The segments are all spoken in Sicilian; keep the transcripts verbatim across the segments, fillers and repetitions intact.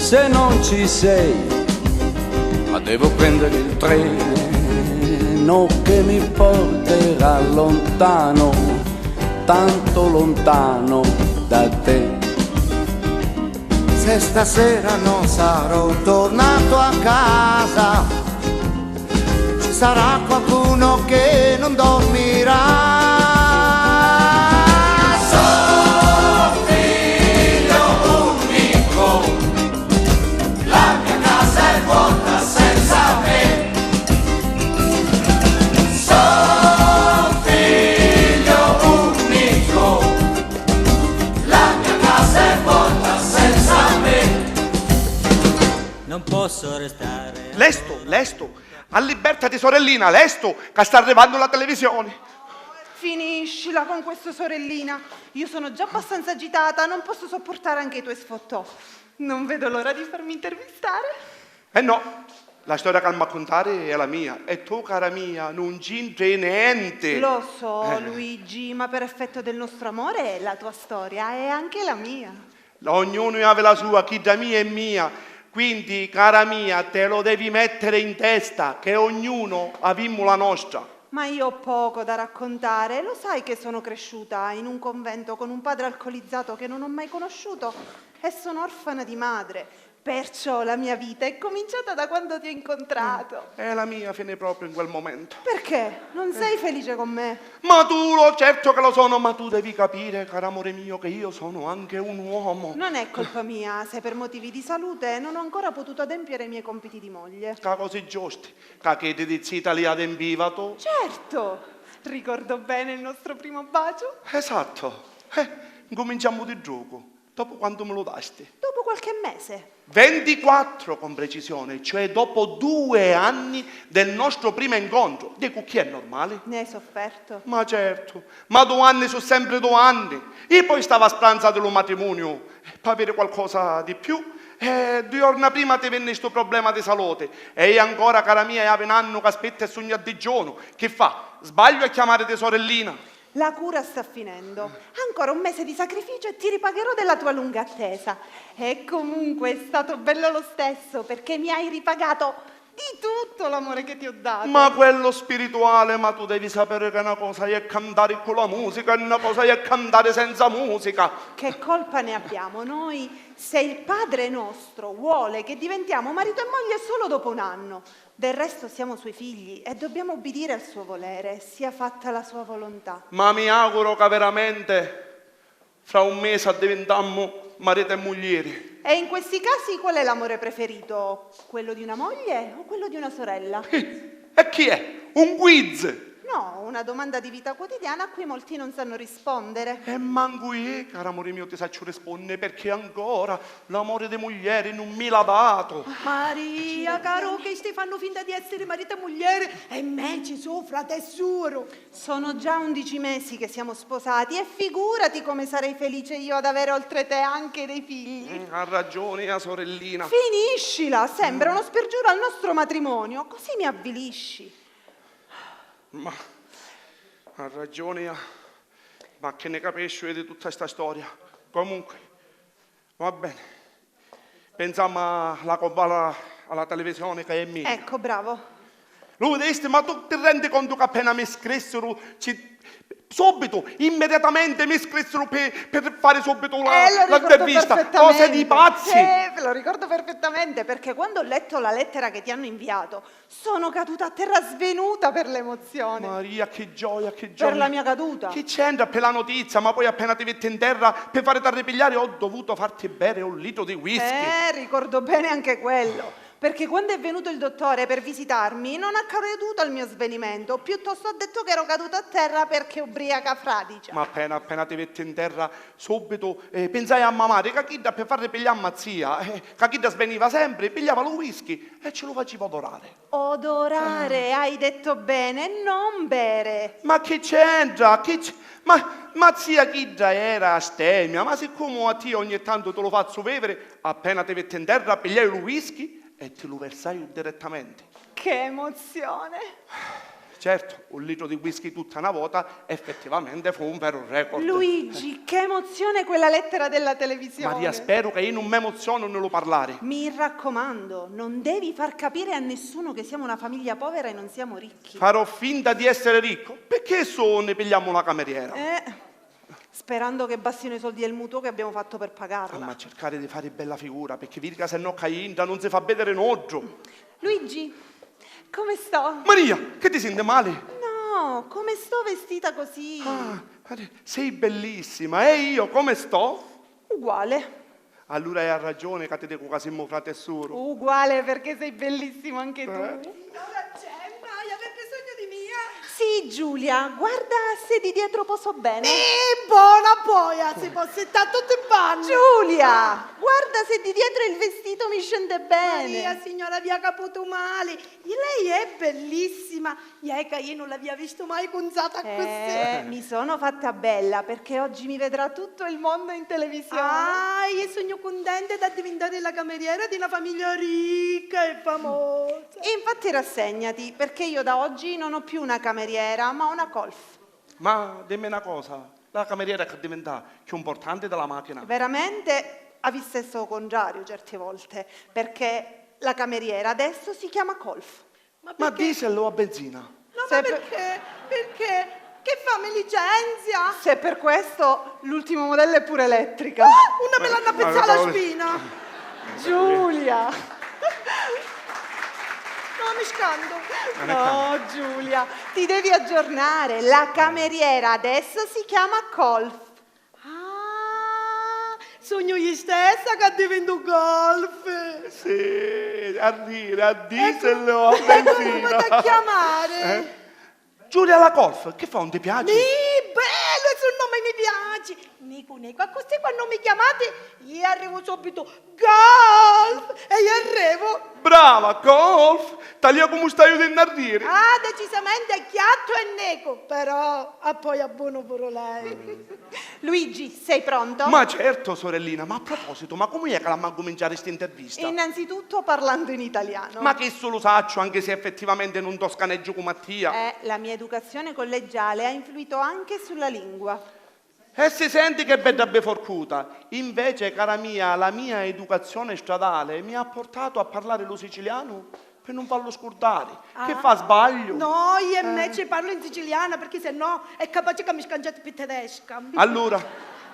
Se non ci sei, ma devo prendere il treno che mi porterà lontano, tanto lontano da te. Se stasera non sarò tornato a casa, ci sarà qualcuno che non dormirà. Sono figlio unico, la mia casa è vuota senza me. Sono figlio unico, la mia casa è vuota senza me. Non posso restare. Lestu, lestu, allibèrtati, sorellina, lestu, ca sta arrivannu la televisioni. Finiscila con questo, sorellina. Io sono già abbastanza agitata, non posso sopportare anche i tuoi sfottò. Non vedo l'ora di farmi intervistare. Eh no, la storia ca m'ha cuntari è la mia, e tu, cara mia, nun c'intri nenti. Lo so, eh, Luigi, ma per effetto del nostro amore, la tua storia è anche la mia. Ognunu havi la sua, chidda mia è mia, quindi, cara mia, te lo devi mettere in testa che ognuno avimmu la nostra. Ma io ho poco da raccontare, lo sai che sono cresciuta in un convento con un padre alcolizzato che non ho mai conosciuto e sono orfana di madre. Perciò la mia vita è cominciata da quando ti ho incontrato. Eh, e la mia finì proprio in quel momento. Perché? Non sei felice con me? Ma tu lo, certo che lo sono, ma tu devi capire, caro amore mio, che io sono anche un uomo. Non è colpa mia se per motivi di salute non ho ancora potuto adempiere i miei compiti di moglie. Ca cosi giusti, ca chiddi di zita li adempiva tu. Certo! Ricordo bene il nostro primo bacio. Esatto. Eh, ncuminciammu di drucu. Dopu quantu mi lu dasti? Dopo qualche mese. Ventiquattro con precisione, cioè dopo due anni del nostro primo incontro. Dicu, chi è normali? Ne hai sofferto? Ma certu, ma du anni su sempri du anni. Io poi stava a spranza di lu matrimuniu, eh, p'aviri qualcosa di più. E du jorna prima ti vinni stu problema di salute. E io ancora, cara mia, havi n'annu c'aspittu e sugnu a digiunu. Chi fa? Sbagliu a chiamari ti sorellina? La cura sta finendo. Ancora un mese di sacrificio e ti ripagherò della tua lunga attesa. E comunque è stato bello lo stesso, perché mi hai ripagato di tutto l'amore che ti ho dato. Ma quello spirituale, ma tu devi sapere che una cosa è cantare con la musica e una cosa è cantare senza musica. Che colpa ne abbiamo noi se il padre nostro vuole che diventiamo marito e moglie solo dopo un anno? Del resto siamo suoi figli e dobbiamo ubbidire al suo volere, sia fatta la sua volontà. Ma mi auguro ca veramente fra un mese addivintammu marito e muglieri. E in questi casi qual è l'amore preferito? Quello di una moglie o quello di una sorella? E chi è? Un quiz! No, una domanda di vita quotidiana a cui molti non sanno rispondere. E mancu io, caro amore mio, ti sacciu rispunniri, perché ancora l'amore di muglieri nun mi l'ha datu. Maria, caro, chisti fannu finta di essiri marito e muglieri, e inveci su frate e suoru. Sono già undici mesi che siamo sposati e figurati come sarei felice io ad avere oltre te anche dei figli. Mm, ha ragione la sorellina. Finiscila, sembra uno spergiuro al nostro matrimonio, così mi avvilisci. Ma ha ragione, ma che ne capisciu io di tutta sta storia? Comunque, va bene. Pensammu a la cobala alla televisione che è meglio. Ecco, bravo. Lu vidisti, ma tu ti rendi conto che appena mi scrissiru, ci, subito, immediatamente mi scrissiru per, per fare subito la, eh, lo ricordo l'intervista? Perfettamente. Cose di pazzi! Eh, lo ricordo perfettamente, perché quando ho letto la lettera che ti hanno inviato, sono caduta a terra svenuta per l'emozione. Maria, che gioia, che gioia. Per la mia caduta. Chi c'entra per la notizia? Ma poi appena ti vitti in terra, per farti arripigliare ho dovuto farti bere un litro di whisky. Eh, ricordo bene anche quello. Perché quando è venuto il dottore per visitarmi, non ha creduto al mio svenimento, piuttosto ha detto che ero caduta a terra perché ubriaca fradicia. Ma appena, appena ti vitti in terra, subito, eh, pensai a ma madre, ca chidda per farri piglià a ma zia, eh, ca chidda sveniva sempre, pigliava lu whisky e ce lu faciva odorare. Odorare, hai detto bene, non bere. Ma chi c'entra? Chi c-, ma, ma zia chidda era astemia, ma siccome a tia ogni tanto te lu fazzu vevere, appena ti vitti in terra, pigliai lu whisky e ti lu versai direttamente. Che emozione! Certo, un litru di whisky tutta na vota effettivamente fu un veru record. Luigi, che emozione quella lettera della televisione! Maria, speru ca iu nun m'emozionu nni lu parlari. Mi raccomando, non devi far capire a nessuno che siamo una famiglia povera e non siamo ricchi. Farò finta di essere ricco? Picchì su nni pigliamu la cameriera? Eh, sperando che bastino i soldi del mutuo che abbiamo fatto per pagarla. Ah, ma cercare di fari bella figura, picchì viri ca se no ccà intra nun si fa vedere nuddu. Luigi, come sto? Maria, che ti senti male? No, come sto vestita così? Ah, sei bellissima. E io come sto? Uguale. Allura hai ragione ca ti dicu ca simu frati e suru. Uguale, perché sei bellissimo anche tu. Eh? Signora Gemma, hai bisogno di mia? Sì, Giulia, guarda se di dietro poso bene. Eh, bona, poi, ah, si può sittà tutti i panni. Giulia, guarda se di dietro il vestito mi scende bene. Maria, signora, avia caputu mali. Lei è bellissima. Iè ca iu nun l'avia vistu mai cunzata accussì. Eh, mi sono fatta bella perché oggi mi vedrà tutto il mondo in televisione. Ah, iu sugnu cuntenta d'addivintari la cameriera di na famiglia ricca e famosa. Infatti rassegnati, perché io da oggi non ho più una cameriera, ma una Colf. Ma dimmi na cosa, la cameriera è diventata più importante della macchina? Veramente avissi a essere o contrariu certe volte, perché la cameriera adesso si chiama Colf. Ma Ma perché? Diesel o a benzina? No, ma Se per- perché? Perché? Che fa, mi licenzia? Se per questo, l'ultimo modello è pure elettrica. Ah, una me l'hanno appezzata la spina. Giulia! No, mi scanto. No, Giulia, ti devi aggiornare. La cameriera adesso si chiama Colf. Ah, sugnu iu stessa ca divintu Golf. Sì, a riri, a diesel o a benzina. E comu m'ha da chiamari? Eh? Giulia la Golf, che fa, non ti piaci? Sì, bellu, e su nome mi piaci. Nicu, Nicu, accussì quannu mi chiamati, iu arrivu subitu. Golf! E iu arrivu! Brava, Golf! Talia comu staiu dinnu a riri! Ah, decisamente è chiattu e nicu, però appoi è bonu puru lei. Luigi, sei pronto? Ma certo, sorellina, ma a proposito, ma comu è ca l'amma accuminciari st'intervista? Innanzitutto parlando in italiano. Ma chissu lu sacciu, anche se effettivamente nun toscanegghiu comu a tia. Eh, la mia educazione collegiale ha influito anche sulla lingua. E si senti che bedda biforcuta! Invece, cara mia, la mia educazione stradale mi ha portato a parlare lu sicilianu pi nun fallu scurdari. Chi fa, sbagliu? No, iu invece parlu in siciliana, perché se no è capace ca mi scanciati pi tedesca. Allura,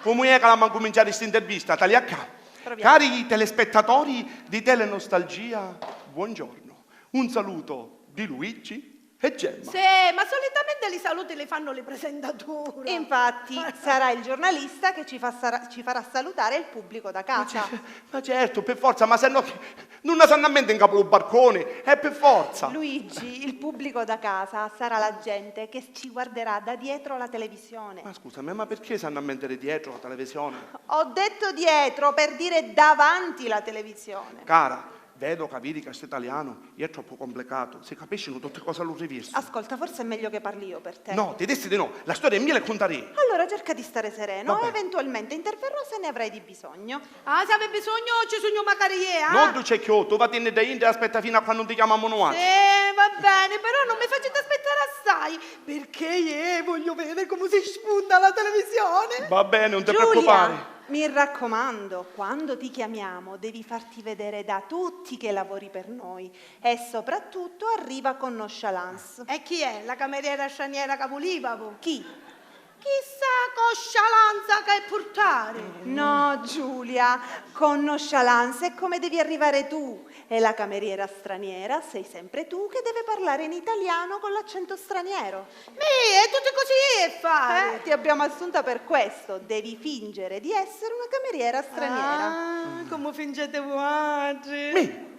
comu è ca l'amma accuminciari st'intervista? Talia ccà. Proviamo. Cari telespettatori di Telenostalgia, buongiorno. Un saluto di Luigi e Gemma. Sì, ma solitamente li saluti li fannu li presentatura. Infatti, sarà il giornalista che ci fa-, sarà-, ci farà salutare il pubblico da casa. Ma ce-, ma certo, per forza, ma se no che, nun na s'hannu a mente in capu lu barcone, è per forza. Luigi, il pubblico da casa sarà la gente che ci guarderà da dietro la televisione. Ma scusami, ma perché s'hannu a mente di dietro la televisione? Ho detto dietro per dire davanti la televisione. Cara, vedo ca viri ca stu italianu è troppu complicato, si capiscinu tutti cosi a lu rivirsu. Ascolta, forse è meglio che parli io per te. No, ti dissi di no, la storia è mia e cuntarì. Allora cerca di stare sereno e eventualmente interverrò se ne avrai di bisogno. Ah, se havi bisognu ci sugnu macari iu, ah! Nuddu c'è chiù, tu vatinni dda intra e aspetta finu a quannu nun ti chiamamu nuatri. Sì, va beni, però non mi faciti aspettari assai, perché iu voglio vedere come si sfonda la televisione. Va bene, non ti preoccupare. Giulia, mi raccomando, quando ti chiamiamo devi farti vedere da tutti che lavori per noi e soprattutto arriva con nonchalance. E chi è? La cameriera straniera ca vulivavu? Chi? Chissa coscialanza ca è purtari! No, Giulia, con nonchalance è come devi arrivare tu. E la cameriera straniera sei sempre tu che deve parlare in italiano con l'accento straniero. Mi, e tutti così è fare! Eh, ti abbiamo assunta per questo, devi fingere di essere una cameriera straniera. Ah, comu fingete vuatri! Mi,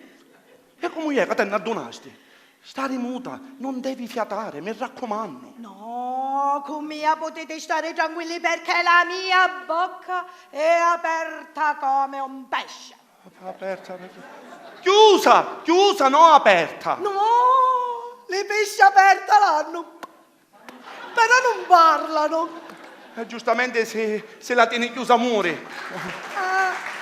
e comu è ca te n'addunasti? Stari muta, non devi fiatare, mi raccomanno. No, cu mia putiti stari tranquilli perché la mia bocca è aperta come un pesce. Aperta, aperta. Chiusa, chiusa, no aperta. No, li pisci aperta l'hannu. Però nun parlanu. E giustamente si, si la teni chiusa muri. Ah.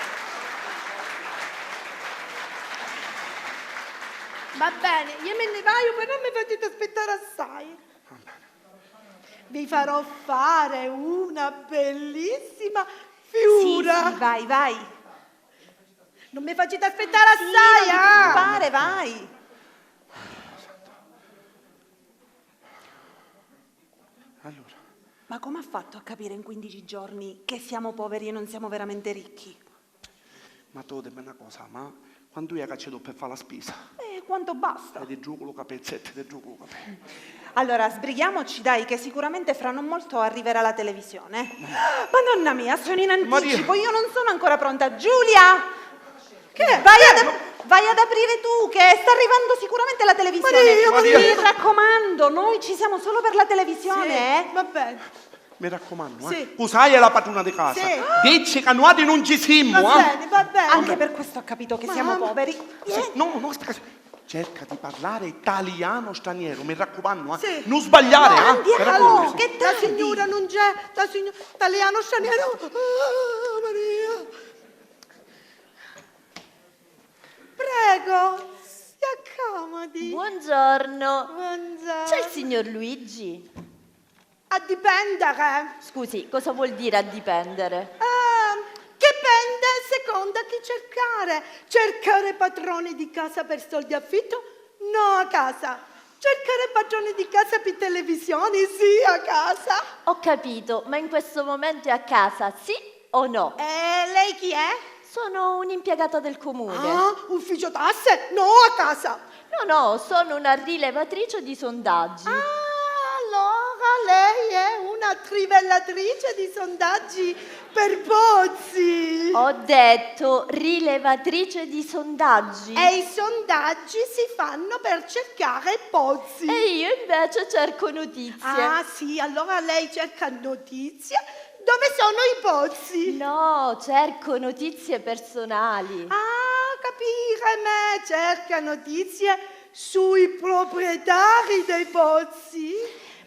Va bene, io me ne vado, però mi facete aspettare assai. Vi farò fare una bellissima figura. Sì, sì, vai, vai. Non mi facete aspettare assai, ah! Sì, non ti preoccupare, vai. Allora. Ma come ha fatto a capire in quindici giorni che siamo poveri e non siamo veramente ricchi? Ma tu dimmi una cosa, ma quantu è che ci do per fare la spesa? Eh, quanto basta. E ti giuco lu capezzetto, ti giuco lu capezzetto. Allora, sbrighiamoci, dai, che sicuramente fra non molto arriverà la televisione. Madonna mia, sono in anticipo, io non sono ancora pronta. Giulia! Che? Vai ad, vai ad aprire tu, che sta arrivando sicuramente la televisione. Maria, Maria. Mi raccomando, noi ci siamo solo per la televisione, eh? Sì, va bene. Mi raccumannu, eh. Sì. Cu sai è la patruna di casa. Sì. Dicci ca nuatri nun ci simmu, eh. Va bene, va bene. Anche per questo ho capito che siamo poveri. Sì, no, no, aspetta, aspetta. Cerca di parlare italiano straniero, mi raccumannu, eh. Sì. Nun sbagliare, eh. No, andiamo, che tardi. La signora non c'è, la signora, italiano straniero. Ah, Maria. Prego, si accomodi. Buongiorno. Buongiorno. C'è il signor Luigi? A dipendere. Scusi, cosa vuol dire a dipendere? Ah, dipende secondo a chi cercare. Cercare padrone di casa per soldi affitto? No a casa. Cercare padrone di casa per televisione? Sì a casa. Ho capito, ma in questo momento è a casa, sì o no? E lei chi è? Sono un'impiegata del comune. Ah, ufficio tasse? No a casa. No, no, sono una rilevatrice di sondaggi. Ah, allora lei è una trivellatrice di sondaggi per pozzi. Ho detto rilevatrice di sondaggi. E i sondaggi si fanno per cercare pozzi. E io invece cerco notizie. Ah, sì, allora lei cerca notizie. Dove sono i pozzi? No, cerco notizie personali. Ah, capire, me cerca notizie sui proprietari dei pozzi.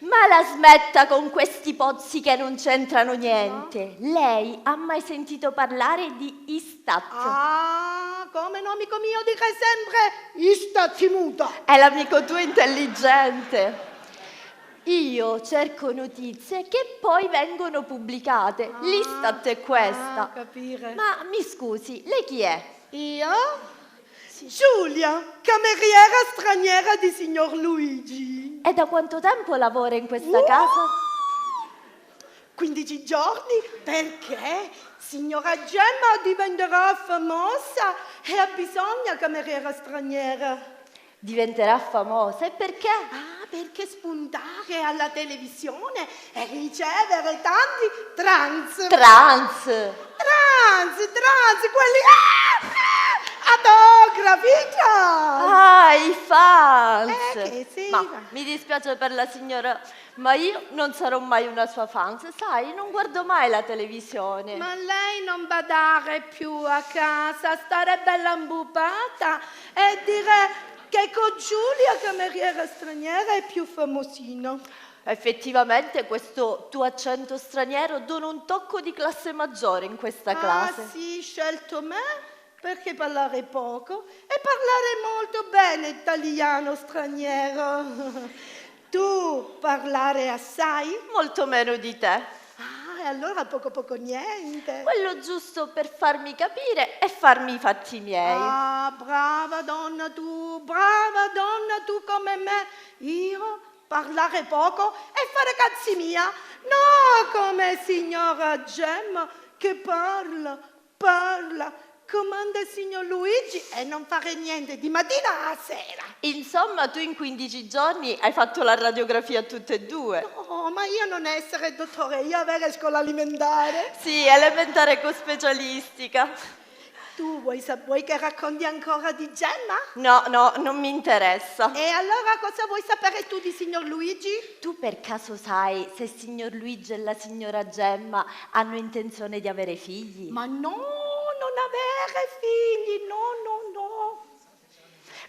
Ma la smetta con questi pozzi che non c'entrano niente. No. Lei ha mai sentito parlare di Istat? Ah, come no, amico mio, dice sempre Istat si muta. È l'amico tuo intelligente. Io cerco notizie che poi vengono pubblicate. Ah, l'Istat è questa. Ah, capire. Ma mi scusi, lei chi è? Io? Sì. Giulia, cameriera straniera di signor Luigi. E da quanto tempo lavora in questa casa? Uh! Quindici giorni? Perché signora Gemma diventerà famosa e ha bisogno cameriera straniera. Diventerà famosa. E perché? Ah, perché spuntare alla televisione e ricevere tanti trans. Trans! Trans, trans, quelli, ah, ah, autografi, trans! Ah, i fans! Eh, che sì, ma mi dispiace per la signora, ma io non sarò mai una sua fan, sai, non guardo mai la televisione. Ma lei non badare più a casa, stare bella imbupata e dire che con Giulia, cameriera straniera, è più famosino. Effettivamente questo tuo accento straniero dona un tocco di classe maggiore in questa classe. Ah, sì, scelto me? Perché parlare poco e parlare molto bene italiano straniero. Tu parlare assai? Molto meno di te. Ah, e allora poco poco niente. Quello giusto per farmi capire e farmi i fatti miei. Ah, brava donna tu, brava donna tu come me. Io parlare poco e fare cazzi mia. No come signora Gemma che parla, parla, comanda il signor Luigi e non fare niente di mattina a sera. Insomma, tu in quindici giorni hai fatto la radiografia a tutte e due. No, ma io non essere dottore, io avere scuola alimentare. Sì, elementare con specialistica. Tu vuoi, sa- vuoi che racconti ancora di Gemma? No, no, non mi interessa. E allora cosa vuoi sapere tu di signor Luigi? Tu per caso sai se signor Luigi e la signora Gemma hanno intenzione di avere figli? Ma no, non avere figli, no, no, no.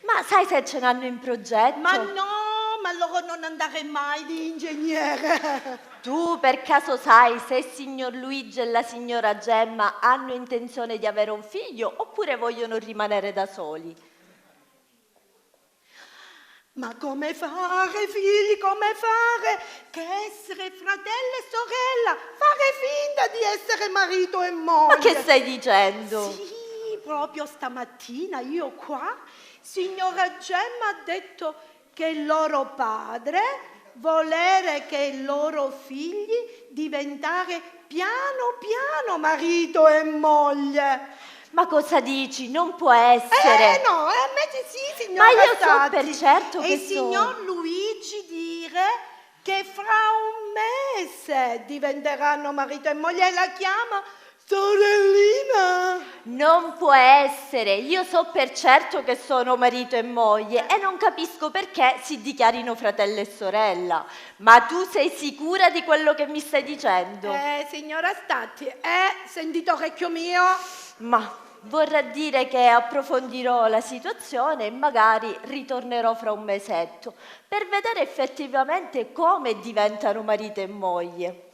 Ma sai se ce n'hanno in progetto? Ma no, ma loro non andare mai di ingegnere. Tu per caso sai se signor Luigi e la signora Gemma hanno intenzione di avere un figlio oppure vogliono rimanere da soli? Ma come fare, figli, come fare? Che essere fratello e sorella, fare finta di essere marito e moglie. Ma che stai dicendo? Sì, proprio stamattina io qua, signora Gemma ha detto che loro padre volere che loro figli diventare piano piano marito e moglie. Ma cosa dici? Non può essere. Eh, no, eh, invece sì, signora. Ma io so per certo che so. E il signor Luigi dire che fra un mese diventeranno marito e moglie e la chiama sorellina. Non può essere. Io so per certo che sono marito e moglie e non capisco perché si dichiarino fratello e sorella. Ma tu sei sicura di quello che mi stai dicendo? Eh, signora Statti, eh, sentite orecchio mio. Ma vorrà dire che approfondirò la situazione e magari ritornerò fra un mesetto per vedere effettivamente come diventano marito e moglie.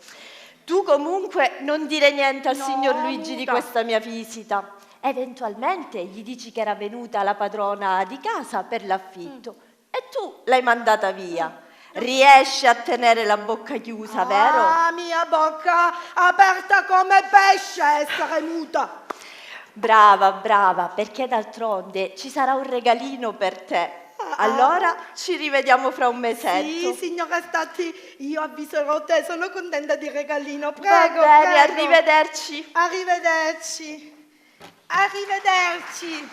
Tu comunque non dire niente al signor Luigi di questa mia visita. Eventualmente gli dici che era venuta la padrona di casa per l'affitto. E tu l'hai mandata via. Riesci a tenere la bocca chiusa, vero? Ah, mia bocca aperta come pesce, essere muta. Brava, brava, perché d'altronde ci sarà un regalino per te. Ah, ah. Allora ci rivediamo fra un mesetto. Sì, signora Statti, io avviserò te, sono contenta di regalino. Prego, prego. Va bene, arrivederci. Arrivederci. Arrivederci.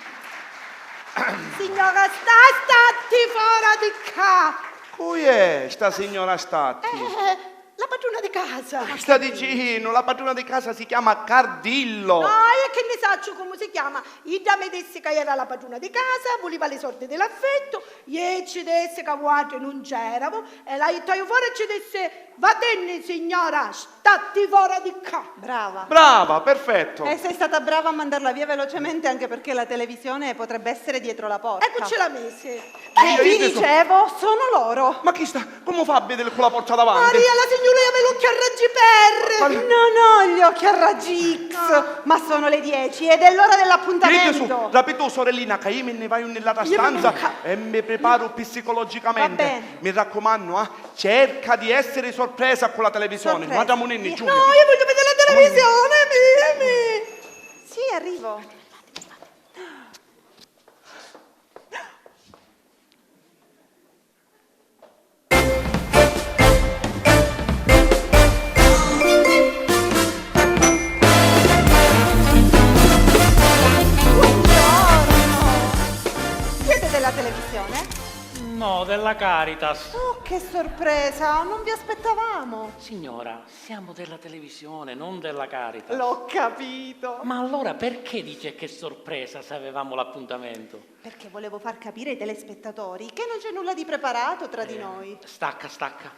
Signora Sta-, Statti fora di ccà. Cu è sta signora Statti? Eh, la padrona di casa. Ma sta dicinu, la padrona di casa si chiama Cardillo. No, io che ne saccio come si chiama? Idda mi dissi che era la padrona di casa, voleva i sordi dell'affitto, e ci dissi che vuatri non c'eravo, e la ittaio fora e ci dissi, vatinni signora, Statti fora di ccà! Brava. Brava, perfetto. E sei stata brava a mandarla via velocemente, anche perché la televisione potrebbe essere dietro la porta. Eccoci la messa. E ti dicevo, sono loro. Ma chi sta? Comu fa a vèdiri cu la porta davanti? Maria, la signora avia l'occhi a raggi perri. Non ho gli occhi a raggi X, ma sono le dieci ed è l'ora dell'appuntamento. Dite su, rapitu, sorellina, ca io mi ne vaiu nell'altra stanza e mi preparu psicologicamente. Va bene. Mi raccomandu, ah, cerca di essere sorpresa cu la televisione. Sorpresa. Madammunenni, Giulia. No, io voglio vedere la televisione, mi, mi. Sì, arrivo. Buongiorno! Siete della televisione? No, della Caritas. Oh, che sorpresa! Non vi aspettavamo! Signora, siamo della televisione, non della Caritas. L'ho capito! Ma allora perché dice che sorpresa se avevamo l'appuntamento? Perché volevo far capire ai telespettatori che non c'è nulla di preparato tra di noi. Eh, stacca, stacca.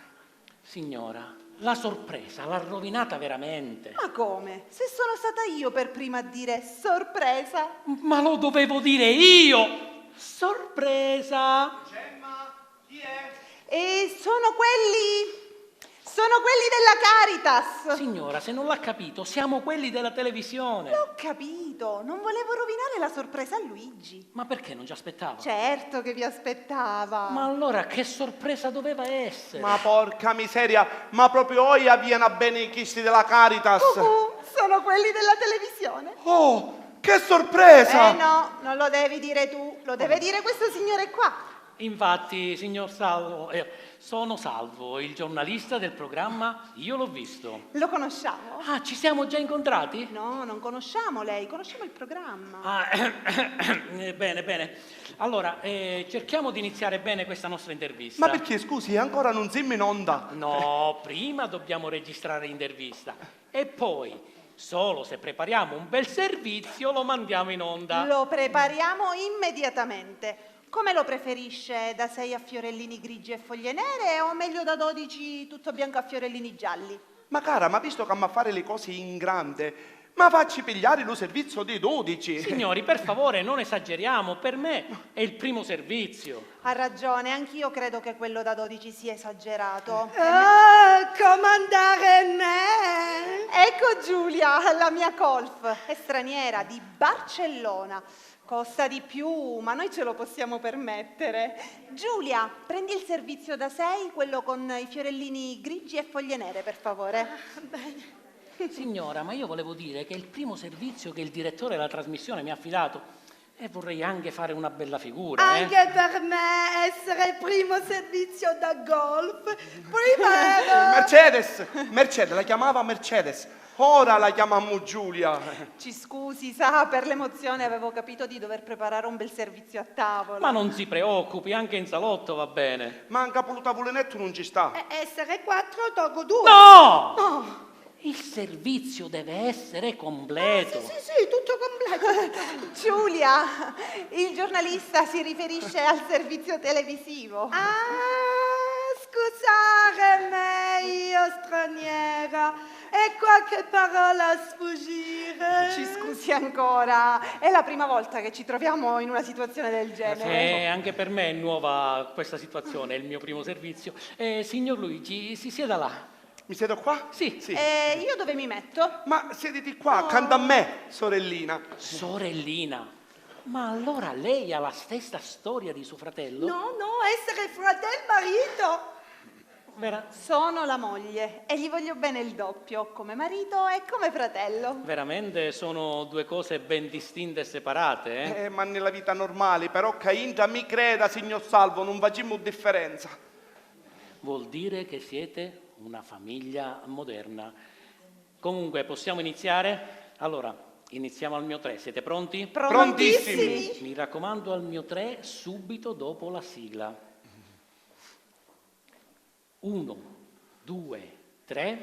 Signora, la sorpresa l'ha rovinata veramente. Ma come? Se sono stata io per prima a dire sorpresa! Ma lo dovevo dire io! Sorpresa! Gemma, chi è? E sono quelli, sono quelli della Caritas! Signora, se non l'ha capito, siamo quelli della televisione. L'ho capito, non volevo rovinare la sorpresa a Luigi. Ma perché non ci aspettava? Certo che vi aspettava. Ma allora che sorpresa doveva essere? Ma porca miseria, ma proprio oji avìanu a vèniri chisti della Caritas? Cucù, sono quelli della televisione. Oh, che sorpresa! Eh no, non lo devi dire tu, lo deve dire questo signore qua. Infatti, signor Salvo, eh, sono Salvo, il giornalista del programma Io l'ho visto. Lo conosciamo? Ah, ci siamo già incontrati? No, non conosciamo lei, conosciamo il programma. Ah, eh, bene, bene. Allora, eh, cerchiamo di iniziare bene questa nostra intervista. Ma perché, scusi, ancora non siamo in onda? No, prima dobbiamo registrare l'intervista. E poi, solo se prepariamo un bel servizio, lo mandiamo in onda. Lo prepariamo immediatamente. Come lo preferisce, da sei a fiorellini grigi e foglie nere o meglio da dodici tutto bianco a fiorellini gialli? Ma cara, ma visto ca m'ha fari li cosi in grande, ma facci pigliari lu servizio di dodici! Signori, per favore, non esageriamo, per me è il primo servizio. Ha ragione, anch'io credo che quello da dodici sia esagerato. Ah, comandare me! Ecco Giulia, la mia colf, è straniera, di Barcellona. Costa di più, ma noi ce lo possiamo permettere. Giulia, prendi il servizio da sei, quello con i fiorellini grigi e foglie nere, per favore. Ah, bene. Signora, ma io volevo dire che è il primo servizio che il direttore della trasmissione mi ha affidato e vorrei anche fare una bella figura, eh. Anche per me essere primo servizio da golf, prima ero... Mercedes! Mercedes, la chiamava Mercedes. Ora la chiamammu Giulia. Ci scusi, sa, per l'emozione avevo capito di dover preparare un bel servizio a tavola. Ma non si preoccupi, anche in salotto va bene. Ma anca pulu tavulinettu non ci sta. E, e se re quattro togo due. No! Oh. Il servizio deve essere completo. Ah, sì, sì, sì, tutto completo, tutto completo. Giulia, il giornalista si riferisce al servizio televisivo. Ah, scusare me, io straniera, e qualche parola a sfuggire. Ci scusi ancora, è la prima volta che ci troviamo in una situazione del genere. Eh, anche per me è nuova questa situazione, è il mio primo servizio. Eh, signor Luigi, si sieda là. Mi siedo qua? Sì. Sì. E io dove mi metto? Ma siediti qua, accanto a me, sorellina. Sorellina? Ma allora lei ha la stessa storia di suo fratello? No, no, essere fratel marito! Vera- Sono la moglie e gli voglio bene il doppio, come marito e come fratello. Veramente sono due cose ben distinte e separate, eh? Eh, ma nella vita normale, però, ca intra, mi creda, signor Salvo, non facimmu differenza. Vuol dire che siete una famiglia moderna. Comunque, possiamo iniziare? Allora, iniziamo al mio tre. Siete pronti? Prontissimi! Mi raccomando, al mio tre, subito dopo la sigla. Uno, due, tre.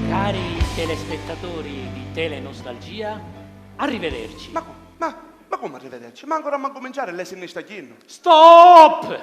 Cari telespettatori di Telenostalgia, arrivederci. Ma, ma, ma come arrivederci? Ma ancora mancu cominciare e lei si nni sta ghinnu. Stop!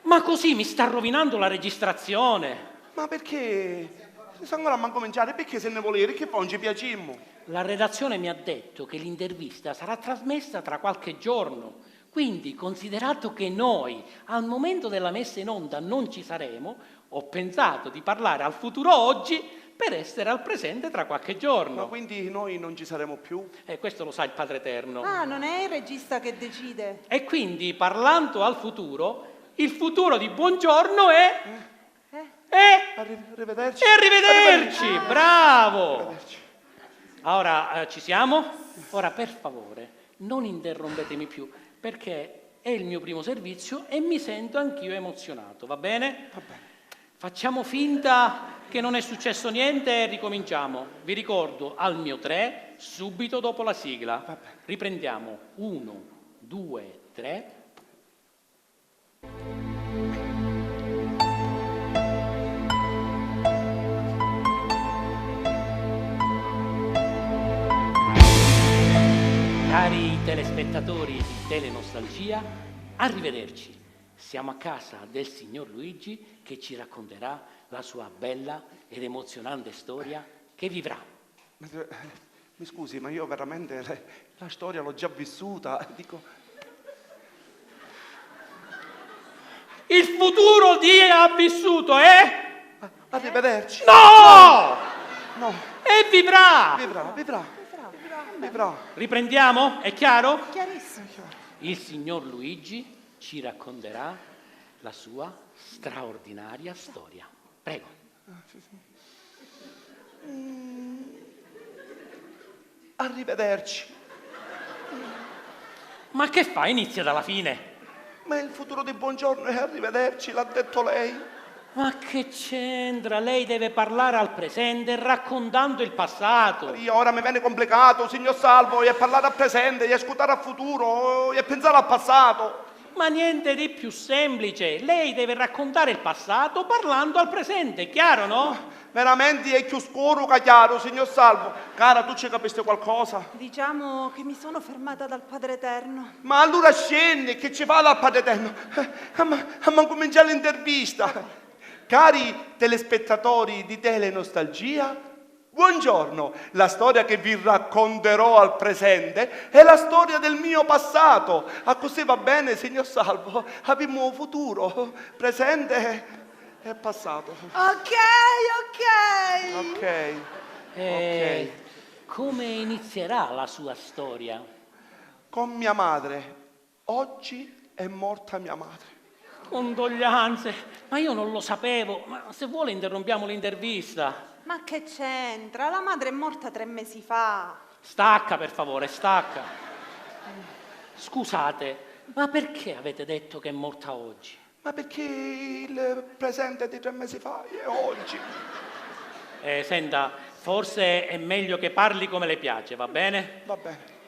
Ma così mi sta rovinando la registrazione. Ma perché? Se ancora mancu cominciare, perché se ne volete? Che poi non ci piacimmo? La redazione mi ha detto che l'intervista sarà trasmessa tra qualche giorno, quindi, considerato che noi al momento della messa in onda non ci saremo, ho pensato di parlare al futuro oggi per essere al presente tra qualche giorno. Ma quindi noi non ci saremo più? Eh, questo lo sa il Padre Eterno. Ah, non è il regista che decide. E quindi, parlando al futuro, il futuro di buongiorno è... Eh? Eh? Arri-, arrivederci. E arrivederci, bravo! Arrivederci. Ora, eh, ci siamo? Ora, per favore, non interrompetemi più, perché è il mio primo servizio e mi sento anch'io emozionato, va bene? Va bene. Facciamo finta che non è successo niente e ricominciamo. Vi ricordo, al mio tre, subito dopo la sigla. Va bene. Riprendiamo. Uno, due, tre. Cari telespettatori di Telenostalgia, arrivederci. Siamo a casa del signor Luigi che ci racconterà la sua bella ed emozionante storia che vivrà. Ma, eh, mi scusi, ma io veramente la, la storia l'ho già vissuta, dico... Il futuro di ha vissuto, eh? Arrivederci. No! No. E vivrà! Vivrà, vivrà. Vivrà. Riprendiamo? È chiaro? Chiarissimo. Il signor Luigi ci racconterà la sua straordinaria storia. Prego. Ah, sì, sì. Mm. Arrivederci. Ma che fa? Inizia dalla fine. Ma il futuro di buongiorno è arrivederci, l'ha detto lei. Ma che c'entra? Lei deve parlare al presente raccontando il passato. Maria, ora mi vene complicato, signor Salvo, e parlare al presente, e ascoltare al futuro, e pensare al passato. Ma niente di più semplice, lei deve raccontare il passato parlando al presente, chiaro, no? Veramente è chiù scuru ca chiaru, signor Salvo. Cara, tu ci capisti qualcosa? Diciamo che mi sono fermata dal Padre Eterno. Ma allura scendi, chi ci fa dal Padre Eterno? Eh, amma, amma cumincià l'intervista. Cari telespettatori di Telenostalgia, buongiorno! La storia che vi racconterò al presente è la storia del mio passato. Accussì va bene, signor Salvo? Avimmo futuro, presente? È passato. Ok, ok. Ok. E come inizierà la sua storia? Con mia madre. Oggi è morta mia madre. Condoglianze, ma io non lo sapevo. Ma se vuole interrompiamo l'intervista. Ma che c'entra? La madre è morta tre mesi fa. Stacca, per favore, stacca. Scusate, ma perché avete detto che è morta oggi? Ma perché il presente di tre mesi fa è oggi. Eh, senta, forse è meglio che parli come le piace, va bene? Va bene.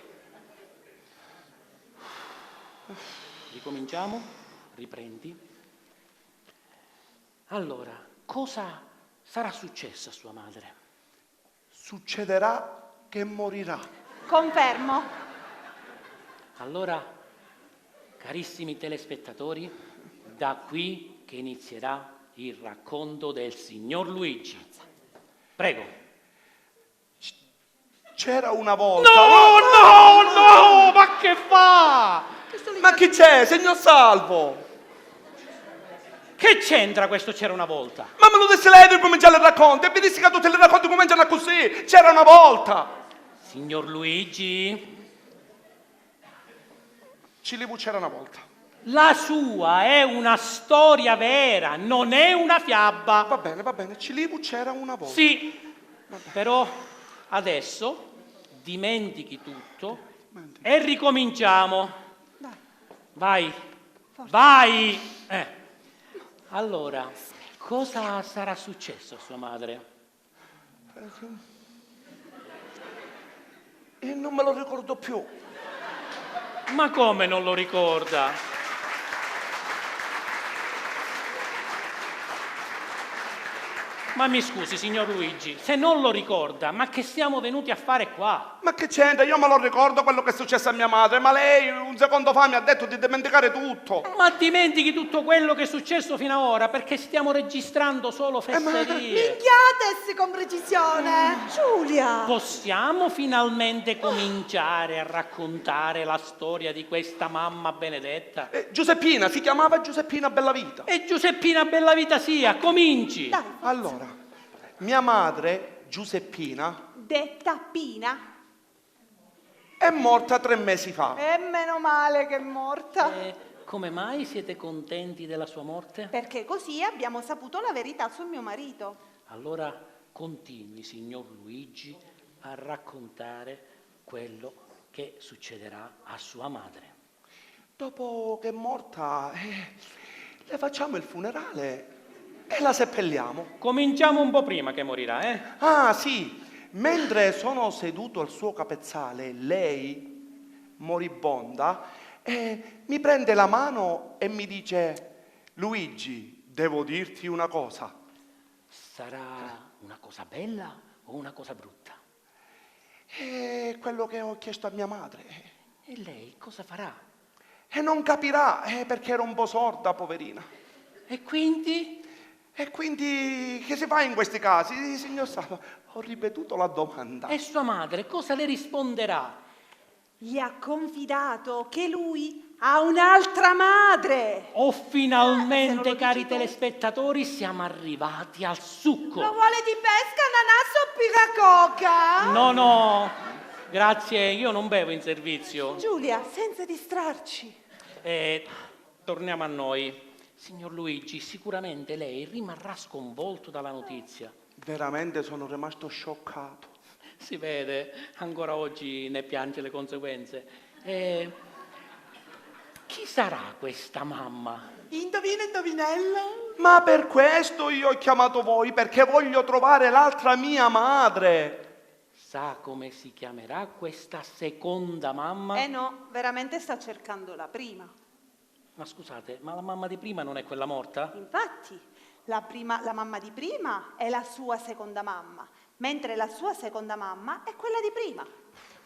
Ricominciamo? Riprendi. Allora, cosa sarà successo a sua madre? Succederà che morirà. Confermo. Allora, carissimi telespettatori, da qui che inizierà il racconto del signor Luigi. Prego. C'era una volta. No, no, no, ma che fa? Ma chi c'è, signor Salvo? Che c'entra questo c'era una volta? Ma me lu dissi lei di cuminciari li racconti e vi dissi ca tutti li racconti cumincianu accussì, c'era una volta. Signor Luigi? Ci livu c'era una volta. La sua è una storia vera, non è una fiaba. Va bene, va bene, ci livu c'era una volta. Sì, però adesso dimentichi tutto e ricominciamo. Vai, vai. Eh. Allora, cosa sarà successo a sua madre? E non me lo ricordo più. Ma come non lo ricorda? Ma mi scusi, signor Luigi, se non lo ricorda, ma che siamo venuti a fare qua? Ma che c'entra? Io me lo ricordo quello che è successo a mia madre, ma lei un secondo fa mi ha detto di dimenticare tutto. Ma dimentichi tutto quello che è successo fino ad ora, perché stiamo registrando solo fesserie. Minchiatesi con precisione! Giulia! Possiamo finalmente cominciare a raccontare la storia di questa mamma benedetta? Eh, Giuseppina, si chiamava Giuseppina Bellavita. E Giuseppina Bellavita sia, cominci! Dai, forza. Allora, mia madre, Giuseppina. Detta Pina. È morta tre mesi fa. E meno male che è morta. E come mai siete contenti della sua morte? Perché così abbiamo saputo la verità su mio marito. Allora continui, signor Luigi, a raccontare quello che succederà a sua madre. Dopo che è morta, eh, le facciamo il funerale e la seppelliamo. Cominciamo un po' prima che morirà, eh? Ah, sì. Mentre sono seduto al suo capezzale, lei, moribonda, eh, mi prende la mano e mi dice: "Luigi, devo dirti una cosa." Sarà una cosa bella o una cosa brutta? È quello che ho chiesto a mia madre. E lei cosa farà? E non capirà, eh, perché era un po' sorda, poverina. E quindi? E quindi che si fa in questi casi, signor Salvo? Ho ripetuto la domanda. E sua madre cosa le risponderà? Gli ha confidato che lui ha un'altra madre! Oh, finalmente, cari telespettatori, siamo arrivati al succo! Lo vuole di pesca, ananasso o piracoca? No, no, grazie, io non bevo in servizio. Giulia, senza distrarci. Eh, torniamo a noi. Signor Luigi, sicuramente lei rimarrà sconvolto dalla notizia. Veramente sono rimasto scioccato. Si vede, ancora oggi ne piange le conseguenze. E chi sarà questa mamma? Indovina, indovinella. Ma per questo io ho chiamato voi, perché voglio trovare l'altra mia madre. Sa come si chiamerà questa seconda mamma? Eh no, veramente sta cercando la prima. Ma scusate, ma la mamma di prima non è quella morta? Infatti, la prima, la mamma di prima è la sua seconda mamma, mentre la sua seconda mamma è quella di prima.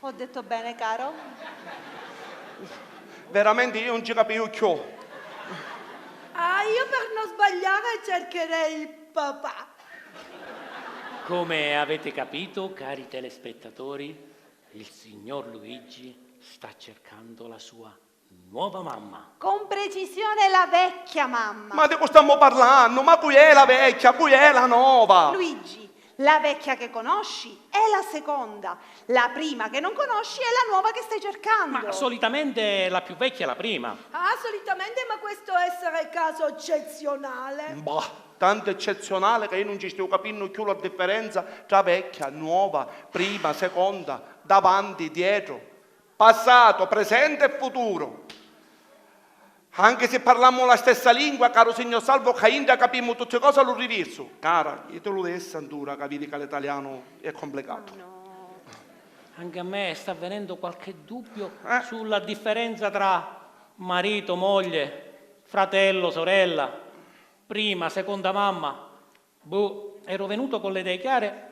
Ho detto bene, caro? Veramente io non ci capivo più. Ah, io per non sbagliare cercherei il papà. Come avete capito, cari telespettatori, il signor Luigi sta cercando la sua nuova mamma. Con precisione la vecchia mamma. Ma di cu stammu parlannu? Ma cui è la vecchia? Cui è la nova? Luigi, la vecchia che conosci è la seconda, la prima che non conosci è la nuova che stai cercando. Ma solitamente la più vecchia è la prima. Ah, solitamente, ma questo essere caso eccezionale. Bah, tanto eccezionale che io non ci stavo capendo più la differenza tra vecchia, nuova, prima, seconda, davanti, dietro, passato, presente e futuro. Anche se parlammo la stessa lingua, caro signor Salvo, ca intra capimmo tutte cose a lu riversu. Cara, io te lu dessi antura ca vidi ca l'italianu è complicato. No. Anche a me sta venendo qualche dubbio Eh? sulla differenza tra marito, moglie, fratello, sorella, prima, seconda mamma. Boh, ero venuto con le idee chiare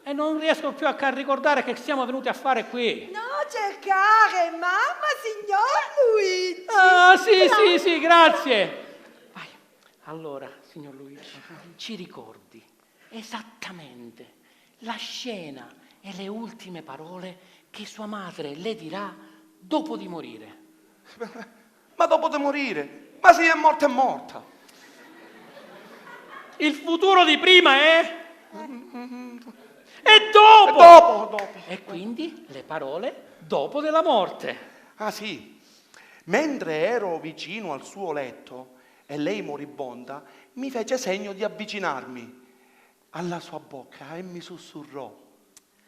e non riesco più a ca- ricordare che siamo venuti a fare qui. No, cercare mamma, signor Luigi. Ah, sì, sì, sì, grazie. Vai. Allora, signor Luigi, ci ricordi esattamente la scena e le ultime parole che sua madre le dirà dopo di morire? Ma dopo di morire? Ma si è morta è morta. Il futuro di prima è... E dopo! E dopo, dopo. E quindi le parole dopo della morte. Ah, sì. Mentre ero vicino al suo letto e lei moribonda, mi fece segno di avvicinarmi alla sua bocca e mi sussurrò: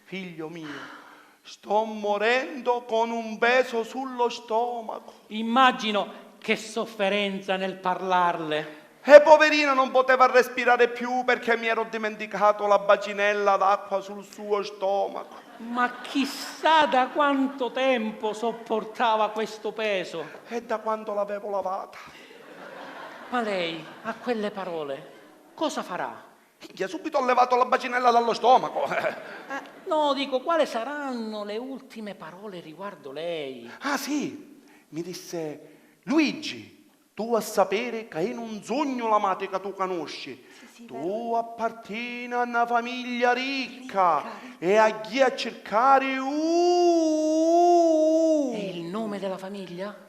"Figlio mio, sto morendo con un peso sullo stomaco." Immagino che sofferenza nel parlarle. E poverina non poteva respirare più perché mi ero dimenticato la bacinella d'acqua sul suo stomaco. Ma chissà da quanto tempo sopportava questo peso. E da quanto l'avevo lavata. Ma lei, a quelle parole, cosa farà? Minchia, subito ho levato la bacinella dallo stomaco. Eh, no, dico, quali saranno le ultime parole riguardo lei? Ah, sì, mi disse: "Luigi, tu a sapere ca io non sugnu la matri ca tu canusci. Sì, sì, tu vero. Appartini a na famiglia ricca e a ghia a circari." Uh! E il nome della famiglia?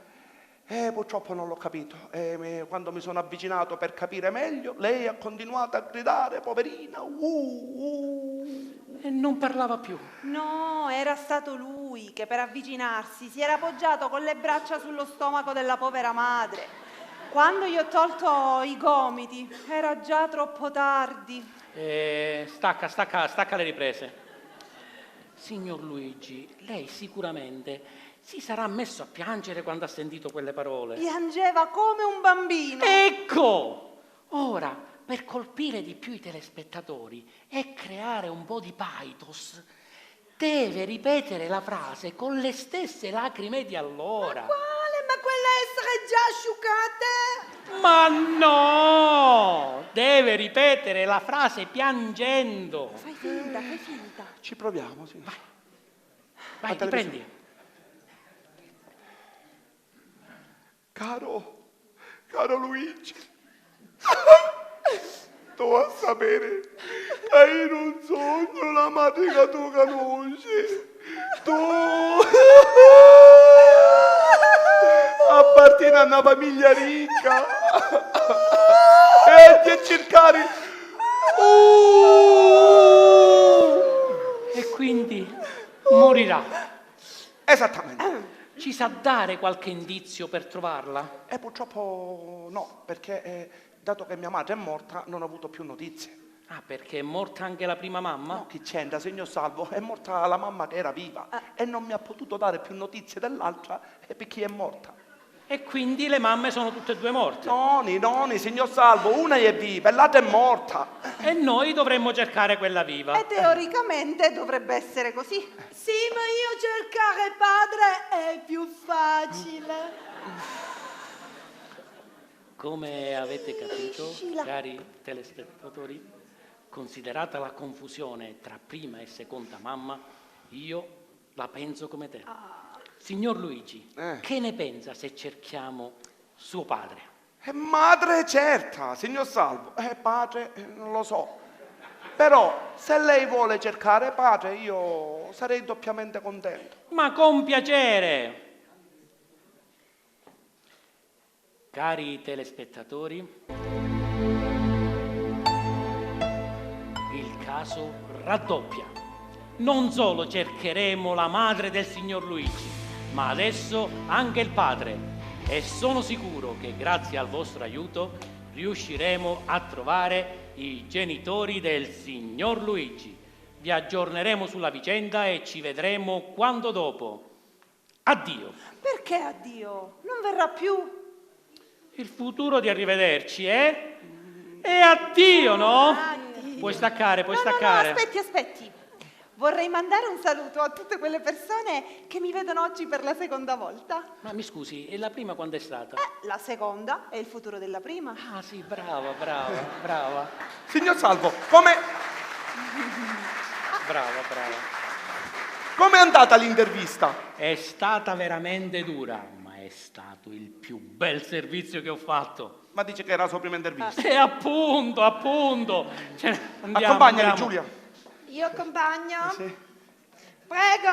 Eh, purtroppo non l'ho capito. E mi- quando mi sono avvicinato per capire meglio, lei ha continuato a gridare: "Poverina, uh, uh." E non parlava più. No, era stato lui che per avvicinarsi si era poggiato con le braccia sullo stomaco della povera madre. Quando gli ho tolto i gomiti, era già troppo tardi. Eh, stacca, stacca, stacca le riprese. Signor Luigi, lei sicuramente si sarà messo a piangere quando ha sentito quelle parole. Piangeva come un bambino. Ecco! Ora, per colpire di più i telespettatori e creare un po' di pathos, deve ripetere la frase con le stesse lacrime di allora. Ma quale? Ma quella essere già asciugate? Ma no! Deve ripetere la frase piangendo. Fai finta, fai finta. Ci proviamo, sì. Vai. Vai, a ti televisione. Prendi. Caro, caro Luigi, tu a sapere ca io non sugnu la matri ca tu canusci. Tu appartini a na famiglia ricca e ti circari. Uh! E quindi morirà. Esattamente. Ci sa dare qualche indizio per trovarla? Eh, purtroppo no, perché, eh, dato che mia madre è morta, non ho avuto più notizie. Ah, perché è morta anche la prima mamma? No, chi c'entra, signor Salvo? È morta la mamma che era viva e non mi ha potuto dare più notizie dell'altra, eh, perché è morta. E quindi le mamme sono tutte e due morte? Noni, noni, signor Salvo, una è viva e l'altra è morta. E noi dovremmo cercare quella viva. E teoricamente dovrebbe essere così. Sì, ma io cercare padre è più facile. Come avete capito, cari telespettatori, considerata la confusione tra prima e seconda mamma, io la penso come te. Ah. Signor Luigi, eh, che ne pensa se cerchiamo suo padre? E madre certa, signor Salvo, e padre, eh, non lo so. Però, se lei vuole cercare padre, io sarei doppiamente contento. Ma con piacere! Cari telespettatori, il caso raddoppia. Non solo cercheremo la madre del signor Luigi, ma adesso anche il padre. E sono sicuro che grazie al vostro aiuto riusciremo a trovare i genitori del signor Luigi. Vi aggiorneremo sulla vicenda e ci vedremo quando dopo. Addio. Perché addio? Non verrà più? Il futuro di arrivederci, eh? E addio, no? Addio. Puoi staccare, puoi staccare. No, no, no, aspetti, aspetti. Vorrei mandare un saluto a tutte quelle persone che mi vedono oggi per la seconda volta. Ma mi scusi, e la prima quando è stata? Eh, la seconda è il futuro della prima. Ah, sì, brava, brava, brava. Signor Salvo, come... Brava, brava. Com'è andata l'intervista? È stata veramente dura, ma è stato il più bel servizio che ho fatto. Ma dice che era la sua prima intervista. E appunto, appunto. Cioè, andiamo, accompagnali, andiamo. Giulia. Io accompagno? Eh, sì. Prego.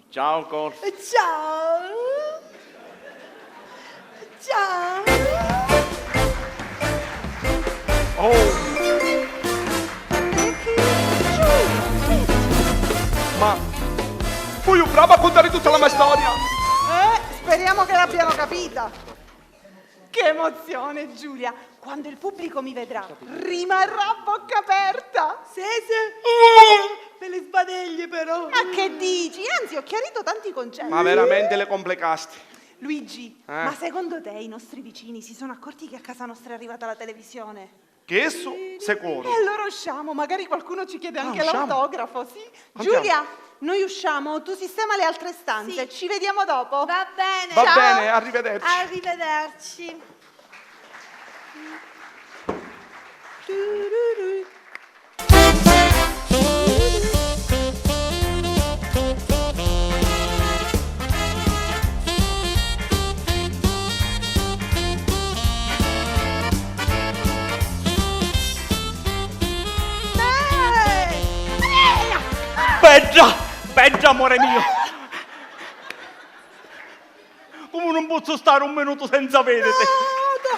Ciao, Cor. Ciao. Ciao. Oh. Ma fui brava a contare tutta la mia storia. Eh, speriamo che l'abbiano capita. Che emozione, Giulia! Quando il pubblico mi vedrà, rimarrà a bocca aperta! Sì, sì. Eh, me li sbadigli, però. Ma che dici? Anzi, ho chiarito tanti concetti. Ma veramente le complicasti. Luigi, eh? Ma secondo te i nostri vicini si sono accorti che a casa nostra è arrivata la televisione? Che esso? Secondo. E allora usciamo, magari qualcuno ci chiede anche l'autografo, sì? Ah, usciamo? Andiamo. Giulia, noi usciamo, tu sistema le altre stanze, sì, ci vediamo dopo. Va bene. Va bene, arrivederci. Arrivederci. Bedda! Bedda, amore mio! Comu nun pozzu stari un minutu senza viditi? No, no, no.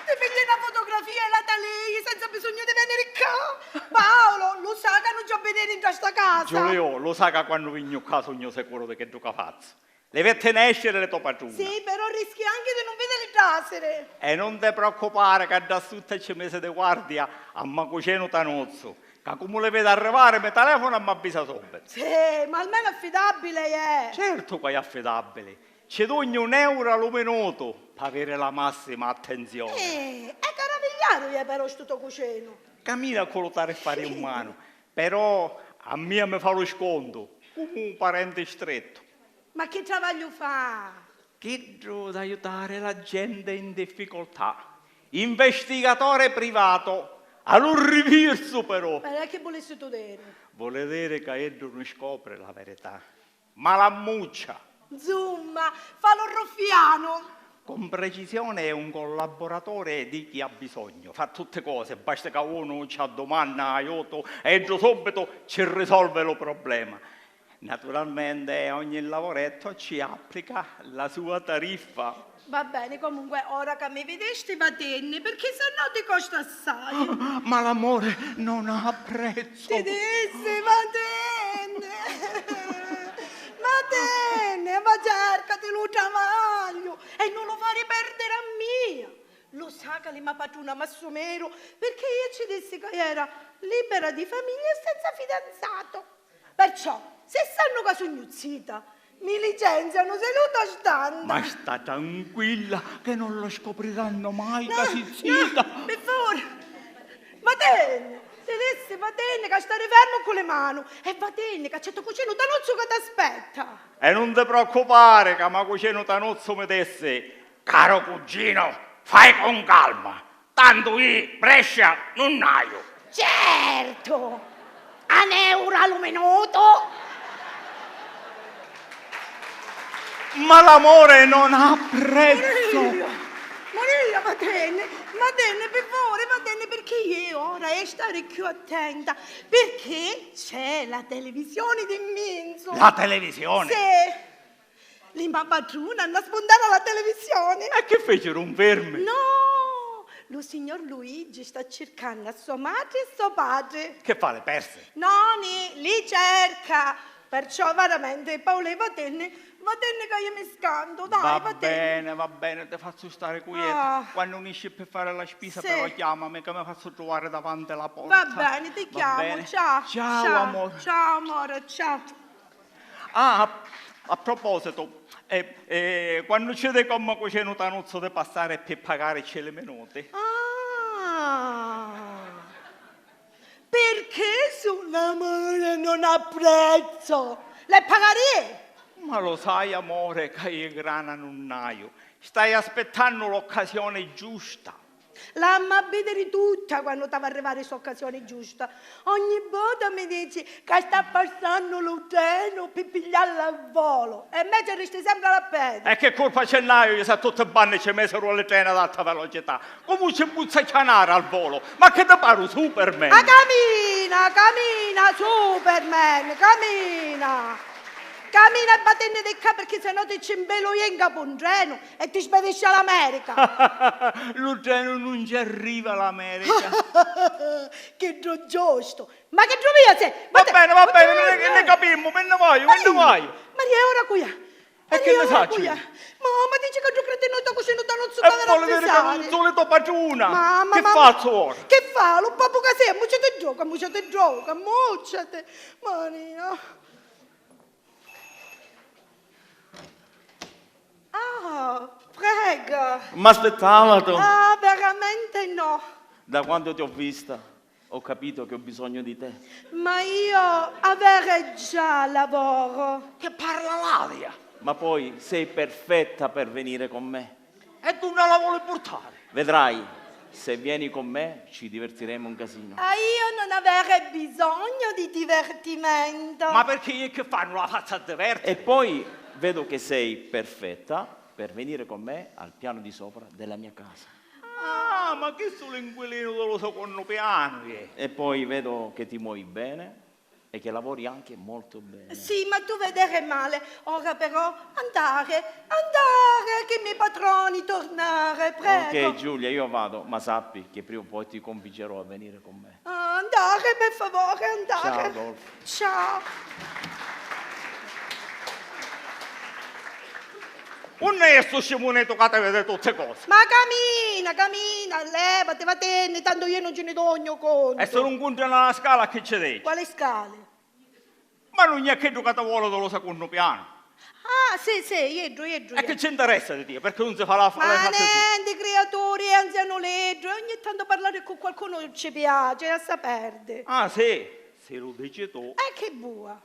Ti pigli na fotografia e la talii senza bisognu di veniri ccà. Paolo, lu sa ca nun ci ha viniri nta sta casa. Giulio, lu sa ca quannu vignu ccà sugnu sicuru di chiddu ca fazzu. Li vitti nesciri li to patruna. Sì, però rischi anchi di nun vidili trasiri. E nun ti preoccupari ca ddà sutta ci misi di guardia a ma cucinu Tanuzzu, ca comu li vidi arrivari mi telefona e m'avvisa subitu. Sì, ma almenu affidabili è. Certu ca è affidabili. Ci dugnu un euro a lu minutu p'aviri la massima attenzioni. Eh, è caravigliaru è però stu to cucinu. Camina cu lu tariffariu in manu, però a mia mi fa lu scontu, comu un parenti strettu. Ma chi travagliu fa? Chiddu d'aiutari la genti in difficoltà. Investigatore privato, a lu rivirsu però. Ma chi vulissitu diri? Voli diri ca iddu nun scopri la verità, ma l'ammuccia. Nzumma, fa lu ruffianu. Con precisione è un collaboratore di chi ha bisogno, fa tutte cose, basta ca unu ci addumanna aiutu e iddu subitu ci risolvi lu problema. Naturalmente ogni lavoretto ci applica la sua tariffa. Va beni, comunque, ora ca mi vidisti, vatinni, pirchì se no ti costa assai. Ma l'amore non ha prezzo. Ti dissi, vatinni. Vatinni, va cercati lu travagliu e non lu fari perdiri a mia. Lu sa ca li ma patruna m'assumeru pirchì io ci dissi ca era libera di famiglia e senza fidanzato. Perciò, si sannu ca sugnu zita, mi licenzianu seduta stanta. Ma sta tranquilla che non lo scopriranno mai ca si zita. No, pi favuri. Vatinni, ti dissi, vatinni ca stari fermu cu li manu e vatinni ca c'è to cucinu Tanuzzu ca t'aspetta. E non ti preoccupari ca ma cucinu Tanuzzu mi dissi: "Caro cugino, fai con calma, tantu i prescia nun haiu." Certu! A n'euro a lu minutu! Ma l'amore non ha prezzo! Maria! Maria, Vattenne, vattenne, pi favuri, vattenne, pirchì iu ora haiu a stari cchiù attenta, pirchì c'è la televisioni di mminzu. La televisioni? Sì. Li ma patruna hannu a spuntari a la televisioni. E chi feci, un fermi? No! Lu signor Luigi sta circannu a so matri e so patri. Chi fa, li persi? No, ni, li cerca. Perciò veramenti, Paulè, vattenne, vattenne ca iu mi scantu, dai, vattenne. Va bene, va bene, ti fazzu stari quieta. Ah. Quannu nisci pi fari la spisa, sì, però chiamami ca mi fazzu truvari davanti la porta. Va bene, ti chiamu, ciao, ciao, amore. Ciao, amore, ciao. Ah, a, a propositu, eh, eh, quannu ci dicu a me cucinu Tanuzzu di passari pi pagarici li minuti? Ah, pirchì su l'amore non ha prezzo? L'è pagari? Ma lu sai, amore, ca iu grana nun n'haiu. Staiu aspittannu l'occasioni giusta. L'amma vidiri tutta quannu t'ava arrivari s'occasioni giusta. Ogni vota mi dici ca sta passannu lu trenu pi pigghialla al volo e inveci arristi sempri a la pedi. E chi curpa ci nn'haiu iu s'è tutti banni ci misiru li treni ad alta velocità? Comu ci puzzu acchianari al volo? Ma chi ti paru, Superman? A camina, camina, Superman, camina! Camina e vatinni di ccà, pirchì se no ti ci mpilu iu 'ncapu un trenu e ti spedisci a l'America. Lu trenu nun ci arriva a l'America. Chiddu giustu. Ma chiddu mia si? Va bene, va bene, ni, ni capimmu, mi nni vaiu, mi nni vaiu. Maria, e ora cu è? E chi nni sacciu iu? Mamma, dici ca ddu cretinu di to cucinu Tanuzzu t'aviri a pisari. E voli viri ca nun su li to patruna. Mamma, chi fazzu ora? Chi fa? Lu babbu ca si, ammucciati ddocu, ammucciati ddocu, ammucciati. Maria. Ah, prego. M'aspittavatu? Ah, veramente no. Da quandu ti ho vista, ho capito che ho bisogno di te. Ma io avere già lavoro. Che parla l'aria! Ma poi sei perfetta per venire con me. E dunni la voli purtari? Vedrai, se vieni con me ci divertiremo un casino. A io non avere bisogno di divertimento. Ma perché io che fanno la faccia a divertire? E poi vedo che sei perfetta per venire con me al piano di sopra della mia casa. Ah, ma chi su l'inquilinu di lu secondu pianu, eh? E poi vedo che ti muovi bene e che lavori anche molto bene. Sì, ma tu vedere male. Ora però andare, andare, che i miei patroni tornare, prego. Ok, Giulia, io vado, ma sappi che prima o poi ti convincerò a venire con me. Ah, andare, per favore, andare. Ciao, Dolfo. Ciao. Unni è stu scimunitu ca ti vidi tutti cosi? Ma camina, camina, levati, vatinni, tantu iu nun ci ni dugnu contu. E si lu ncuntra nna la scala, chi ci dici? Quali scali? Ma nun è chiddu ca ti voli di lu secunnu pianu? Ah, sì, sì, iddu, iddu. E chi ci ntaressa di tia? Pirchì nun si fa la fa-, ma nenti, criaturi, è anzianuleddu, e ogni tantu parlari cu qualcunu ci piaci, lassa perdi. Ah, sì? Si lu dici tu. E chi vua?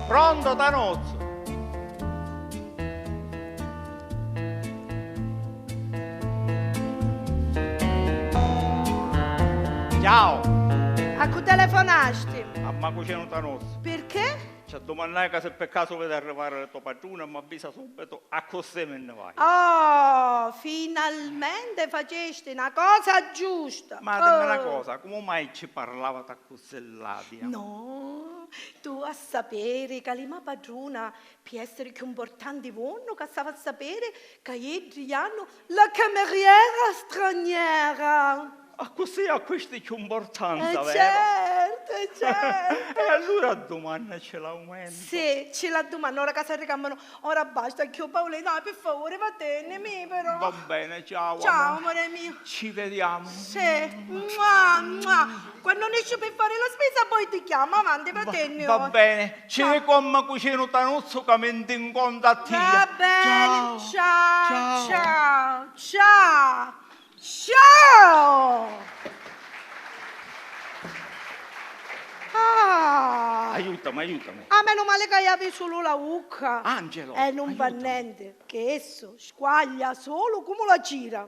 Pronto, Tanuzzu? Ciao! A cu telefonasti? A ma cucinu Tanuzzu. Pirchì? Ci addumannai ca si pi casu vidi arrivari li to patruna, m'avvisa subitu, accussì mi nni vaiu. Oh, finalmente facisti na cosa giusta. Ma dimmi na cosa, comu mai ci parlavati accussì ladia? No, tu a sapiri ca li ma patruna, pi essiri cchiù mportanti vonnu ca s'ava a sapiri ca iddi hannu la cameriera straniera. Accussì acquisti cchiù mportanza, veru? Eh, certu, certu. E allura a dumanna ci l'aumentu. Sì, ci l'addumannu, ora ca s'arricàmmanu. Ora basta, cchiù Paulè, dai, pi favuri, vattennimi, però. Va bene, ciao, amore. Ciao, amore mio. Ci vediamo. Sì. Mua, mua. Quannu nesciu pi fari la spisa, poi ti chiamo, avanti, vattennimi. Va bene. Ci vediamo, cucinu Tanuzzu, ca mi nti ncontu a tia. Va bene, ciao, ciao, ciao. Ciao! Ah! Aiutami, aiutami. Ah, menu mali ca havi sulu la vucca. Angelo, aiutami. E nun fa nenti, che esso squaglia sulu comu la cira.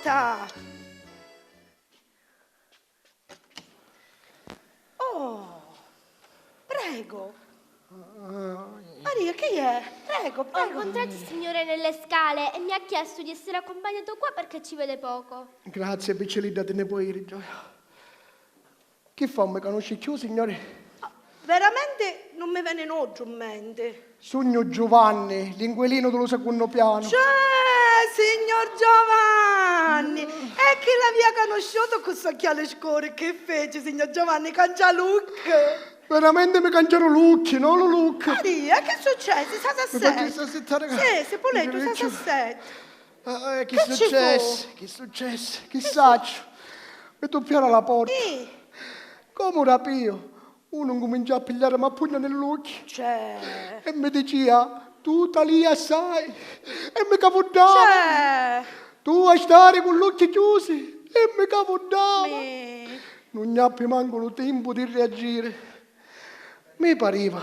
Ta. Oh, prego. Maria, chi è? Prego, prego. Ho incontrato il signore nelle scale e mi ha chiesto di essere accompagnato qua perché ci vede poco. Grazie, piccilidda, ti ne puoi iri, gioia. Chi fa, mi canusci cchiù, signori? Veramente non mi vene nulla in mente. Sugnu Giuvanni, l'inquilinu di lu secunnu pianu. Cioè, signor Giovanni, e chi l'avia canusciutu cu s'occhiali scuri, chi feci, signor Giovanni, cancià look? Veramente mi canciaru l'ucchi, no lu look. Maria, chi successi? Sta Mi faci assettu. Sta zittari ca Sì, sì, pulitu, sta assettu. Ah, eh, chi Chi ci successi? Fu? Chi successi? Chi sacciu? Mi tuppiaru a la porta. Ih. Comu rapìu, unu ncuminciò a pigliarimi a pugna nni l'ucchi. Cioè. E mi dicia, tu talìa assai. E mi cavuddava. Cioè. Tu hai stari cu l'ucchi chiusi. E mi cavuddava. Mi. Nun gnappi mancu lu timpu di reagiri. Mi pariva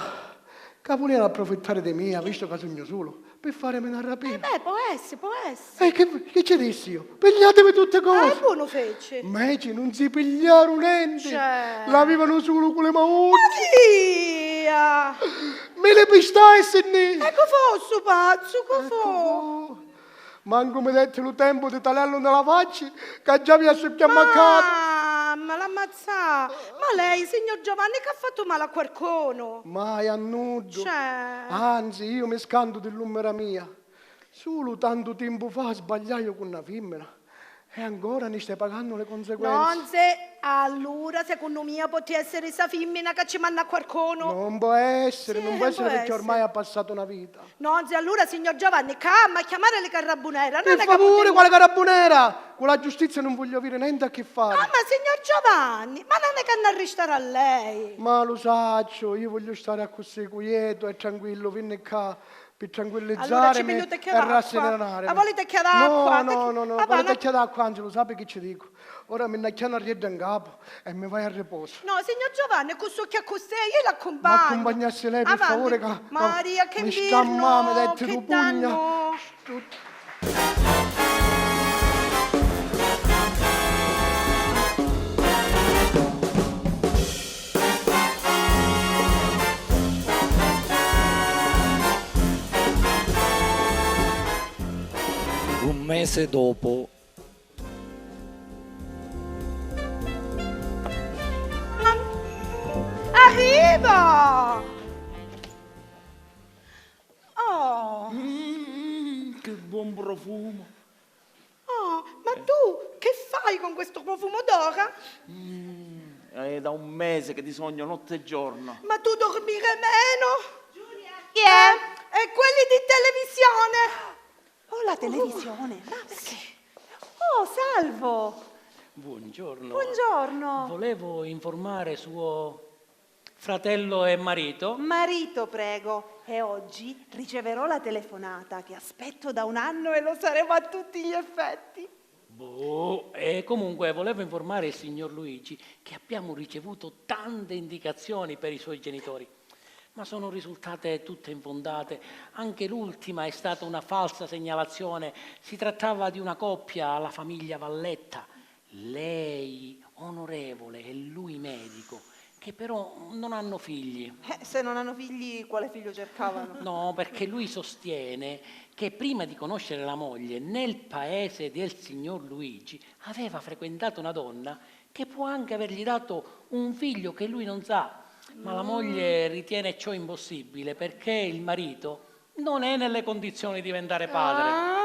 ca vulianu approfittari di mia, vistu ca sugnu sulu, pi farimi na rapina. Eh beh, pò essi, pò essi. E chi, chi ci dissi iu? Pigliatimi tutti cosi! Eh, bonu feci. Meci nun si pigliaru nenti. Cioè. L'avivanu sulu cu li maucci. Maria! Mi li pistai, sinnì! E cu fu stu pazzu, cu fu? Mancu mi detti lu tempu di taliallu nta la facci, ca già avia succhiammacatu. Mamma, l'ammazzà! Ma lei, signor Giovanni, c'ha fattu mali a quarcunu? Mai a nuddu. Cioè. Anzi, iu mi scantu di l'ummira mia. Sulu tantu timpu fa sbagliaiu cu na fimmina e ancora ni stai pagannu li conseguenzi. Nonzi, allura, secunnu mia, potti essiri ssa fimmina ca ci manna a quarcunu. Non può essiri, non può essiri, pirchì ormai ha passatu na vita. Nonzi, allura, signor Giovanni, c'amma a chiamari li carrabbunera, non è ca... Pi favuri, quali carrabbunera? Cu la giustizia nun vogliu aviri nenti a chi fari. Ah, ma signor Giovanni, ma non è ca n'arristara a lei? Ma lu sacciu, iu vogliu stari accussì, cuietu e tranquillu, vinni ccà pi tranquillizzarimi e rassinari. Allura ci pigliu u tecchia d'acqua. A voli tecchia d'acqua? No, no, no, no, quali tecchia d'acqua, anzi, lu sapi chi ci dicu? Ora mi nn'acchianu arrieddu 'n capu e mi vaiu a riposu. No, signor Giovanni, cu succhi accussì, iu l'accumpagnu. M'accumpagnassi lei, pi favuri, ca... Avanti. Maria, che infernu, che dannu. Mi sta mami, detti du pugna. Un mese dopo. Arriva! Oh! Mm, che buon profumo! Oh, ma tu che fai con questo profumo d'ora? Mm, è da un mese che ti sogno notte e giorno. Ma tu dormire meno? Giulia, chi è? Eh, è quelli di televisione! Oh, la televisione? Ma perché? Oh, salvo! Buongiorno. Buongiorno. Volevo informare suo fratello e marito. Marito, prego. E oggi riceverò la telefonata che aspetto da un anno e lo saremo a tutti gli effetti. Boh, e comunque volevo informare il signor Luigi che abbiamo ricevuto tante indicazioni per i suoi genitori, ma sono risultate tutte infondate. Anche l'ultima è stata una falsa segnalazione. Si trattava di una coppia, la famiglia Valletta. Lei, onorevole, e lui medico, che però non hanno figli. Eh, se non hanno figli, quale figlio cercavano? No, perché lui sostiene che prima di conoscere la moglie, nel paese del signor Luigi, aveva frequentato una donna che può anche avergli dato un figlio che lui non sa, ma la moglie ritiene ciò impossibile perché il marito non è nelle condizioni di diventare padre. Ah,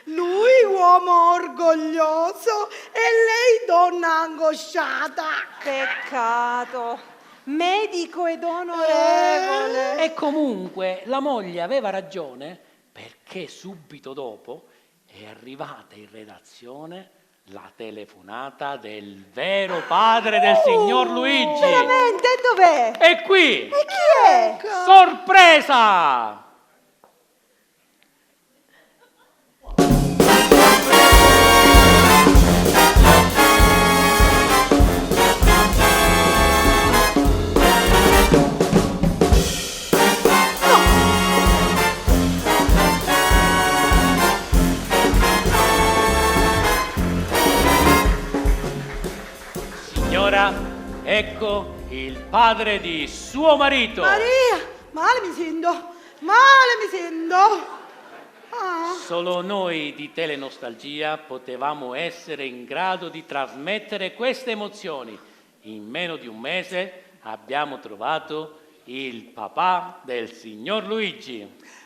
lui uomo orgoglioso e lei donna angosciata. Peccato. Medico ed onorevole. E comunque la moglie aveva ragione, perché subito dopo è arrivata in redazione la telefonata del vero padre del signor Luigi. Veramente? Dov'è? È qui! E chi è? Sorpresa! Ora, ecco il padre di suo marito. Maria, male mi sento, male mi sento. Ah. Solo noi di Telenostalgia potevamo essere in grado di trasmettere queste emozioni. In meno di un mese abbiamo trovato il papà del signor Luigi.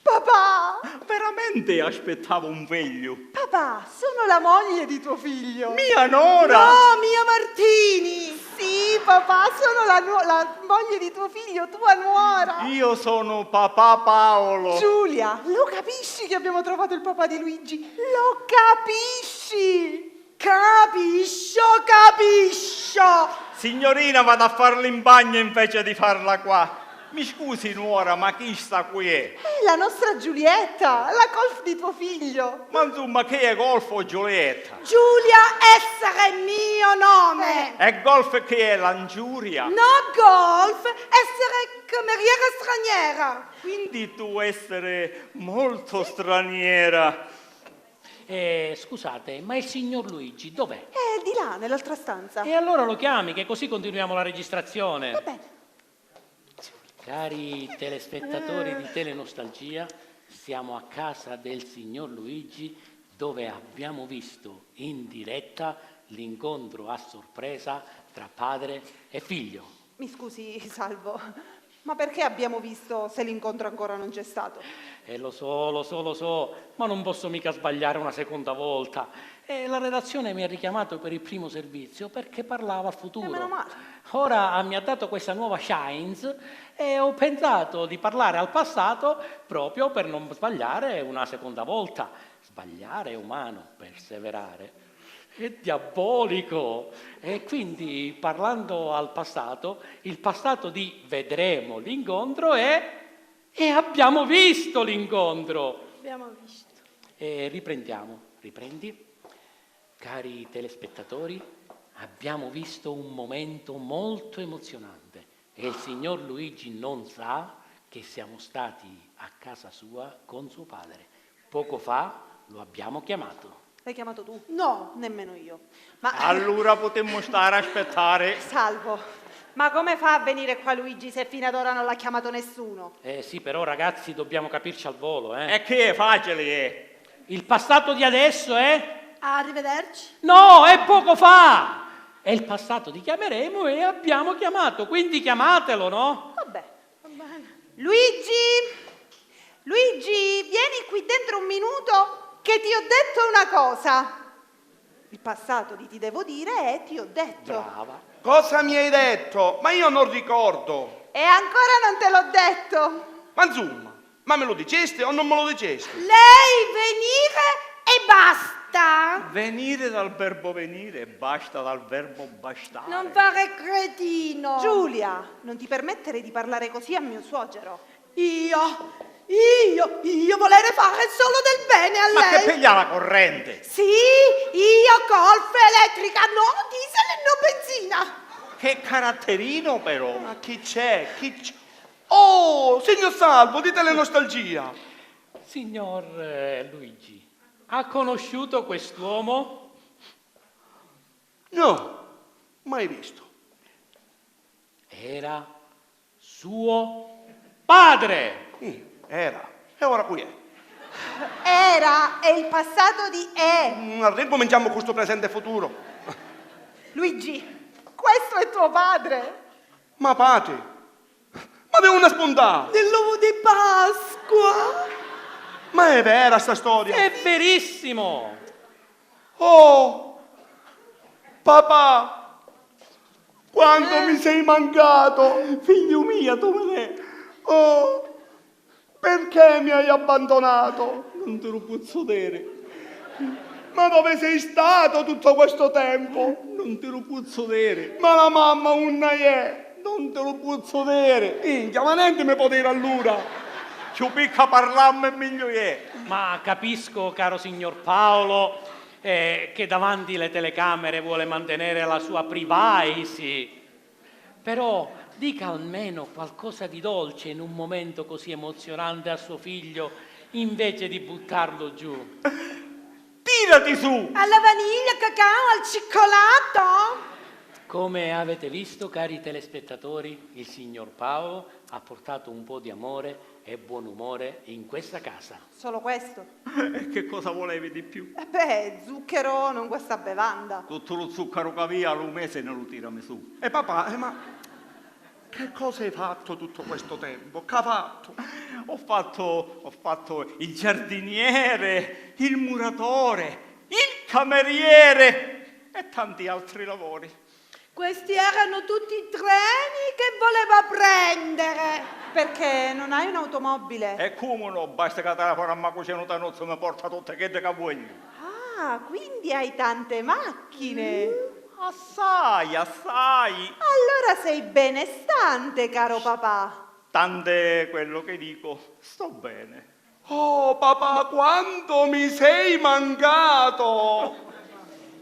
Papà! Veramente aspettavo un figlio. Papà, sono la moglie di tuo figlio. Mia nora! No, mia Martini! Sì, papà, sono la, nuo- la moglie di tuo figlio, tua nuora. Io sono papà Paolo. Giulia, lo capisci che abbiamo trovato il papà di Luigi? Lo capisci? Capiscio, capiscio! Signorina, vado a farla in bagno invece di farla qua. Mi scusi, nuora, ma chista qui è? È la nostra Giulietta, la colf di tuo figlio. Ma insomma, chi è colf o Giulietta? Giulia essere mio nome. E golf chi è, l'ingiuria? No golf, essere cameriera straniera. Quindi tu essere molto straniera. Eh, scusate, ma il signor Luigi dov'è? È di là, nell'altra stanza. E allora lo chiami, che così continuiamo la registrazione. Va bene. Cari telespettatori di Telenostalgia, siamo a casa del signor Luigi, dove abbiamo visto in diretta l'incontro a sorpresa tra padre e figlio. Mi scusi, Salvo, ma perché abbiamo visto se l'incontro ancora non c'è stato? Eh, lo so, lo so, lo so, ma non posso mica sbagliare una seconda volta. Eh, la redazione mi ha richiamato per il primo servizio perché parlava al futuro. E meno male. Ora, ah, mi ha dato questa nuova chance e ho pensato di parlare al passato proprio per non sbagliare una seconda volta. Sbagliare è umano, perseverare è diabolico. E quindi, parlando al passato, il passato di vedremo l'incontro è: e abbiamo visto l'incontro. Abbiamo visto. E riprendiamo, riprendi. Cari telespettatori, abbiamo visto un momento molto emozionante e il signor Luigi non sa che siamo stati a casa sua con suo padre. Poco fa lo abbiamo chiamato. L'hai chiamato tu? No, nemmeno io. Ma allora potremmo stare a aspettare. Salvo, ma come fa a venire qua Luigi se fino ad ora non l'ha chiamato nessuno? Eh sì, però ragazzi, dobbiamo capirci al volo, eh. E che è facile, eh? Il passato di adesso è? Arrivederci. No, è poco fa! È il passato di chiameremo e abbiamo chiamato, quindi chiamatelo, no? Vabbè, va bene. Luigi! Luigi, vieni qui dentro un minuto che ti ho detto una cosa. Il passato di ti devo dire è ti ho detto. Brava. Cosa mi hai detto? Ma io non ricordo. E ancora non te l'ho detto. Ma insomma, ma me lo diceste o non me lo diceste? Lei venire e basta. Venire dal verbo venire e basta dal verbo bastare. Non fare cretino. Giulia, non ti permettere di parlare così a mio suocero. Io, io, io volere fare solo del bene a lei. Ma che piglia la corrente? Sì, io colf, elettrica, no diesel e no benzina. Che caratterino però! Ma chi c'è? Chi c'è? Oh, signor Salvo, di Telenostalgia! Signor eh, Luigi, ha conosciuto quest'uomo? No, mai visto. Era suo padre! Sì, era. E ora cui è? Era è il passato di è. Mm, arrincuminciamo cu stu presente e futuro. Luigi, questo è tuo padre. Ma patri, ma di unni spuntà? Nell'uovo di Pasqua. Ma è vera sta storia? È verissimo! Oh, papà, quanto mi sei mancato! Figliu mio, tu me l'hai. Oh, perché mi hai abbandonato? Non te lo pozzo dire. Ma dove sei stato tutto questo tempo? Non te lo pozzo dire. Ma la mamma unna è? Non te lo pozzo dire. Minchia, ma nenti mi può dire allora? Cchiù picca parlammu e migliu è. Ma capisco, caro signor Paolo, eh, che davanti le telecamere vuole mantenere la sua privacy. Però dica almeno qualcosa di dolce in un momento così emozionante a suo figlio, invece di buttarlo giù. Tirati su! Alla vaniglia, cacao, al cioccolato? Come avete visto, cari telespettatori, il signor Paolo ha portato un po' di amore e buon umore in questa casa. Solo questo? E che cosa volevi di più? E beh, zucchero non guasta bevanda. Tuttu lu zuccaru c'avia a lu mese nni lu tiramisù. E papà, eh, ma che cosa hai fatto tutto questo tempo? Che ha fatto? Ho fatto, ho fatto il giardiniere, il muratore, il cameriere e tanti altri lavori. Questi erano tutti treni che voleva prendere. Perché non hai un'automobile? E comu no, basta ca telefonu a me cucinu Tanuzzu, mi porta tutti chiddi ca vogliu. Ah, quindi hai tante macchine. Mm, assai, assai. Allora sei benestante, caro papà. Tant'è quello che dico, sto bene. Oh, papà, quanto mi sei mancato!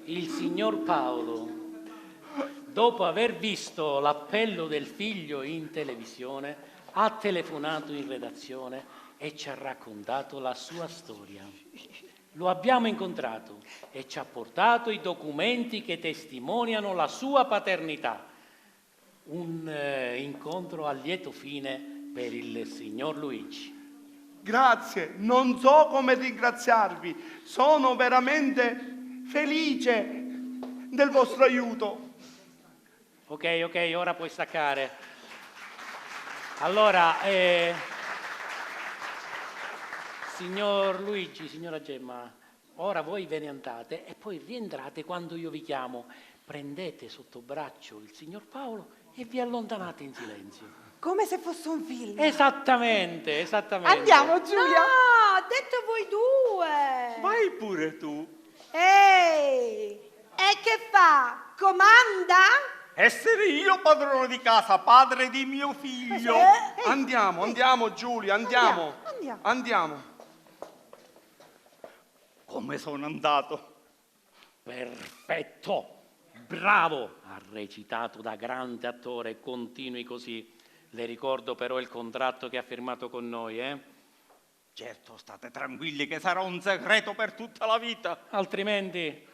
Il signor Paolo, dopo aver visto l'appello del figlio in televisione, ha telefonato in redazione e ci ha raccontato la sua storia. Lo abbiamo incontrato e ci ha portato i documenti che testimoniano la sua paternità. Un, eh, incontro a lieto fine per il signor Luigi. Grazie, non so come ringraziarvi, sono veramente felice del vostro aiuto. Ok, ok, ora puoi staccare. Allora, eh, signor Luigi, signora Gemma, ora voi ve ne andate e poi rientrate quando io vi chiamo. Prendete sotto braccio il signor Paolo e vi allontanate in silenzio. Come se fosse un film. Esattamente, esattamente. Andiamo, Giulia. No, ho detto voi due. Vai pure tu. Ehi, e che fa? Comanda? Essere io padrone di casa, padre di mio figlio. Eh, eh. Andiamo, andiamo, Giulia, andiamo. Andiamo, andiamo. Andiamo. Come sono andato? Perfetto! Bravo! Ha recitato da grande attore, continui così. Le ricordo però il contratto che ha firmato con noi, eh? Certo, state tranquilli che sarà un segreto per tutta la vita. Altrimenti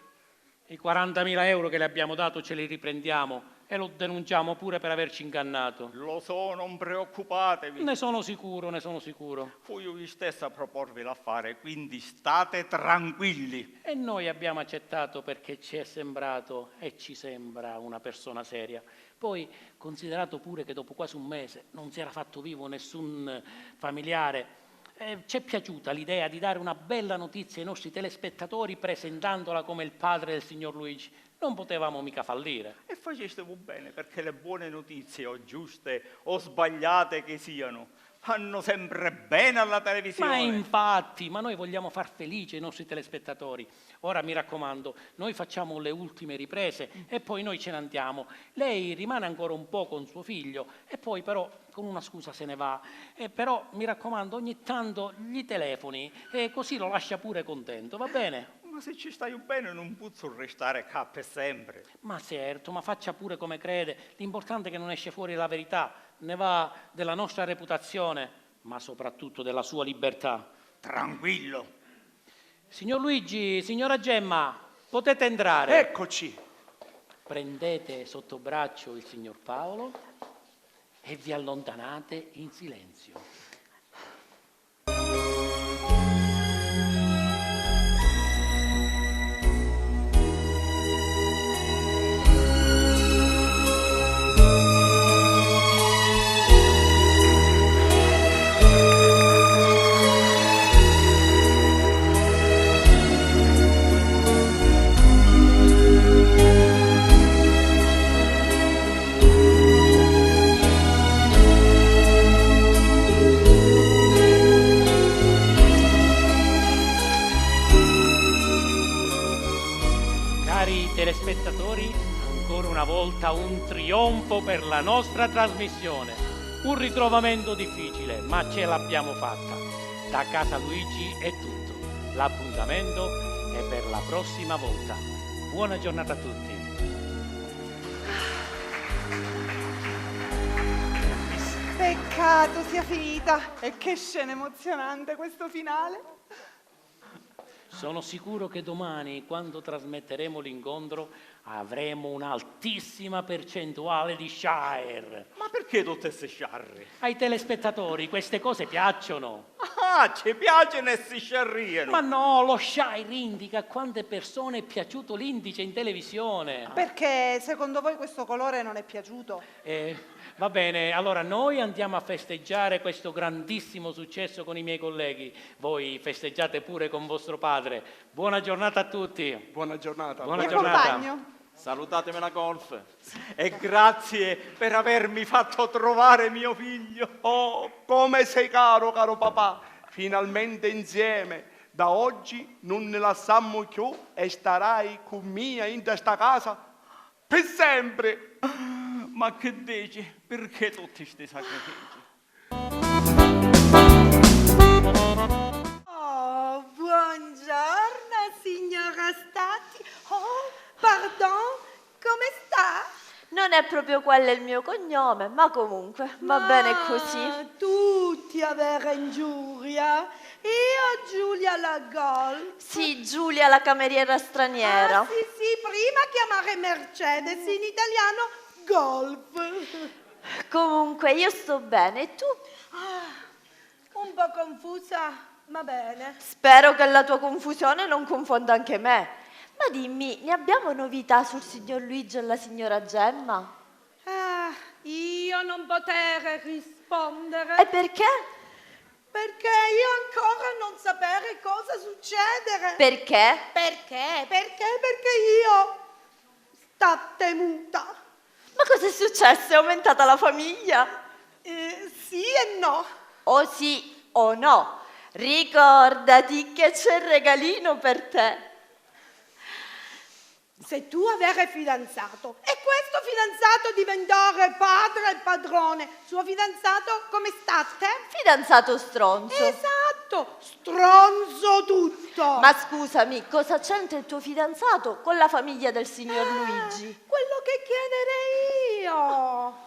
i quarantamila euro che le abbiamo dato ce li riprendiamo e lo denunciamo pure per averci ingannato. Lo so, non preoccupatevi. Ne sono sicuro, ne sono sicuro. Fui io stesso a proporvi l'affare, quindi state tranquilli. E noi abbiamo accettato perché ci è sembrato e ci sembra una persona seria. Poi, considerato pure che dopo quasi un mese non si era fatto vivo nessun familiare, eh, ci è piaciuta l'idea di dare una bella notizia ai nostri telespettatori presentandola come il padre del signor Luigi. Non potevamo mica fallire. E faceste bene, perché le buone notizie, o giuste o sbagliate che siano, fanno sempre bene alla televisione. Ma infatti, ma noi vogliamo far felice i nostri telespettatori. Ora, mi raccomando, noi facciamo le ultime riprese e poi noi ce ne andiamo. Lei rimane ancora un po' con suo figlio e poi però con una scusa se ne va. E però, mi raccomando, ogni tanto gli telefoni e così lo lascia pure contento, va bene? Ma se ci staiu bene, non puzzu restare ccà per sempre. Ma certo, ma faccia pure come crede, l'importante è che non esce fuori la verità, ne va della nostra reputazione, ma soprattutto della sua libertà. Tranquillo. Signor Luigi, signora Gemma, potete entrare. Eccoci. Prendete sotto braccio il signor Paolo e vi allontanate in silenzio. Cari telespettatori, ancora una volta un trionfo per la nostra trasmissione. Un ritrovamento difficile, ma ce l'abbiamo fatta. Da casa Luigi è tutto. L'appuntamento è per la prossima volta. Buona giornata a tutti. Peccato sia finita. E che scena emozionante questo finale. Sono sicuro che domani, quando trasmetteremo l'incontro, avremo un'altissima percentuale di share. Ma perché tutti sti sciarri? Ai telespettatori queste cose piacciono. Ah, ci piacciono e si sciarriano. Ma no, lo share indica a quante persone è piaciuto l'indice in televisione. Perché secondo voi questo colore non è piaciuto? Eh, va bene, allora noi andiamo a festeggiare questo grandissimo successo con i miei colleghi. Voi festeggiate pure con vostro padre. Buona giornata a tutti. Buona giornata. Buona giornata. Mio compagno. Salutatemi la golf. E grazie per avermi fatto trovare mio figlio. Oh, come sei caro, caro papà. Finalmente insieme. Da oggi nun ni lassammu cchiù e starai cu mia intra sta casa pi sempri. Ma che dici? Perché tutti sti sacrifici? Oh, buongiorno, signora Stati. Oh, pardon, come sta? Non è proprio quello il mio cognome, ma comunque va bene così. Ma tutti a vera ingiuria. Io Giulia la Gol. Sì, Giulia la cameriera straniera. Ah, sì, sì, prima chiamare Mercedes, in italiano Golf. Comunque, io sto bene, e tu? Ah, un po' confusa, ma bene. Spero che la tua confusione non confonda anche me. Ma dimmi, ne abbiamo novità sul signor Luigi e la signora Gemma? Ah, io non potere rispondere. E perché? Perché io ancora non sapere cosa succedere. Perché? Perché? Perché? Perché io statte muta. Ma cosa è successo? È aumentata la famiglia? Eh, sì e no. O sì o no. Ricordati che c'è il regalino per te. Se tu avere fidanzato e questo fidanzato diventare padre e padrone, suo fidanzato come statte? Fidanzato stronzo. Esatto, stronzo tutto. Ma scusami, cosa c'entra il tuo fidanzato con la famiglia del signor Luigi? Quello che chiederei io.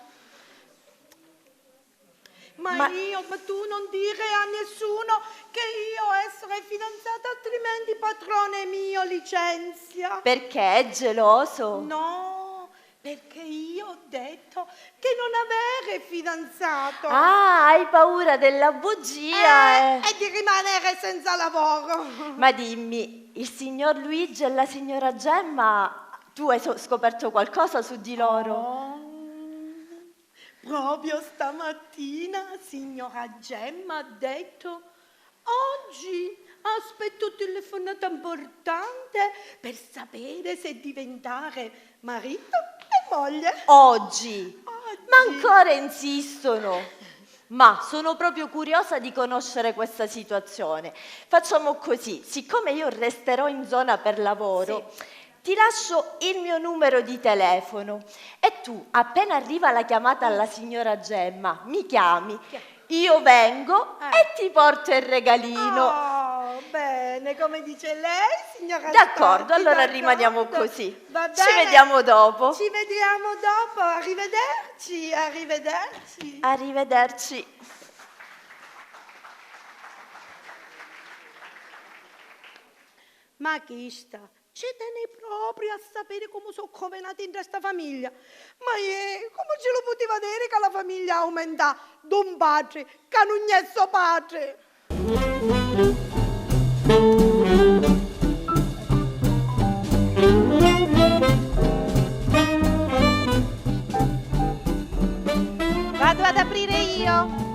Ma io, ma tu non dire a nessuno che io essere fidanzata, altrimenti padrone mio licenzia. Perché è geloso? No, perché io ho detto che non avere fidanzato. Ah, hai paura della bugia, eh, eh. E di rimanere senza lavoro. Ma dimmi, il signor Luigi e la signora Gemma, tu hai so-, scoperto qualcosa su di loro? Oh. Proprio stamattina signora Gemma ha detto: "Oggi aspetto telefonata importante per sapere se diventare marito e moglie." Oggi? Oggi. Ma ancora insistono? Ma sono proprio curiosa di conoscere questa situazione. Facciamo così, siccome io resterò in zona per lavoro, sì. Ti lascio il mio numero di telefono e tu, appena arriva la chiamata alla signora Gemma, mi chiami. Chi-, io vengo, eh, e ti porto il regalino. Oh, bene, come dice lei, signora D'accordo, Scotti, allora d'accordo. Rimaniamo così. Va bene. Ci vediamo dopo. Ci vediamo dopo. Arrivederci, arrivederci. Arrivederci. Ma chista ci teni proprio a sapiri comu sò covenati intra sta famiglia. Ma iè, comu ci lu putiva diri ca la famiglia aumentà d'un patri ca nun è so patri? Vado ad aprire io.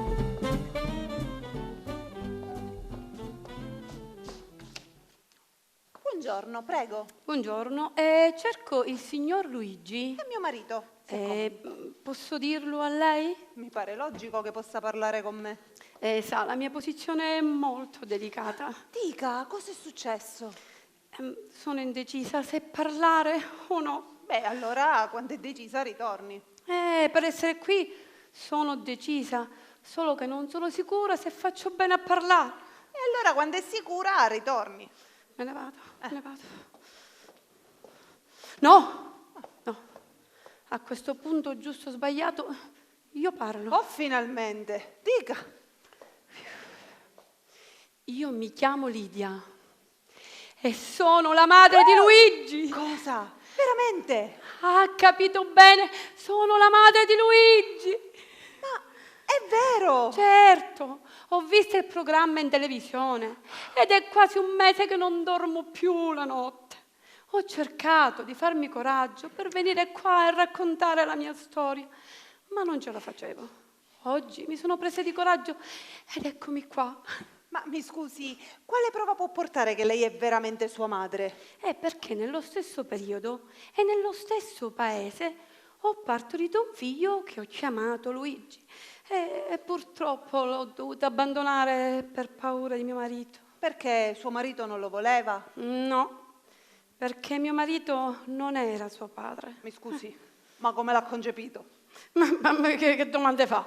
Buongiorno, prego. Buongiorno, eh, cerco il signor Luigi. È mio marito, si accomodi. Eh, posso dirlo a lei? Mi pare logico che possa parlare con me. Eh, sa, la mia posizione è molto delicata. Dica, cosa è successo? Ehm, sono indecisa se parlare o no. Beh, allora, quando è decisa, ritorni. Eh, per essere qui sono decisa, solo che non sono sicura se faccio bene a parlare. E allora, quando è sicura, ritorni. Me ne vado, eh, me ne vado. No, no. A questo punto, giusto o sbagliato, io parlo. Oh, finalmente. Dica. Io mi chiamo Lidia. E sono la madre di Luigi! Cosa? Veramente? Ha capito bene, sono la madre di Luigi! Ma è vero! Certo, ho visto il programma in televisione ed è quasi un mese che non dormo più la notte. Ho cercato di farmi coraggio per venire qua e raccontare la mia storia, ma non ce la facevo. Oggi mi sono presa di coraggio ed eccomi qua. Ma mi scusi, quale prova può portare che lei è veramente sua madre? È perché nello stesso periodo e nello stesso paese ho partorito un figlio che ho chiamato Luigi e, e purtroppo l'ho dovuto abbandonare per paura di mio marito. Perché suo marito non lo voleva? No, perché mio marito non era suo padre. Mi scusi, ma come l'ha concepito? Ma, ma che, che domande fa?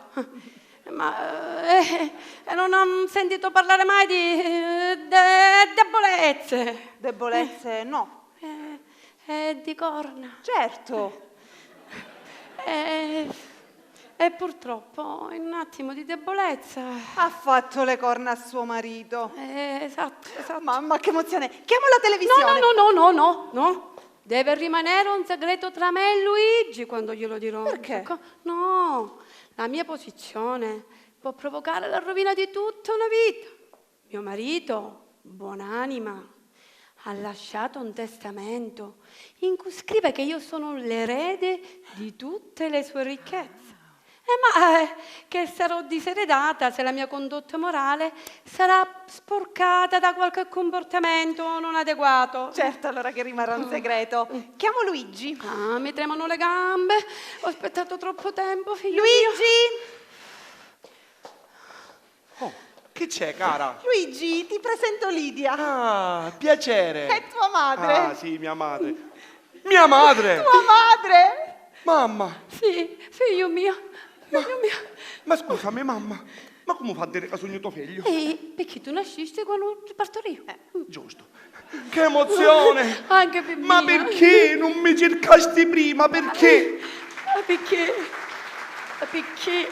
Ma eh, eh, non ho sentito parlare mai di eh, de- debolezze. Debolezze, no. Eh, eh, di corna. Certo. Eh, e purtroppo in un attimo di debolezza. Ha fatto le corna a suo marito. Eh, esatto, esatto. Mamma, che emozione! Chiamo la televisione. No, no, no, no, no, no, no. Deve rimanere un segreto tra me e Luigi quando glielo dirò. Perché? Ecco, no, la mia posizione può provocare la rovina di tutta una vita. Mio marito, buonanima, ha lasciato un testamento in cui scrive che io sono l'erede di tutte le sue ricchezze. Eh, ma eh, che sarò diseredata se la mia condotta morale sarà sporcata da qualche comportamento non adeguato. Certo, allora che rimarrà un segreto. Chiamo Luigi. Ah, mi tremano le gambe. Ho aspettato troppo tempo, figlio mio. Luigi! Oh, chi c'è, cara? Luigi, ti presento Lidia. Ah, piacere. È tua madre. Ah, sì, mia madre. Mia madre! Tua madre! Mamma! Sì, figlio mio, figlio mio. Ma scusami, mamma, ma comu fa a diri ca sugnu to figliu? Eh, picchì tu nascisti quannu ti parturìu. Eh, giustu. Che emozione! Anche pi mia. Ma pirchì nun mi circasti prima? Pirchì? Ma picchì? Ma picchì?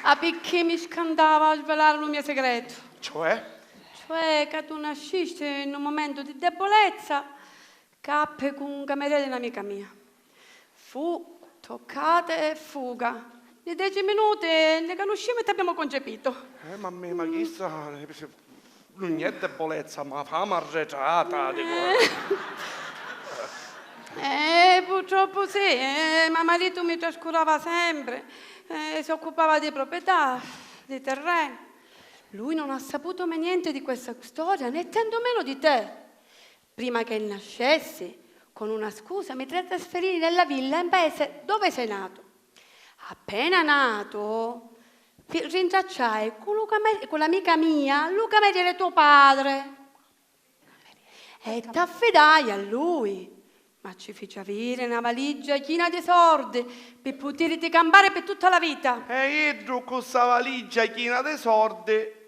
Ma picchì mi scantava a svelari lu mio segretu? Cioè? Cioè ca tu nascisti in un mumentu di debolezza, cappi cu un camerieri di n'amica mia. Fu toccata e fuga. Ni deci minuti ni canuscimu e t'abbiamo concepito. Eh, ma me, ma chissa nun è debolezza, ma fama arretrata, dicu. Eh, purtroppu sì, eh, ma maritu mi trascurava sempre, eh, si occupava di proprietà, di terreni. Lui non ha saputo mai niente di questa storia, né tantomeno di te. Prima che nascessi, con una scusa mi trasferii nella villa in paese dove sei nato. Appena nato, rintracciai cu l'amica mia lu cameriere tuo padre e t'affidai a lui, ma ci fici aviri na valigia china di sordi pi putiriti campari pi tutta la vita. E iddu cu ssa valigia china di sordi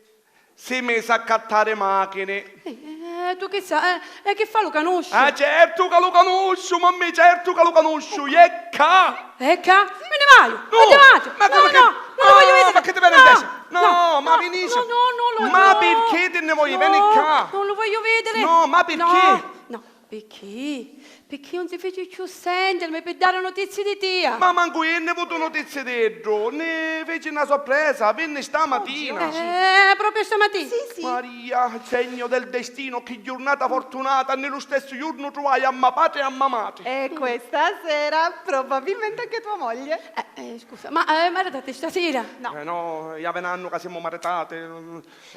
Si misi a accattari machini. Eh, tu chi sa, eh, e chi fa lu canusciu? Ah, certu ca lu canusciu, mammì, certu ca lu canusciu, jè ccà! E ccà? Mi nni vaiu! No, mi nni vaiu! Ma no, no, no, non lo voglio vedere! Ma che ti veni invece? No, ma vinisci! No, no, no, no! Ma perché ti ne vuoi? Veni ccà! Non lo voglio vedere! No, ma perché? No, no. Picchì? Picchì 'un si fici cchiù sèntirimi pi dari nutizii di tia? Ma mancu iu nni vutu nutizii d'iddu, nni fici na sorpresa, vinni stamatina. Eh, propriu stamatina? Sì, sì. Maria, segno del destino, chi jurnata fortunata, nni lu stessu jurnu truvai a ma patri e a ma matri. E questa sera probabilmente anche tua moglie. Eh, eh, scusa, ma eh, maritati stasira? No. Eh no, ia vin'annu ca simu maritati.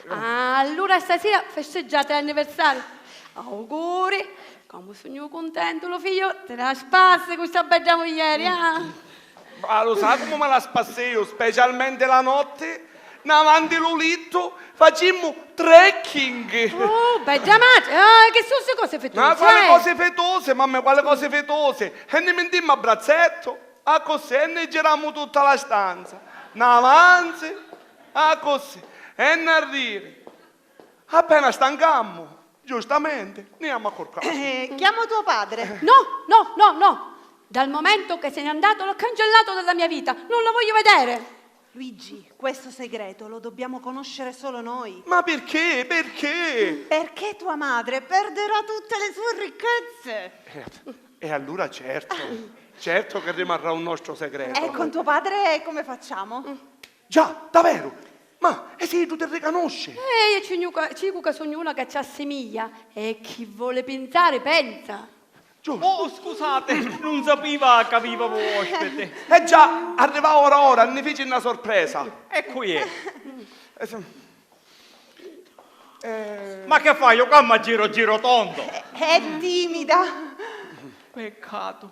Ah, allura stasira festeggiate l'anniversario. Auguri! Comu sugnu cuntentu, lu figliu ti la spassi cu sta bedda muglieri, ah! Ma lu sa comu mi la spassìu, specialmenti la notti, navanti lu littu, facimmu trekking! Oh, bedda matri! Ah, chi su sti cosi fitusi! Ma quali cosi fitusi, mamma, quali cosi fitusi! E nni mintimmu a brazzettu, accussì, e nni girammu tutta la stanza, navanzi, accussì, e nnarriri. Appena stancammu, giustamenti, nni jammu a curcari. Eh, chiamo tuo padre. No, no, no, no! Dal momento che se n'è andato l'ho cancellato dalla mia vita, non lo voglio vedere! Luigi, questo segreto lo dobbiamo conoscere solo noi. Ma perché? Perché? Perché tua madre perderà tutte le sue ricchezze. E, e allura certo, certo che rimarrà un nostro segreto. E con tuo padre come facciamo? Già, davvero? Ma e si iddu ti ricanusci? Eh, io ci dicu ca, ci dicu ca sugnu una ca ci assimiglia e chi vole pinsari pensa. Giustu. Oh, scusate, non sapiva che avevo ospite. Eh già, arrivau ora ora, nni fici na sorpresa. E cu è? Eh, se- eh. Ma che fai? Io qua mi giro, giro tondo. È, è timida. Peccato,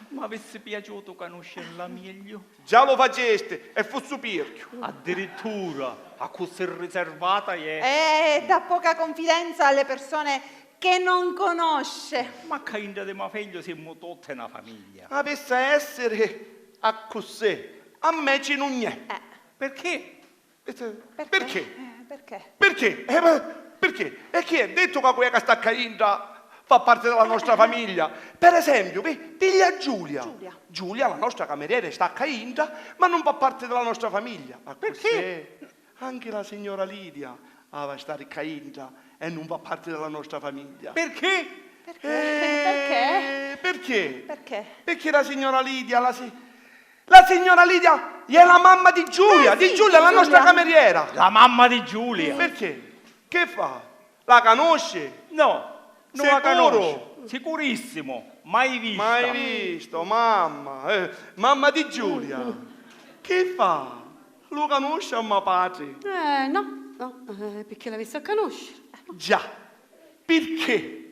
mi avessi piaciuto conoscerla meglio. Già lu facisti, e fu supirchiu. Addirittura, accussì riservata è. Eh, dà poca confidenza alle persone che non conosce. Ma ccà intra di me figghiu simu tutti na famiglia. Avissi a essiri accussì, a me ci nun è. Eh. Perché? Perché? Perché? Eh, perché? Perché? Eh, ma perché? E chi è dettu ca quella ca sta ccà intra fa parte della nostra famiglia? Per esempio, vi- piglia Giulia. Giulia. Giulia, la nostra cameriera, sta ccà intra, ma non fa parte della nostra famiglia. Accussì, anche la signora Lidia ha da stare ccà intra e non fa parte della nostra famiglia. Perché? Perché? Eh, perché? Perché? Perché la signora Lidia, la si- La signora Lidia è la mamma di Giulia, di Giulia, la nostra cameriera. La mamma di Giulia. Perché? Che fa? La conosci? No, non la conosco. Sicurissimo, mai vista. Mai visto, mamma. Eh, mamma di Giulia. Che fa? Lu conosci a me patri? Eh, no, no, eh, perché l'avissi a conoscere? Già. Pirchì?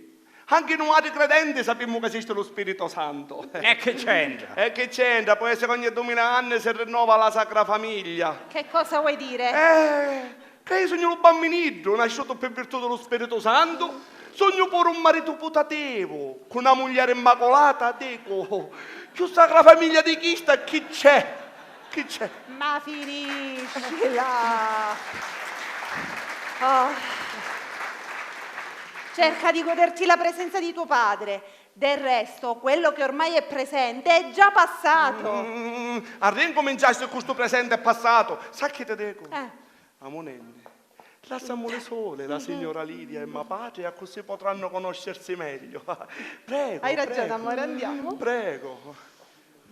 Anche nuatri credenti sapimmu ca esiste lu Spirito Santo. E che c'entra? E che c'entra? Pò essiri ca ogni dumila anni si rinnova la Sacra Famiglia. Che cosa vuoi dire? Eh, ca io sugnu lu bamminiddu, nasciutu pi virtù di lu Spirito Santo, sugnu puru un maritu putativu, cu na mugliera immaculata, dicu, cchiù sacra famiglia di chista chi c'è? Chi c'è? Ma finiscila! Oh. Cerca di goderti la presenza di tuo padre. Del resto, quello che ormai è presente è già passato. Mm, arrincuminciasti cu stu presente e passato. Sa chi ti dicu? Eh. Amu nenni. Lassamuli soli la signora Lidia e me patri, accussì potrannu conoscersi meglio. Prego, hai ragione, prego. Amore, andiamo. Prego,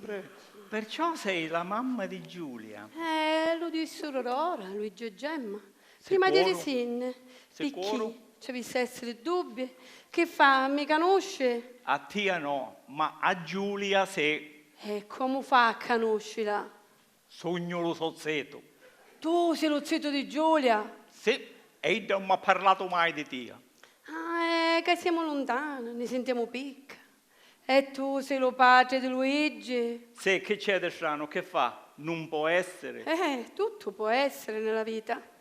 prego. Perciò sei la mamma di Giulia? Eh, lu dissuru ora, Luigi e Gemma. Prima di risinni. Sicuru? Ci avissi a essiri dubbi? Chi fa, mi canusci? A tia no, ma a Giulia sì. E comu fa a canuscila? Sugnu lu so zitu. Tu si lu zitu di Giulia? Sì, e idda nun m'ha parlatu mai di tia. Ah, è ca simu luntani, ni sintimu picca. E tu si lu patri di Luigi? Sì, chi c'è di stranu? Chi fa? Nun pò essiri? Eh, tuttu pò essiri nni la vita.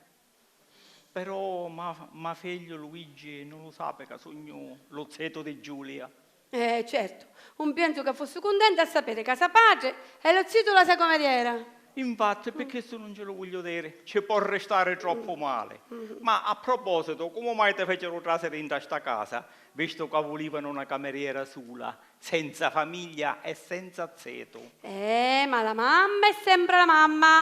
Però ma, ma figghiu Luigi nun lu sapi ca sugnu lu zitu di Giulia? Eh, certu, un piensu ca fussi cuntenta a sapiri ca sa patri è lu zitu la sa cameriera. Infatti, pi chistu nun ci lu vugliu diri, ci pò ristari troppu mali. Ma a propositu, comu mai ti feciru trasiri intra sta casa, vistu ca vulivanu na cameriera sula, senza famiglia e senza zitu? Eh, ma la mamma è sempre la mamma.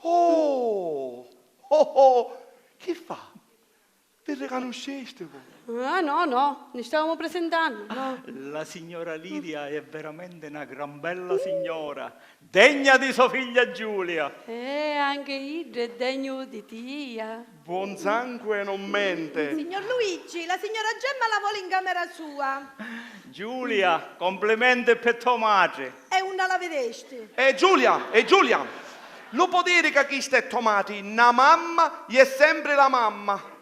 Oh! Oh, oh! Chi fa? Vi ricanuscesti, vo? Ah, no, no, ni stavamu presentannu, no. La signora Lidia è veramente una gran bella signora, degna di sua figlia Giulia. Eh, anche iddu è degnu di tia. Buon sangue non mente. Signor Luigi, la signora Gemma la vuole in camera sua. Giulia, complimenti pi to matri. E unni la videsti? E Giulia, e Giulia, lu pò diri ca chista è to matri, na mamma è sempri la mamma.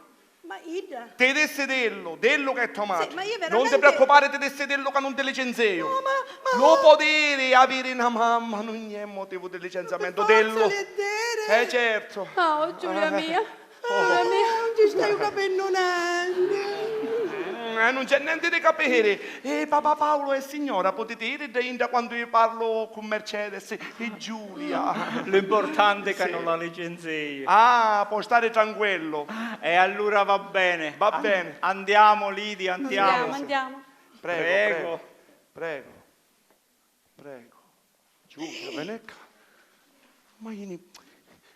Ma idda? Ti dissi dillu, dillu ca è to matri. Sì, ma io veramente... Non ti preoccupari, ti dissi dillu ca nun ti licenziu. No, ma, ma... Lu pudiri aviri na mamma nun è motivu di licenziamentu, dillu. Ma forza li diri? Eh, certo. Oh, Giulia mia. Oh, Giulia mia. Non ci staiu capennu nenti. Mm, eh, non c'è niente di capire. Eh, papà Paolo e signora, potete iri da intra quando io parlo con Mercedes e Giulia. L'importante è che non la licenziei. Ah, può stare tranquillo. E allora va bene. Va bene. Andiamo, Lidia, andiamo. Andiamo, andiamo. Prego, prego, prego. Prego. Giulia, veni ccà. Ma ini,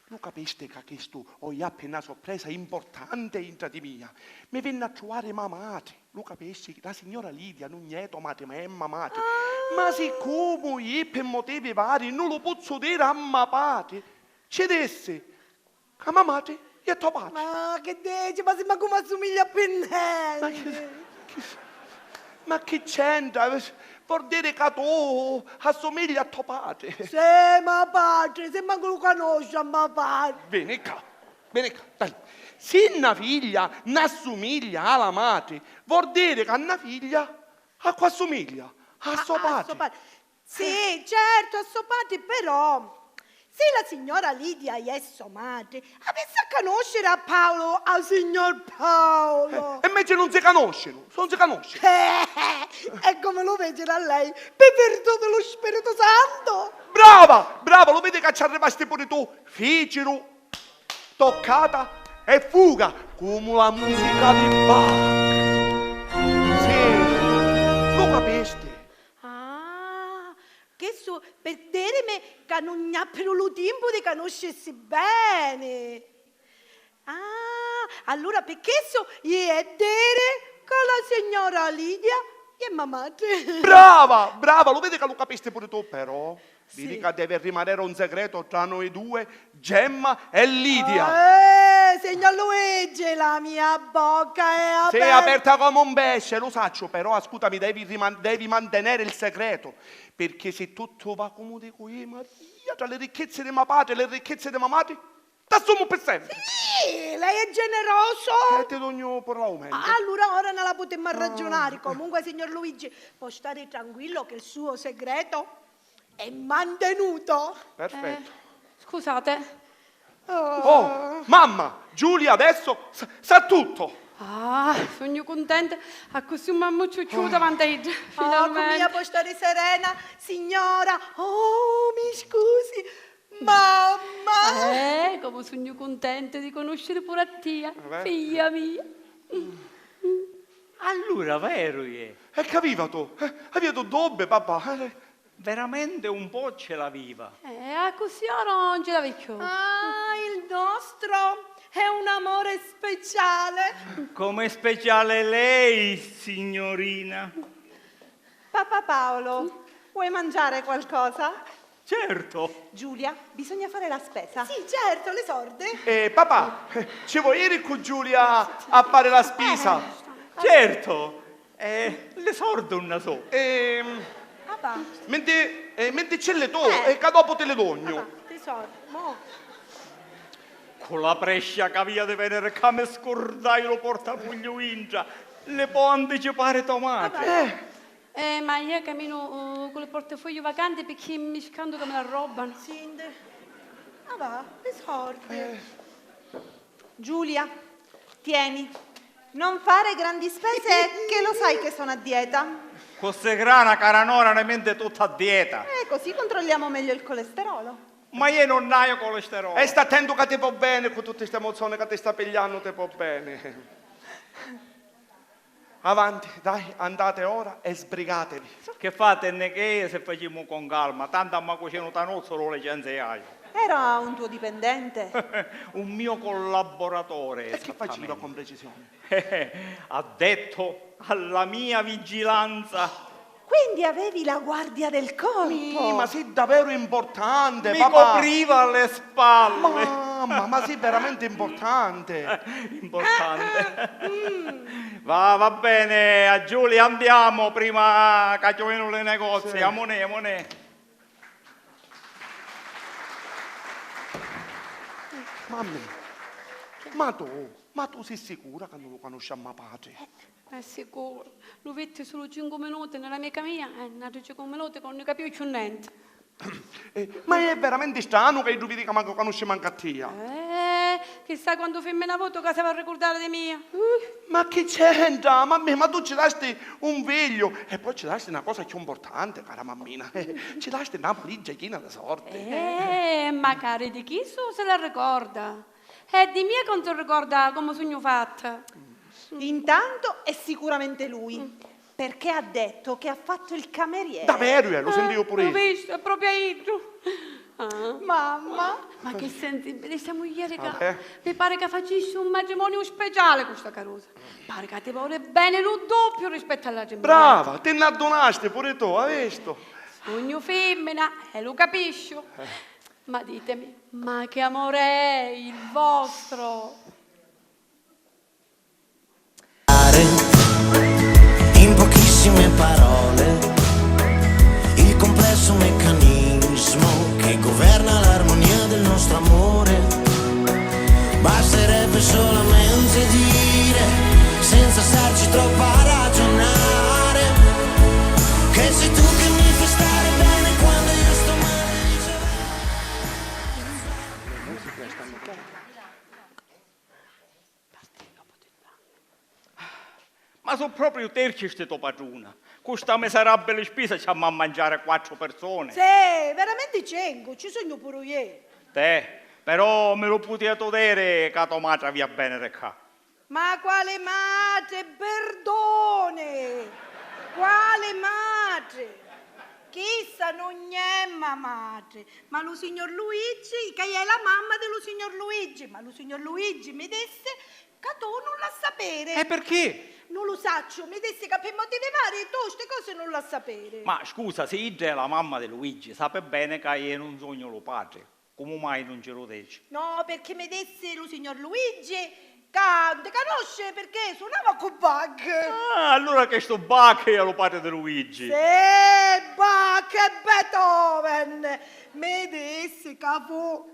lu capisti ca chistu oiappi è na sorpresa importanti intra di mia. Mi vinni a truvari ma matri. Lu capisti, la signora Lidia nun è to matri, ma è ma matri. Ah! Ma siccomu io, pi motivi vari, nun lu pozzu diri a ma patri, ci dissi ca ma matri è to patri. Ma chi dici? Ma si mancu m'assumiglia pi nenti. Ma chi, chi, ma chi c'entra? Vor diri ca tu assumigli a to patri. Sì, ma patri, si mancu lu canusci a ma patri. Veni ccà, veni ccà, dai. Si na figlia n'assumiglia a la matri, vor diri ca na figlia a cu assumiglia? A so patri. A so patri. Sì, certu, a so patri, però, si la signora Lidia è so matri, avissi a canusciri a Paolo, a signor Paolo. Eh, e inveci nun si canuscinu, nun si canuscinu. Eh, e comu lu vecinu a lei, pi virtù di lu Spiritu Santu? Brava, brava, lu vidi ca ci arrivasti puru tu? Ficiru toccata e fuga, comu la musica di Bach. Sì, lu capisti? Ah, chissu pi dirimi ca nun appiru lu timpu di canuscissi beni. Ah, allura pi chissu iu è diri ca la signora Lidia è ma matri. Brava, brava, lu vidi ca lu capisti puru tu, però. Sì. Vidi ca devi rimanere un segreto tra noi due, Gemma e Lidia. Eh, signor Luigi, la mia bocca è aperta. Sì, aperta come un pesce, lu sacciu, però ascutami, devi riman-, devi mantenere il segreto, perché se tutto va come dico io, Maria, tra le ricchezze di ma patri e le ricchezze di ma matri, t'assumu pi sempri. Sì, lei è generoso. E ti dugnu puru l'aumento. Allura ora nni la putimmu arraggiunari. Ah. Comunque, signor Luigi, può stare tranquillo che il suo segreto è mantenuto. Perfetto. Eh, scusate. Oh. Oh, mamma, Giulia adesso sa, sa tutto. Ah, sugnu cuntenta, accussì un mammucciu ciuta davanti a idda, finalmenti. Oh, cu mia può stari serena, signora. Oh, mi scusi, mamma. Eh, comu sugnu cuntenta di canusciri puru a tia, figlia mia. Allura, veru è? E c'avivatu? Eh, avivatu dubbi, papà? Eh. Veramente un po' ce l'aviva. Eh, accussì ora non ce l'avi cchiù. Ah, il nostro è un amore speciale. Com'è speciale lei, signorina. Papà Paolo, vuoi mangiare qualcosa? Certo. Giulia, bisogna fare la spesa. Sì, certo, le sordi. Eh, papà, eh, ci vuoi iri cu Giulia a fare la spesa? Eh, certo. Eh, li sordi unni sò? Ehm, Papà. Menti, eh, menticelli tu, eh, ca dopu ti li dugnu. Papà, ti sordi, mo. Cu la prescia ca avia di veniri ccà mi scurdai lu portafugliu intra. Li pò anticipari to matri. Papà. Eh. Eh, ma iu caminu, uh, cu lu portafugliu vacanti picchì mi scantu ca mi l'arrobbanu. Sinti. Ah, va, li sordi. Eh. Giulia, tieni. Non fare grandi spese, che lo sai che sono a dieta. Cu sti grana, cara nora, ne menti tutta a dieta. Eh, così controlliamo meglio il colesterolo. Ma io non haiu colesterolo. E sta attentu ca ti pò beni, cu tutti sti emozioni ca ti sta pigliannu, ti pò beni. Avanti, dai, andate ora e sbrigatevi. Che fate, Necheia, se facimu con calma? Tantu a ma cucinu Tanuzzu lu licenziaiu. Era un tuo dipendente? Un mio collaboratore, esattamente. E che faciva con precisione? Ha detto: "Alla mia vigilanza." Quindi avevi la guardia del corpo. Mì, ma si davveru importante, papà. Mi copriva le spalle. Mamma, ma si veramente importante. Importante. Ah, ah, mm. Va, va bene, a Giulia andiamo, prima ca chiudinu li negozi. Sì. Amunì, amunì. Mamma, ma tu, ma tu si sicura ca non lu canusci a ma patri? Eh, è sicuru. Lu vitti sulu cincu minuti nni l'amica mia e nn'atri cincu minuti ca non nni capiu cchiù nenti. Eh, ma è veramente stranu ca iddu vidi ca mancu canusci mancu a tia. Eh, chissà quantu fimmina avutu ca s'avi a ricurdari di mia. Uh. Ma chi c'entra? Mammì, ma tu ci dasti un figliu e poi ci dasti na cosa cchiù importanti, cara mammina. Eh, ci dasti na valigia china di sordi. Eh, macari di chissu si la ricorda. E di mia ca non si ricorda comu sugnu fatta. Intanto è sicuramente lui, perché ha detto che ha fatto il cameriere. Daveru, eh, lu sintiu puru iu. Lu vistu, è propriu a iddu. Ah. Mamma, ma che sensibili sta muglieri ca. Ah, eh? Mi pari ca facissi un matrimoniu speciali cu sta carusa. Pari ca ti voli beni lu doppiu rispettu all'atri muglieri. Brava, ti nn'addunasti puru tu, hai vistu? Sugnu fimmina e lu capisciu. Eh. Ma ditemi, ma che amore è il vostro? In pochissime parole, il complesso meccanismo che governa l'armonia del nostro amore, basterebbe solamente dire, senza starci troppo a ragionare, che sei tu che mi fai stare bene quando io sto male, viceversa. Ma su propriu terchi sti to patruna. Cu sta miserabili spisa ci amma a manciari quattru pirsuni. Sì, veramenti cincu, ci sugnu puru iè. Tè, però mi lu putiatu diri ca to matri avia a veniri ccà. Ma quali matri, pirduni! Quali matri? Chissa nun è ma matri, ma lu signor Luigi, ca è la mamma di lu signor Luigi, ma lu signor Luigi mi dissi ca tu nun l'ha sapiri. E pirchì? Nun lu sacciu, mi dissi ca pi motivi varii tu sti cosi nun l'ha sapiri. Ma scusa, si idda è la mamma di Luigi, sapi beni ca iè nun sugnu lu patri. Comu mai nun ci lu dici? No, pirchì mi dissi lu signor Luigi ca nun ti canusci pirchì sunava cu Bach. Ah, allura chistu Bach è lu patri di Luigi. Sì, Bach e Beethoven! Mi dissi ca fu.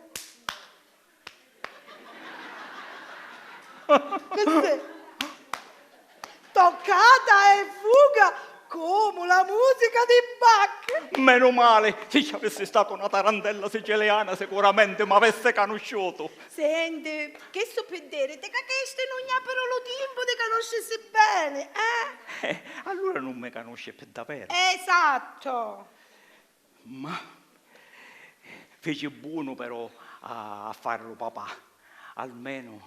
Così. Toccata e fuga comu la musica di Bach! Menu mali, si ci avissi statu na tarantella siciliana sicuramenti m'avissi canusciutu. Senti, chistu pi diriti ca chisti nun appiru lu timpu di canuscisi beni, eh? Eh, allura nun mi canusci pi daveru. Esattu! Ma fici bonu però a, a fari lu papà, almenu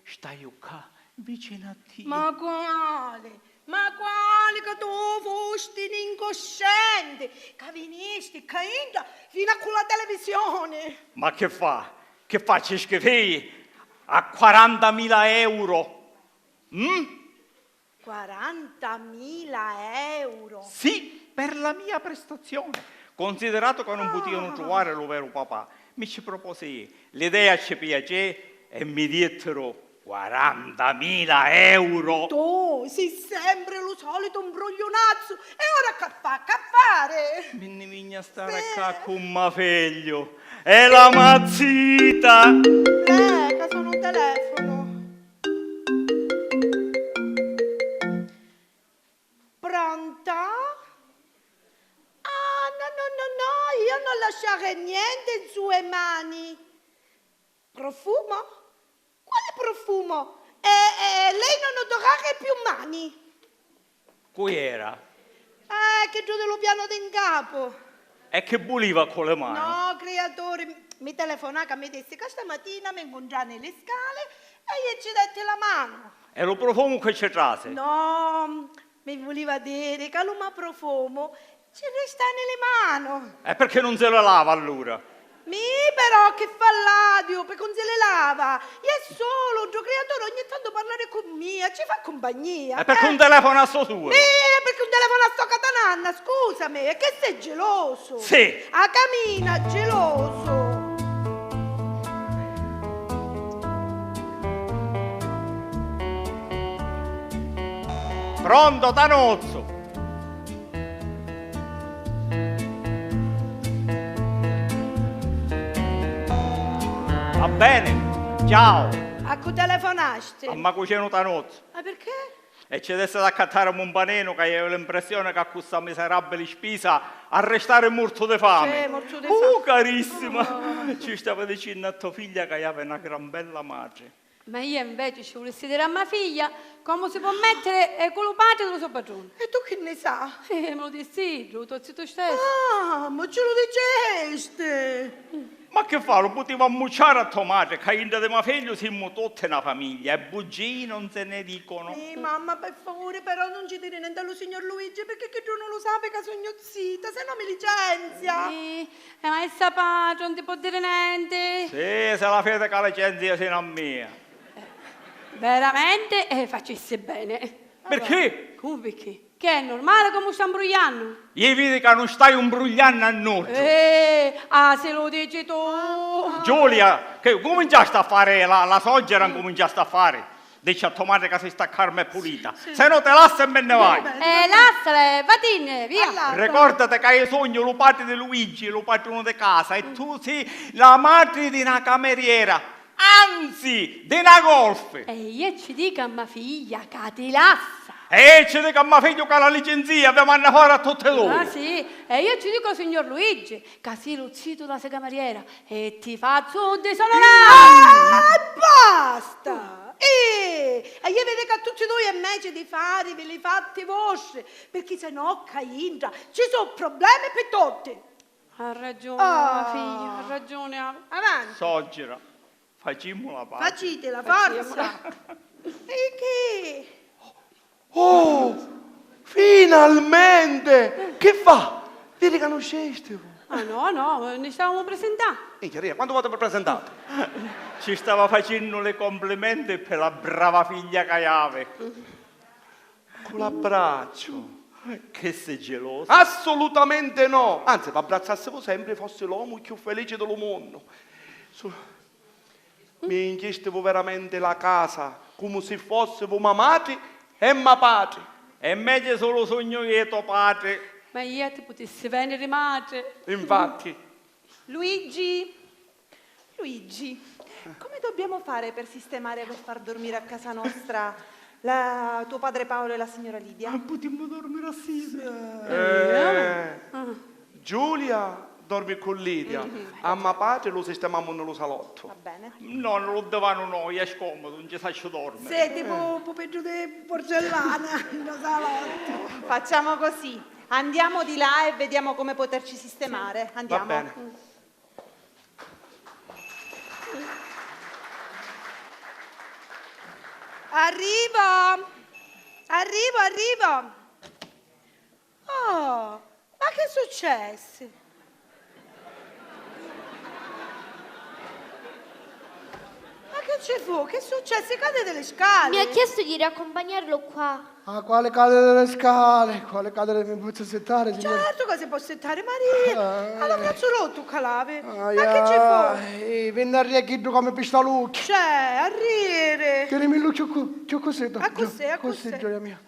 staiu ccà vicinu a tia. Ma quali? Ma quali ca tu fusti n'incoscienti, ca vinisti ccà intra finu a cu la televisioni? Ma chi fa? Chi fa, ci schifii a quarantamila euro? Mm? Quarantamila euro! Sì, per la mia prestazione. Considerato ca nun putianu truvari lu veru papà, mi ci proposi l'idea, ci piacè e mi diettero quarantamila euro! Tu si sempri lu solitu mbrugliunazzu e ora ca fa, ca fari? Mi nni vignu a stari ccà cu ma figliu e la ma zita! Eh, ca sona un telefono! Pronto? Ah, no, no, no, no, io non lasciare niente in sue mani. Profumo? Quale profumo? Eh, eh, lei non odorare più mani. Cu era? Eh, chiddu di lu piano di ncapu. E chi buliva cu li manu? No, criaturi, mi telefonà ca mi dissi ca stamatina mi ncuntrà ni li scali e iu ci detti la manu. E lu prufumu chi ci trasi? No, mi vuliva diri ca lu ma prufumu ci rista ni li manu. E pirchì nun si li lava allura? Mi però chi fa l'adiu, pi cunzililava, iè sulu, ddu criaturi ogni tantu parla di cu mia, ci fa cumpagnia. E pirchì un telefona a so suoru? Mi, e pirchì un telefona a so catananna, scusami, e chi sei gelosu? Sì. A camina, gelosu. Pronto, Tanozzu? Va bene, ciao. A cu telefonasti? A ma cucenu Tanozzu. Ma pirchì? E ci dessi d'accattari un paninu ca iaiu l'impressioni ca cu sta miserabili spisa arristari murtu di fami. Sì, murtu di fami. Uh, carissima, ci stavi dicinnu a to figlia ca iavi na gran bella matri. Ma io invece ci vulissi diri a ma figlia comu si pò mettiri, eh, cu lu patri di lu so patruni. E tu chi nni sa? Eh, mi lu dissi iddu, u to zitu stessu. Ah, ma ci lu dicesti! Ma chi fa, lu putivu ammucciari a to matri, ca intra di ma figghiu simu tutti na famiglia, e buggii non se ne dicono. Eh, mamma, per favore, però non ci diri nenti a lu signor Luigi, perché chiddu non lu sapi ca sugnu zita, se no mi licenzia. Eh, eh, ma essa patri non ti pò diri nenti? Sì, se la feti ca licenzia sinu a mia. Eh, veramenti, eh, facissi beni. Pirchì? Comu pirchì? Che è normale comu sta mbrugliannu? Iè, vidi ca nun staiu mbrugliannu a nuddu. Eh, ah, si lu dici tu. Giulia, che cuminciasti a fari la, la soggera, cuminciasti a fari? Dici a to matri ca si sta carma e pulita, se no ti lassu e mi nni vaiu. Eh, lassala, vatinni, via. Ricordati ca iu sugnu lu patri di Luigi, lu patrunu di casa, e tu si la matri di na cameriera. Anzi, di na golf! E io ci dico a ma figlia ca ti lassa. E io ci dico a ma figghiu ca la licenzia, vi manna fora a tutti e dui. Ah, sì? E io ci dico al signor Luigi ca si lu zitu della se cameriera e ti fazzu un disonoranti. Ah, basta! Eh, e io vi dico a tutti e dui invece di farivi li fatti vostri, perché se no ca intra ci sono problemi per tutti. Ha ragiuni, ma figlia, ha ragiuni. Avanti. Soggira, facimula paci. Facitela, forza. E chi? Oh, finalmente! Chi fa? Vi ricanuscesti? Ah, no, no, ni stavamu presentannu. Minchia, Ria, quantu voti vi presentate? Ci stava facennu li complimenti pi la brava figlia ca iavi. Cu l'abbracciu. Che sei gelosa? Assolutamente no! Anzi, v'abbrazzassi sempri, fossi l'omu cchiù felici di lu munnu. Su-, mi inchistivu veramenti la casa, comu si fossivu ma matri e ma patri. E megghiu sulu sugnu io to patri. Ma io ti putissi veniri matri. Infatti. Luigi! Luigi, come dobbiamo fare per sistemare e per far dormire a casa nostra la, tuo padre Paolo e la signora Lidia? Ah, putimu dormiri assieme. Eh, Giulia dormi cu Lidia, a ma patri lu sistemamu nni lu salottu. Va bene. No, nni lu divanu no, è scomodu, non ci sacciu dormiri. Senti, pu-, pupeddu di porcellana, nni lu salottu. Facciamo così, andiamo di là e vediamo come poterci sistemare. Andiamo. Va bene. Arrivo! Arrivo, arrivo! Oh, ma che successe? Ma che ci fu? Che successe? Cade delle scale? Mi ha chiesto di riaccompagnarlo qua. Ah, quale cade delle scale? Quale cade delle... Mi posso settare, signor? Certo che si può settare, Maria. Ah, eh. Allora, braccio rotto, calave. Ah, ma che ci fu? Eh, venne a ria chiddu come pistalucchi. Cioè, a ridere. Tienimillo cchiù cu-, cchiù così, do-, a così, a così, così, gioia mia.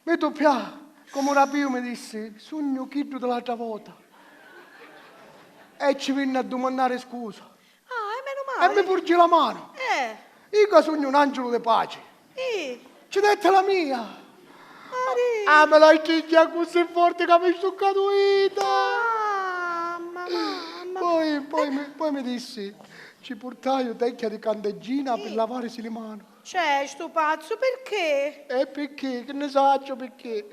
Mi tuppià, come un rapiu mi dissi, sugnu chiddu di l'altra vota. E ci vinni a dumannare scusa. Ah, e meno male. E mi purgi la mano. Eh. Io ca sugnu un angelu di pace. Eh. Ci detti la mia. Ari. Ah, me la stringi accussì forti ca mi stuccatu ita. Mamma, mamma. Poi, poi mi, poi mi dissi, ci purtaiu tecchia di candeggina pi lavarisi li manu. Cioè, stu pazzu, pirchì? E pirchì? Chi nni sacciu pirchì?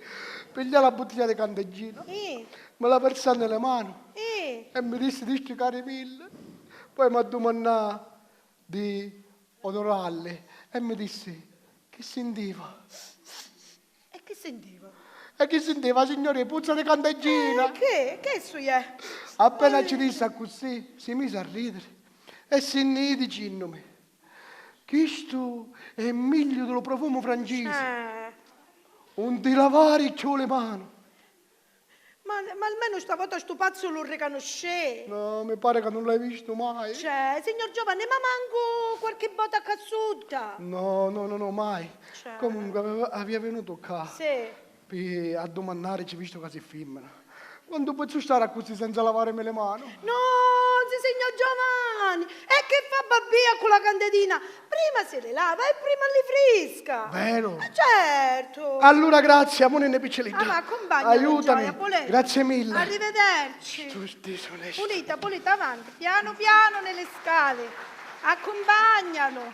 Piglià la buttiglia di candeggina, mi la versà nni li manu e mi dissi di stricarimilla. Poi m'addumannà di odoralli e mi dissi chi sintiva. E chi sintiva? E chi sintiva, signori? Puzza di candeggina! Eh, chi? Chi su è? Appena ci dissi accussì, si misi a ridiri e si nni jì dicìnnumi: Chistu è migliu di lu profumu francisi. Eh. Un ti lavari cchiù li manu. Ma, ma almenu sta vota stu pazzu lu ricanuscì. No, mi pari ca nun l'hai vistu mai. Cioè, signor Giovanni, ma mancu quarchi vota ccà sutta. No, no, no, no, mai. Cioè. Comunque, aveva, avia venutu ccà. Sì. Pi addumannarici, vistu ca si fimmina. Quantu pozzu stari accussì senza lavarimi li manu? No, zi signor Giovanni! E chi fa babbia cu la candedina? Prima si li lava e prima li frisca! Veru? Ma certu! Allura grazie, amunni nni picciriddu. Ah, ma accumpagnanu, aiutami. Gioia, pulita. Grazie mille. Arrivederci. Stu disonestu. Pulita, pulita, avanti, pianu pianu nni li scali. Accumpagnanu.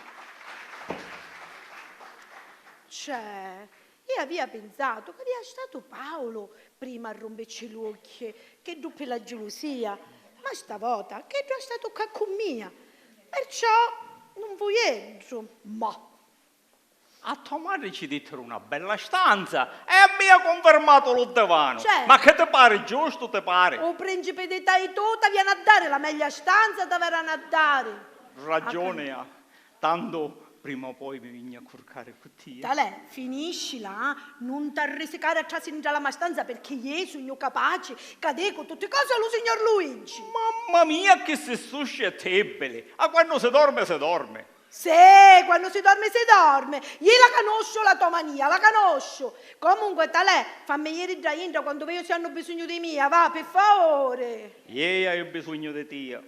Cioè, io avia pinsatu ca avia statu Paolo prima a rumpicci l'uocchi, chiddu pi la giulusia, ma stavota chiddu ha statu ccà cu mia, perciò nun fu iddu. Ma a to matri ci dittiru na bella stanza e a mia cunfirmatu lu divanu. Cioè? Ma chi ti pari, giustu ti pari? U principi di Taitu t'avianu a dari la meglio stanza, t'averanu a dari. Ragioni ha. Tantu prima o poi mi vignu a curcari cu tia. Talè, finiscila, eh? Nun t'arrisicari a trasi ntra la ma stanza, pirchì iè sugnu capaci ca dicu tutti cosi a lu signor Luigi. Mamma mia, chi si suscettibili! A quannu si dormi, si dormi. Sì, quannu si dormi, si dormi. Iè la canusciu la to mania, la canusciu. Comunque, talè, fammi jiri dda intra quantu veiu si hannu bisugnu di mia, va, pi favori. Iè haiu bisugnu di tia.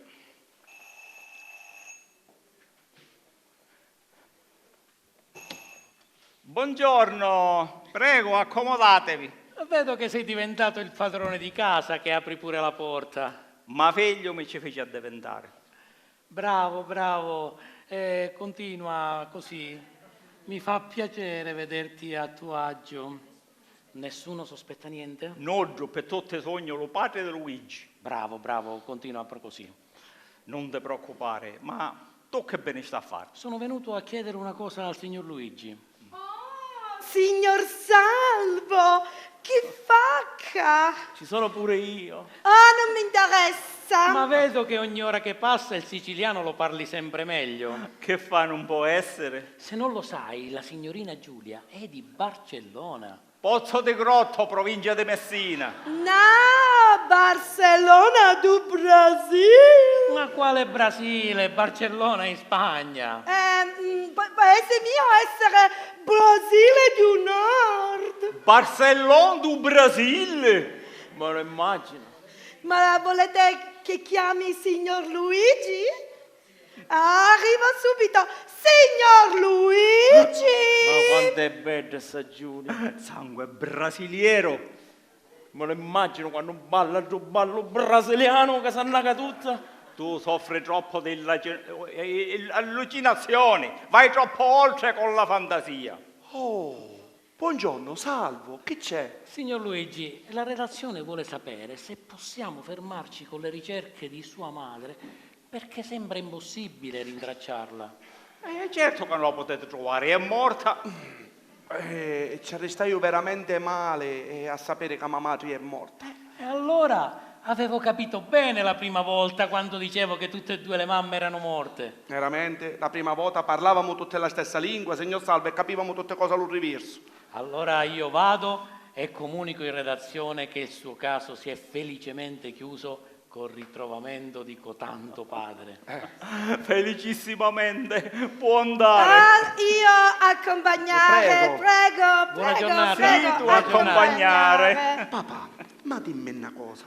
Buongiorno, prego, accomodatevi. Vedo che sei diventato il padrone di casa, che apri pure la porta. Ma figliu mi ci fici addivintari. Bravo, bravo, eh, continua così. Mi fa piacere vederti a tuo agio. Nessuno sospetta niente? Nuddu, pi tutti sugnu lu patri di Luigi. Bravo, bravo, continua pro-, così. Nun ti preoccupari, ma tu chi vinisti a fari? Sono venuto a chiedere una cosa al signor Luigi. Oh, signor Salvo, chi fa ccà? Ci sono pure io. Ah, non mi interessa. Ma vedo che ogni ora che passa il siciliano lo parli sempre meglio. Che fa, non può essere? Se non lo sai, la signorina Giulia è di Barcellona. Pozzo di Grotto, provincia di Messina. No, Barcelona du Brasil. Ma quale Brasile? Barcellona in Spagna. Ehm, mm, pu-, può essere mio essere Brasile du Nord. Barcellona du Brasil. Me lo immagino. Ma volete che chiami signor Luigi? Arriva subito, signor Luigi! Ma quanto è bedda sta Giulia! Sangue brasiliero! Me lo immagino quannu balla ddu ballu brasilianu ca s'annaca tutta. Tu soffri troppo di la ge-, eh, eh, allucinazioni, vai troppo oltre con la fantasia. Oh, buongiorno, Salvo, chi c'è? Signor Luigi, la redazione vuole sapere se possiamo fermarci con le ricerche di sua madre, perché sembra impossibile rintracciarla. Eh, certo che non la potete trovare, è morta. Eh, ci arristaiu veramente male, eh, a sapere che mia madre è morta. E allora avevo capito bene la prima volta quando dicevo che tutte e due le mamme erano morte. Veramente? La prima vota parlavamo tutte la stessa lingua, signor Salvo, e capivamo tutte cose a lu riversu. Allora io vado e comunico in redazione che il suo caso si è felicemente chiuso col ritrovamento di Cotanto padre. Eh, felicissimamente, può andare. Ah, io accompagnare, prego, prego, prego, prego. Buona giornata. Sì, tu accompagnare. Papà, ma dimmi una cosa.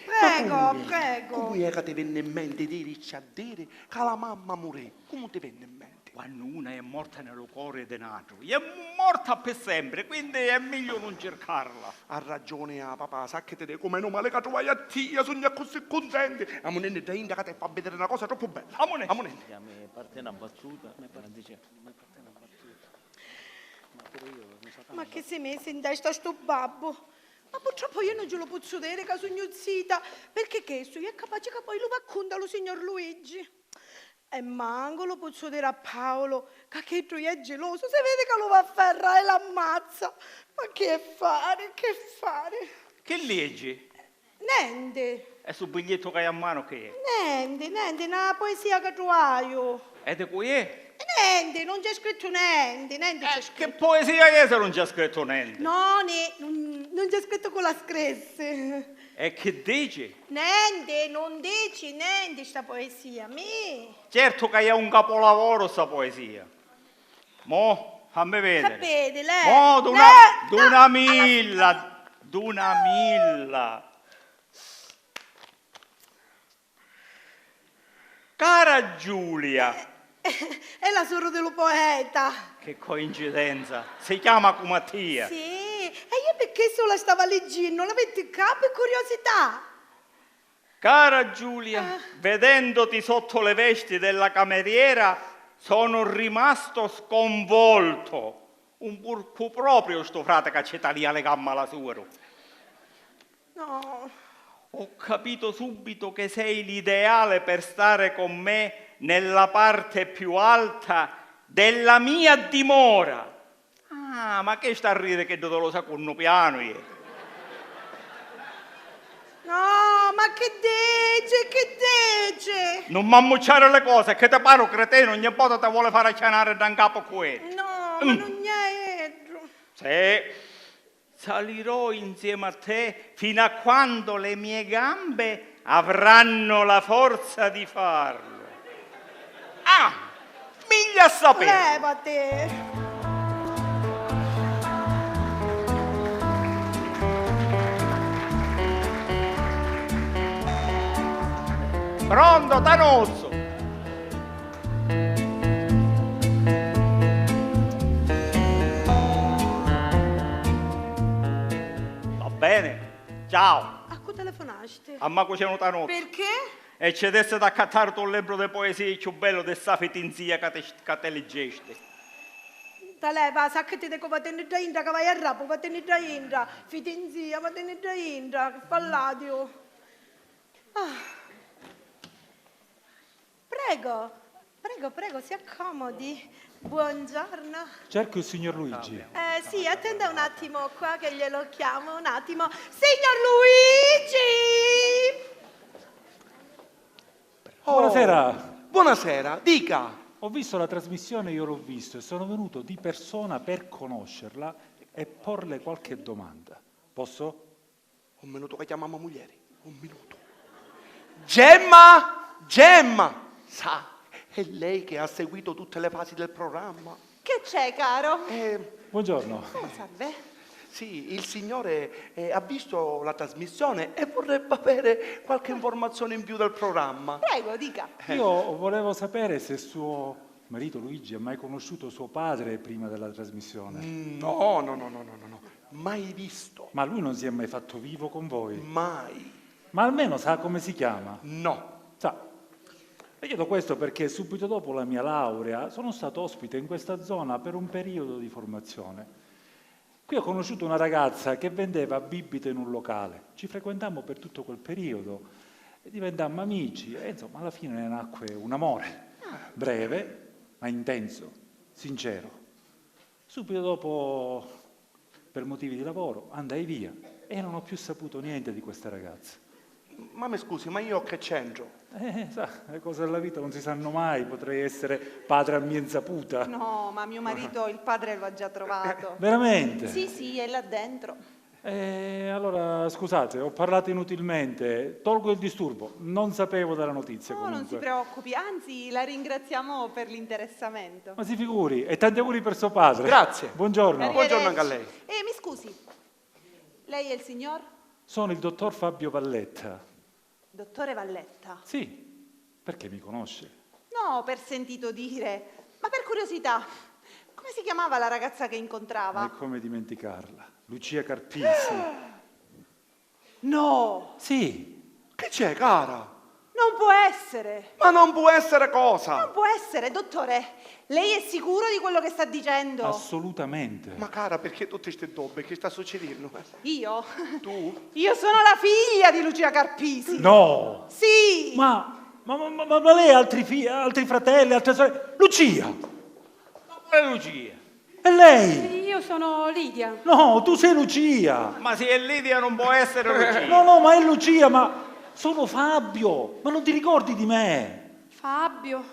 Prego, prego. Comu è ca ti venne in mente di iricci a diri ca la mamma murì? Comu ti venne in mente? Quannu una è morta nni lu cori di n'atru, è morta pi sempri, quindi è megliu nun circarla. Ha ragioni, ah, papà, sa chi ti dicu? Menu mali ca truvai a tia, sugnu accussì cuntenti. Amunenni dda inda ca ti fa vidiri na cosa troppu bella. Amunenni. Amunenni. Mi parte na battuta, mi parte, mi parte na battuta. Ma pure io mi so. Ma chi si misi in testa stu babbu? Ma purtroppu io nun ci lu pozzu diri ca sugnu zita, pirchì chissu è capaci ca poi lu va cunta a lu signor Luigi. E mancu lu pozzu diri a Paolo, ca chiddu è gelosu, si vidi ca lu va a ferra e l'ammazza. Ma chi fari, chi fari? Chi liggi? Nenti. E stu bigliettu ca hai a manu chi è? Nenti, nenti, na poesia ca truvaiu. E di cui è? Nenti, nun c'è scrittu nenti, nenti c'è scrittu. Eh, chi poesia è si nun c'è scrittu nenti? No, ni-, nun, nun c'è scrittu cu la scrissi. E chi dici? Nenti, nun dici nenti sta poesia, mi. Certu ca è un capolavoro sta poesia. Mo, fammi vediri. Fa vediri, lei. Mo, d'una, eh, d'una milla, d'una milla. Cara Giulia. Eh, è la suru di lu poeta. Che coincidenza. Si chiama comu a tia. Sì, e io pi chissu la stava ligginnu, la vitti ccà pi curiosità. Cara Giulia, ah, vedendoti sotto le vesti della cameriera, sono rimasto sconvolto. Un purcu propriu stu frati ca ci talia li gamma a la suoru. No. Ho capito subito che sei l'ideale per stare con me nella parte più alta della mia dimora. Ah, ma che sta a riri chiddu di lu secunnu pianu, iè? No, ma chi dici, chi dici? Non m'ammucciare le cose, che ti pare un cretino, ogni volta ti vuole fare accianare da capo qui. No, ma non è iddu. Sì, salirò insieme a te fino a quando le mie gambe avranno la forza di farlo. Ah! Miglia a sapere! Levati! Pronto, Tanuzzu? Va bene, ciao. A cu telefonasti? A ma cucinu Tanuzzu. Perché? E ci dessi d'accattare tu un libru di poesie cchiù bellu di sta fitinzia ca ti, ca ti liggesti. Talè, va, sacchiti di cu vateni dda intra, ca vai a rapu, vateni dda intra. Fitinzia, vateni dda intra, che fallatiu. Ah. Prego, prego, prego, si accomodi. Buongiorno. Cerco il signor Luigi. Eh, sì, attenda un attimo qua che glielo chiamo, un attimo. Signor Luigi! Oh, buonasera. Buonasera, dica. Ho visto la trasmissione, io l'ho visto e sono venuto di persona per conoscerla e porle qualche domanda. Posso? Un minuto che chiamamo muglieri. Un minuto. Gemma! Gemma! Sa, è lei che ha seguito tutte le fasi del programma. Che c'è, caro? Eh, Buongiorno. Oh, salve. Sì, il signore, eh, ha visto la trasmissione e vorrebbe avere qualche informazione in più del programma. Prego, dica. Io volevo sapere se suo marito Luigi ha mai conosciuto suo padre prima della trasmissione. Mm, no, no, no, no, no, no, no. Mai visto. Ma lui non si è mai fatto vivo con voi? Mai. Ma almeno sa come si chiama? No. Sa, le chiedo questo perché subito dopo la mia laurea sono stato ospite in questa zona per un periodo di formazione. Qui ho conosciuto una ragazza che vendeva bibite in un locale. Ci frequentammo per tutto quel periodo e diventammo amici e, insomma, alla fine ne nacque un amore. Ah. Breve, ma intenso, sincero. Subito dopo, per motivi di lavoro, andai via e non ho più saputo niente di questa ragazza. Ma mi scusi, ma io che c'entro? Eh, sa, le cose della vita non si sanno mai, potrei essere padre a mia insaputa. No, ma mio marito il padre lo ha già trovato. Veramente? Sì, sì, è là dentro. Eh, allora, scusate, ho parlato inutilmente. Tolgo il disturbo. Non sapevo della notizia, comunque. Oh, non si preoccupi, anzi, la ringraziamo per l'interessamento. Ma si figuri, e tanti auguri per suo padre. Grazie. Buongiorno. Arrivederci. Buongiorno anche a lei. Eh, mi scusi, lei è il signor? Sono il dottor Fabio Valletta. Dottore Valletta? Sì, perché mi conosce? No, per sentito dire, ma per curiosità, come si chiamava la ragazza che incontrava? Ma è come dimenticarla? Lucia Carpisi. No! Sì. Che c'è, cara? Non può essere! Ma non può essere cosa? Non può essere, dottore. Lei è sicuro di quello che sta dicendo? Assolutamente. Ma cara, perché tutti sti dubbi? Che sta succedendo? Io? Tu? Io sono la figlia di Lucia Carpisi. No! Sì! Ma, ma, ma, ma, ma lei ha altri fi-, altri fratelli, altre sorelle? Lucia! Ma quale Lucia? E lei? Io sono Lidia. No, tu sei Lucia. Ma se è Lidia non può essere Lucia. No, no, ma è Lucia, ma sono Fabio. Ma non ti ricordi di me? Fabio?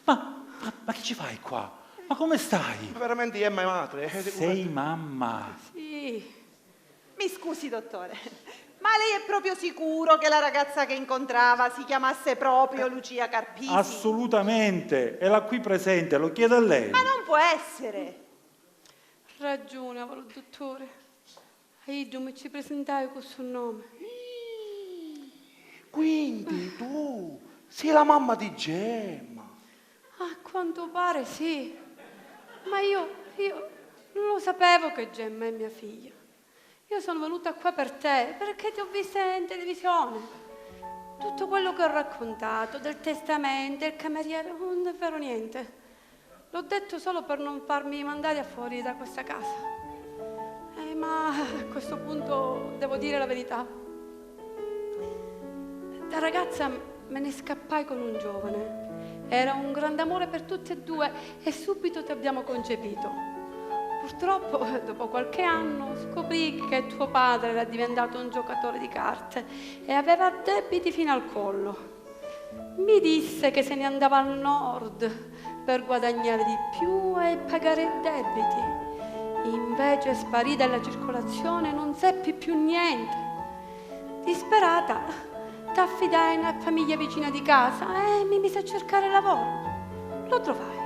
Ma, ma, ma che ci fai qua? Ma come stai? Ma veramente Emma è madre, eh, sei mamma. Sì. Mi scusi, dottore, ma lei è proprio sicuro che la ragazza che incontrava si chiamasse proprio Lucia Carpisi? Assolutamente, è la qui presente, lo chieda a lei. Ma non può essere. Ragiuni avìa lu dutturi. A iddu mi ci prisintai cu stu nomi. Quindi tu sei la mamma di Gemma? A quantu pari sì. Ma io, io non lo sapevo che Gemma è mia figlia. Io sono venuta qua per te, perché ti ho vista in televisione. Tutto quello che ho raccontato del testamento, il cameriere, non è vero niente. L'ho detto solo per non farmi mandare a fuori da questa casa. Eh, ma a questo punto devo dire la verità. Da ragazza me ne scappai con un giovane. Era un grand'amore per tutte e due e subito ti abbiamo concepito. Purtroppo, dopo qualche anno, scoprì che tuo padre era diventato un giocatore di carte e aveva debiti fino al collo. Mi disse che se ne andava al nord per guadagnare di più e pagare i debiti. Invece sparì dalla circolazione, non seppi più niente. Disperata, t'affidai a una famiglia vicina di casa e mi misi a cercare lavoro. Lo trovai.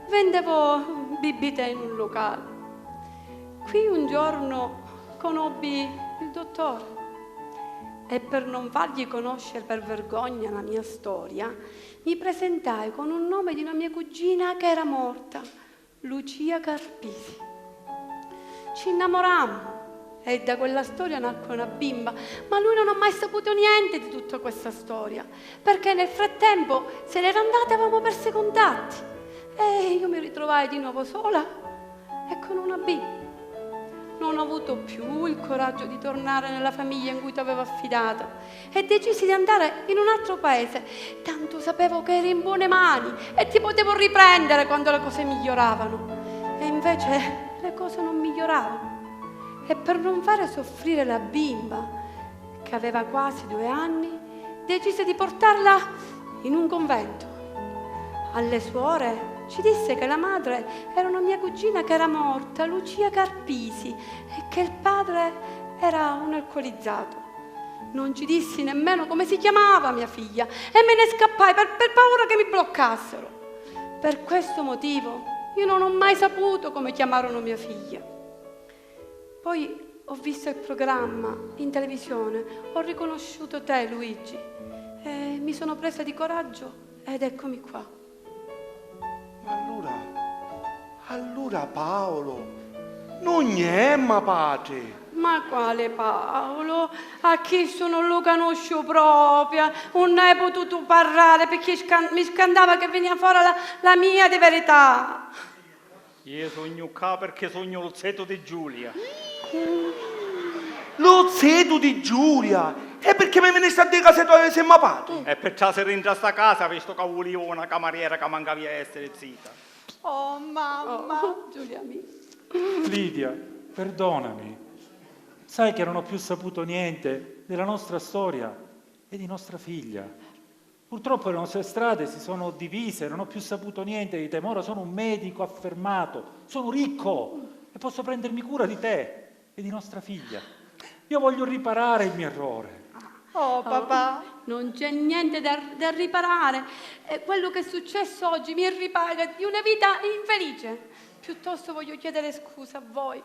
Vendevo bibite in un locale. Qui un giorno conobbi il dottore e per non fargli conoscere per vergogna la mia storia, mi presentai con un nome di una mia cugina che era morta, Lucia Carpisi. Ci innamorammo e da quella storia nacque una bimba, ma lui non ha mai saputo niente di tutta questa storia, perché nel frattempo se n'era andata e avevamo perso i contatti. E io mi ritrovai di nuovo sola e con una bimba. Non ho avuto più il coraggio di tornare nella famiglia in cui ti avevo affidata e decisi di andare in un altro paese. Tanto sapevo che eri in buone mani e ti potevo riprendere quando le cose miglioravano. E invece le cose non miglioravano. E per non fare soffrire la bimba, che aveva quasi due anni, decise di portarla in un convento. Alle suore ci disse che la madre era una mia cugina che era morta, Lucia Carpisi, e che il padre era un alcolizzato. Non ci dissi nemmeno come si chiamava mia figlia e me ne scappai per, per paura che mi bloccassero. Per questo motivo io non ho mai saputo come chiamarono mia figlia. Poi ho visto il programma in televisione, ho riconosciuto te, Luigi, e mi sono presa di coraggio ed eccomi qua. Ma allura, allura Paolo nun è me patri! Ma quale Paolo? A chistu nun lu canusciu propria, nun hai pututu parrari picchì scan-, mi scantava che vinia fora la, la mia di verità. Iu sugnu ccà pirchì sugnu lu zetu di Giulia. Lu zetu di Giulia? E pirchì mi vinisti a diri ca semu, semu patri? E pi trasiri intra sta casa, vistu ca vulivu una camariera ca mancavia essiri zita. Oh, mamma! Oh, Giulia mia. Lidia, perdonami. Sai che non ho più saputo niente della nostra storia e di nostra figlia. Purtroppo le nostre strade si sono divise, non ho più saputo niente di te, ma ora sono un medico affermato, sono ricco e posso prendermi cura di te e di nostra figlia. Io voglio riparare il mio errore. Oh, papà. Non c'è niente da, da riparare. E quello che è successo oggi mi ripaga di una vita infelice. Piuttosto voglio chiedere scusa a voi,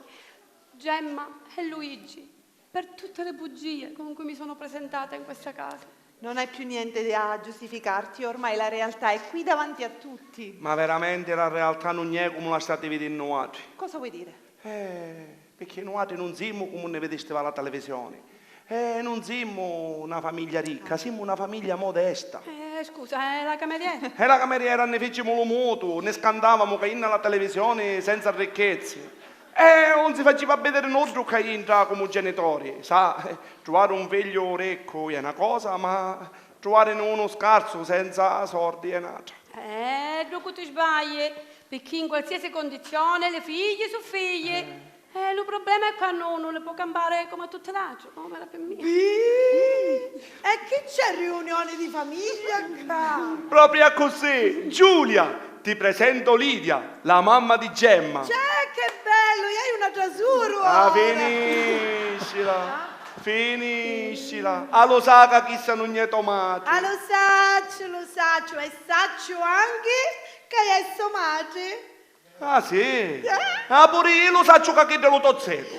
Gemma e Luigi, per tutte le bugie con cui mi sono presentata in questa casa. Non hai più niente da giustificarti, ormai la realtà è qui davanti a tutti. Ma veramente la realtà nun è comu la stati vidinnu vuatri. Cosa vuoi dire? Eh, pirchì nuatri nun simu comu nni vidistivu a la televisioni. Eh, nun simu na famiglia ricca, simu na famiglia modesta. Eh, scusa, è la cameriera? E la cameriera nni ficimu lu mutu, nni scantavamu ca intra a la televisioni senza ricchezzi. E 'un si faciva vidiri nuddu ccà intra comu genitori, sa, eh, truvari un figliu riccu è na cosa, ma truvarini unu scarsu senza sordi è n'atra. Eh, ddu cu ti sbagli, pirchì in qualsiasi condizione li figli su figli. Eh. Eh, lu problema è quannu unu li pò campari comu a tutti l'atri, comu era pi mia. Ih, e chi c'è riunioni di famiglia ccà? Proprio accussì, Giulia, ti presento Lidia, la mamma di Gemma. Cioè, che bello, hai una trasura! Ah, finiscila, finiscila. Ah, lu sa ca chissa nun è to matri. Ah, lu sacciu, lu sacciu, e sacciu anchi ca è so matri. Ah, sì? Eh? Ah, puru iu lu sacciu ca chiddu è lu to zetu.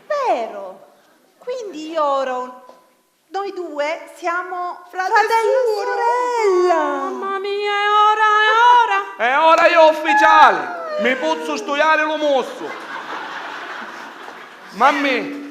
Vero? Quindi io ora un- Noi due siamo fratello e sorella. Mamma mia, è ora, è ora. È ora, è ufficiali. Mi pozzu stuiari lu mussu. Mammì.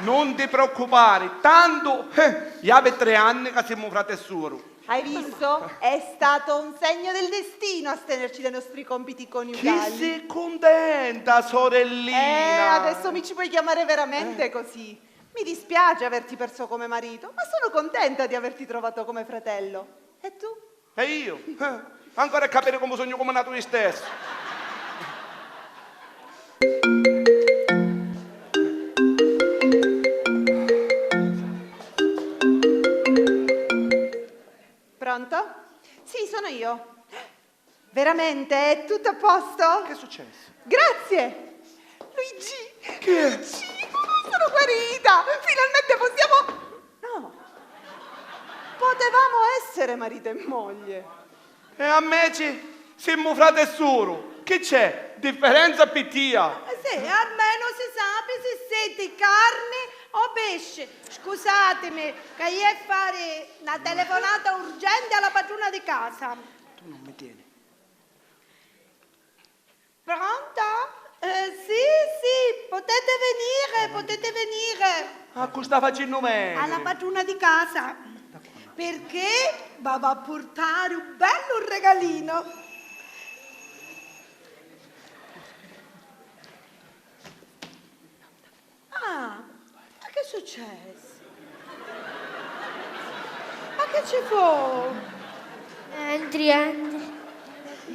Non ti preoccupari, tantu, eh, iavi tri anni ca simu frati e suru. Hai visto? È stato un segno del destino astenerci dai nostri compiti coniugali. Chi si cuntenta, sorellina! Eh, adesso mi ci puoi chiamare veramente così. Mi dispiace averti perso come marito, ma sono contenta di averti trovato come fratello. E tu? E io? Eh, ancora a capiri comu sugnu cuminatu io stessu. Pronto? Sì, sono io. Veramente? È tutto a posto? Che è successo? Grazie! Luigi! Chi è? Luigi! Sono guarita! Finalmente possiamo... No! Potevamo essere marito e moglie! E ammeci simmu frati e suru! Chi c'è? Differenza pi tia? Eh sì, almeno si sapi si siti carni o pesci. Scusatimi, ca iu è fari na telefonata urgenti a la patruna di casa. Tu non mi tieni. Pronto? Eh, sì, sì, potete venire, potete venire. A cu sta facennu veniri? Alla padrona di casa, perché va va a portare un bello regalino. Ah, ma che successi? Ma che ci fu? Entri, entri.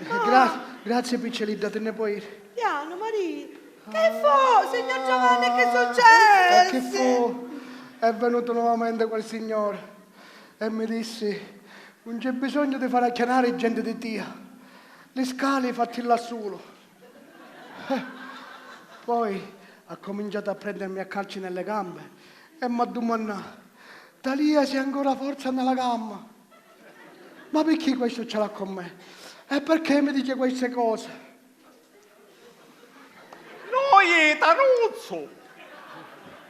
Gra- grazie, piccelidda, te ne puoi ir. Piano, Marì. Che fu, signor Giovanni, che successi? E che fu? È venuto nuovamente quel signore e mi dissi: "Non c'è bisogno di fare acchianare gente di tia. Li scali fatti là sulu." Poi ha cominciato a prendermi a calci nelle gambe e m'ha dumannà: "Talia, si ancora forza nella gamba? Ma picchì questo ce l'ha con me? E perché mi dice queste cose?" Noi, Taruzzu!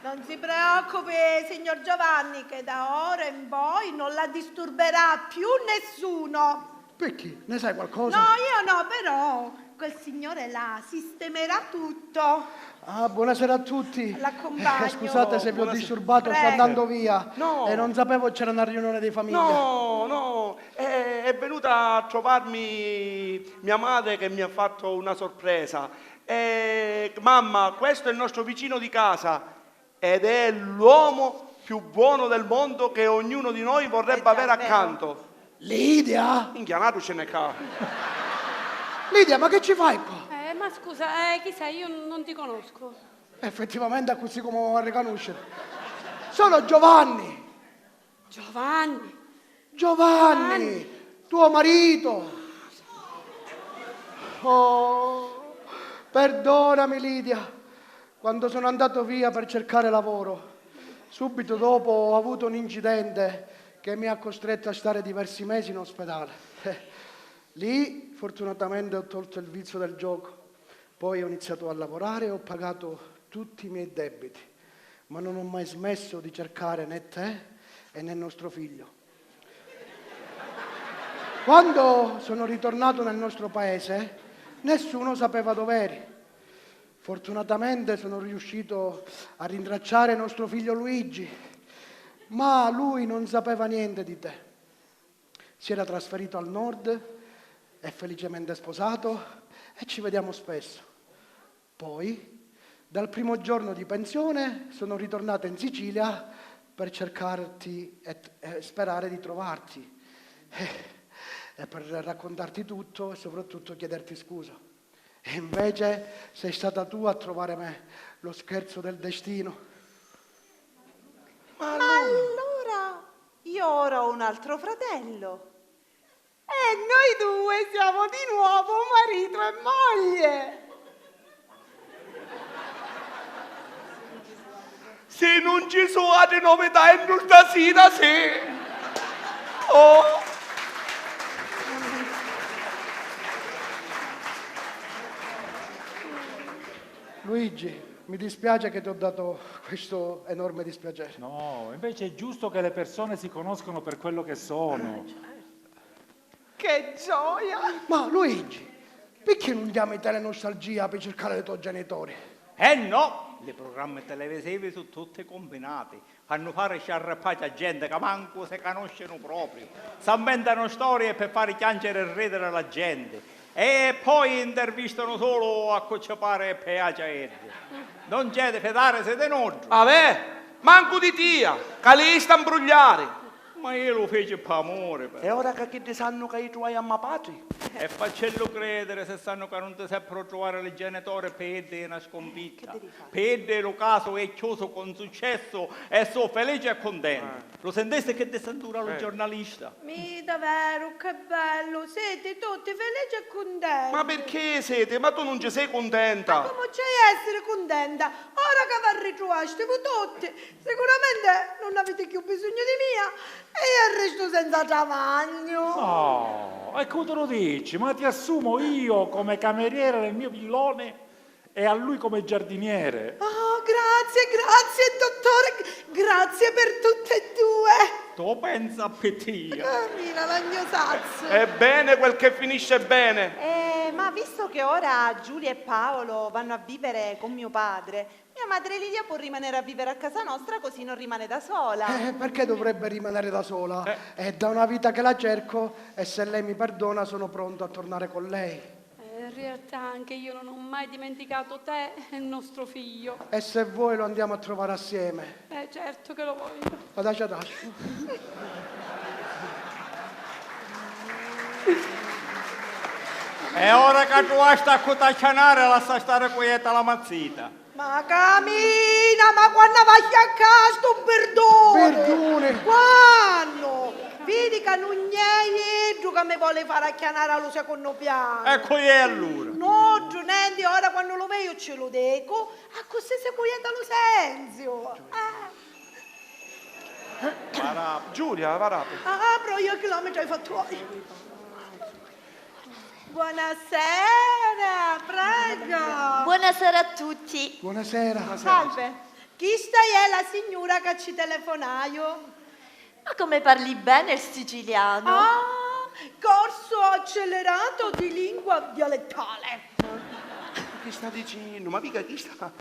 Non si preoccupi, signor Giovanni, che da ora in poi non la disturberà più nessuno. Perché? Ne sai qualcosa? No, io no, però quel signore là sistemerà tutto. Ah, buonasera a tutti. L'accompagno. Eh, scusate se vi ho disturbato, sto andando via. No. E non sapevo c'era una riunione di famiglia. No, no, è, è venuta a trovarmi mia madre che mi ha fatto una sorpresa. Eh, mamma, questo è il nostro vicino di casa. Ed è l'uomo più buono del mondo che ognuno di noi vorrebbe avere accanto. Lidia? Minchia, n'atu ce n'è ccà. Lidia, ma che ci fai qua? Eh, ma scusa, eh, chi sei? Io non ti conosco. Effettivamente è così come lo riconoscere. Sono Giovanni. Giovanni. Giovanni, tuo marito. Oh, perdonami, Lidia, quando sono andato via per cercare lavoro. Subito dopo ho avuto un incidente che mi ha costretto a stare diversi mesi in ospedale. Lì, fortunatamente, ho tolto il vizio del gioco. Poi ho iniziato a lavorare e ho pagato tutti i miei debiti, ma non ho mai smesso di cercare né te e né nostro figlio. Quando sono ritornato nel nostro paese, nessuno sapeva dove eri. Fortunatamente sono riuscito a rintracciare nostro figlio Luigi, ma lui non sapeva niente di te. Si era trasferito al nord, è felicemente sposato e ci vediamo spesso. Poi, dal primo giorno di pensione, sono ritornato in Sicilia per cercarti e, e sperare di trovarti. Eh, e per raccontarti tutto e soprattutto chiederti scusa. E invece sei stata tu a trovare me, lo scherzo del destino. Ma allora io ora ho un altro fratello. E noi due siamo di nuovo marito e moglie. Si nun ci su atri novità entru stasira, sì. Oh. Luigi, mi dispiace che ti ho dato questo enorme dispiacere. No, invece è giusto che le persone si conoscono per quello che sono. Che gioia! Ma Luigi, perché non chiami Telenostalgia per cercare i tuoi genitori? Eh no! Li prugrammi televisivi su tutti cumbinati, fannu fari sciarrippaci a genti ca mancu si canuscinu propriu, s'ammentanu storii pi fari chianciri e ridiri la genti e poi intervistanu sulu a cu ci pari e piaci a iddi. Non c'è di fidarisi di nuddu. Avè, mancu di tia, ca li ista mbrugliari. Ma iu lu fici p'amuri, però. E ora ca chiddi sannu ca iu truai a ma patri? E faccellu crediri, si sannu ca nun ti seppuru truvari li genitori, pi iddi è na scunfitta. Pi iddi lu casu è chiusu cu un successu e su felici e cuntenti. Lu sintisti chi dissintura lu giurnalista? Mi, daveru, che bellu! Siti tutti felici e cuntenti. Ma pirchì siti? Ma tu nun ci sei cuntenta? Ma comu ci haiu a essiri cuntenta? Ora ca v'arritruastivu tutti, sicuramente nun aviti chiù bisognu di mia e io restu senza travagnu. Oh, e cu ti lu dici? Ma ti assumo io come cameriere nel mio villone e a lui come giardiniere. Oh, grazie, grazie, dottore, grazie per tutte e due. Tu pensa a pi tia. Ah, mi la lagnu sazzu. È bene quel che finisce bene. Eh, ma visto che ora Giulia e Paolo vanno a vivere con mio padre, mia madre Lidia può rimanere a vivere a casa nostra, così non rimane da sola. Eh, perché dovrebbe rimanere da sola? Eh. È da una vita che la cerco e se lei mi perdona sono pronto a tornare con lei. Eh, in realtà anche io non ho mai dimenticato te e nostro figlio. E se vuoi lo andiamo a trovare assieme. Eh, certo che lo voglio. Adagio, adagio. E ora ca tu hai sta cu t'acchianari, lassa stari quieta la mazzita. Ma camina, ma quannu va a ccà stu birduni? Birduni? Quannu? Vidi ca nun è iddu ca mi voli fari acchianari a lu secunnu pianu. E cu è allura? Nuddu, nenti, ora quannu lu veju ci lu dicu, accussì si quieta lu senziu. Ah. Varà. Giulia, varà. Ah, però io chilometri hai fattu voi. Buonasera, prego. Buonasera a tutti. Buonasera. Salve. Chista è la signura ca ci telefonaiu. Ma come parli bene il siciliano! Ah, corso accelerato di lingua dialettale. Ma chi sta dicennu? Ma mica chista,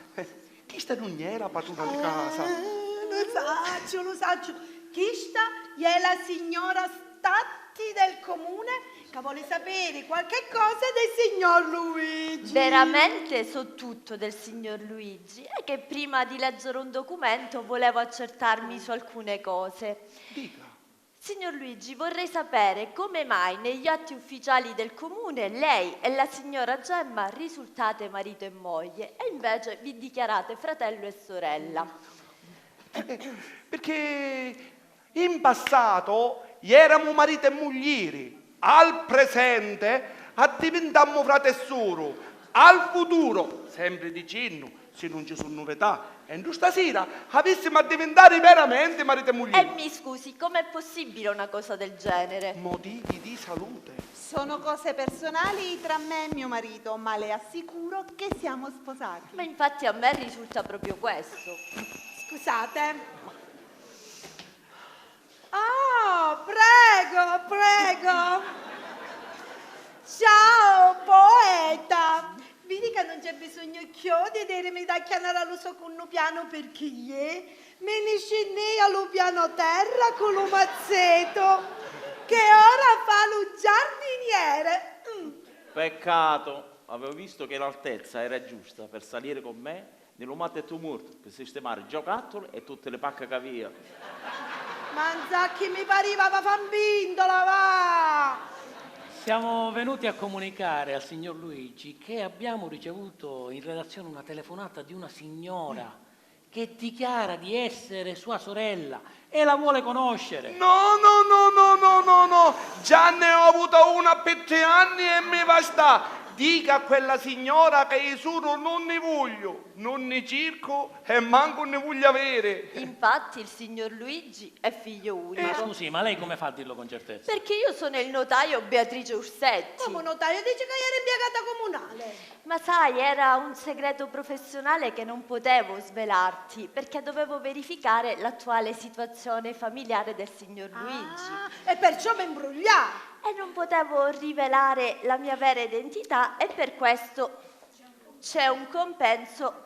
chista nun era padruna di casa. Eh, lu sacciu, lu sacciu. Chista è la signora Statti del comune ca voli sapiri qualche cosa del signor Luigi. Veramente so tutto del signor Luigi, è che prima di leggere un documento volevo accertarmi su alcune cose. Dica. Signor Luigi, vorrei sapere come mai negli atti ufficiali del comune lei e la signora Gemma risultate marito e moglie e invece vi dichiarate fratello e sorella. Eh, perché in passato eramu marito e muglieri, al presente addivintammu frati e suru, al futuro, sempri dicennu, si nun ci su nuvità, entru stasira avissimu a divintari veramenti marito e muglieri. E mi scusi, com'è possibile una cosa del genere? Motivi di salute. Sono cose personali tra me e mio marito, ma le assicuro che siamo sposati. Ma infatti a me risulta proprio questo. Scusate. Oh, prego, prego. Ciao, poeta. Vidi ca nun c'è bisognu cchiù di dirimi d'acchianari a lu secunnu pianu pirchì mi ni scinnii a lu pianu terra cu lu mazzettu, che ora fa lu giardiniere. Mm. Peccato, avevo visto che l'altezza era giusta per salire con me. Ni lu mattettu muortu pi sistimari giocattuli e tutti li pacchi ca avia. Ma nzà chi mi pariva va fa mpintola, va! Siamo venuti a comunicare al signor Luigi che abbiamo ricevuto in redazione una telefonata di una signora che dichiara di essere sua sorella e la vuole conoscere. No, no, no, no, no, no, no! Già ne ho avuta una pi tri anni e mi bastà! Dica a quella signora che i suru nun ni vugliu, nun ni circu e mancu ni vugliu aviri. Infatti il signor Luigi è figlio unico. Ma scusi, ma lei come fa a dirlo con certezza? Perché io sono il notaio Beatrice Ursetti. Comu notaio? Dici ca ieri mpiegata comunale. Ma sai, era un segreto professionale che non potevo svelarti, perché dovevo verificare l'attuale situazione familiare del signor Luigi. Ah, e perciò mi imbruglià! E non potevo rivelare la mia vera identità e per questo c'è un compenso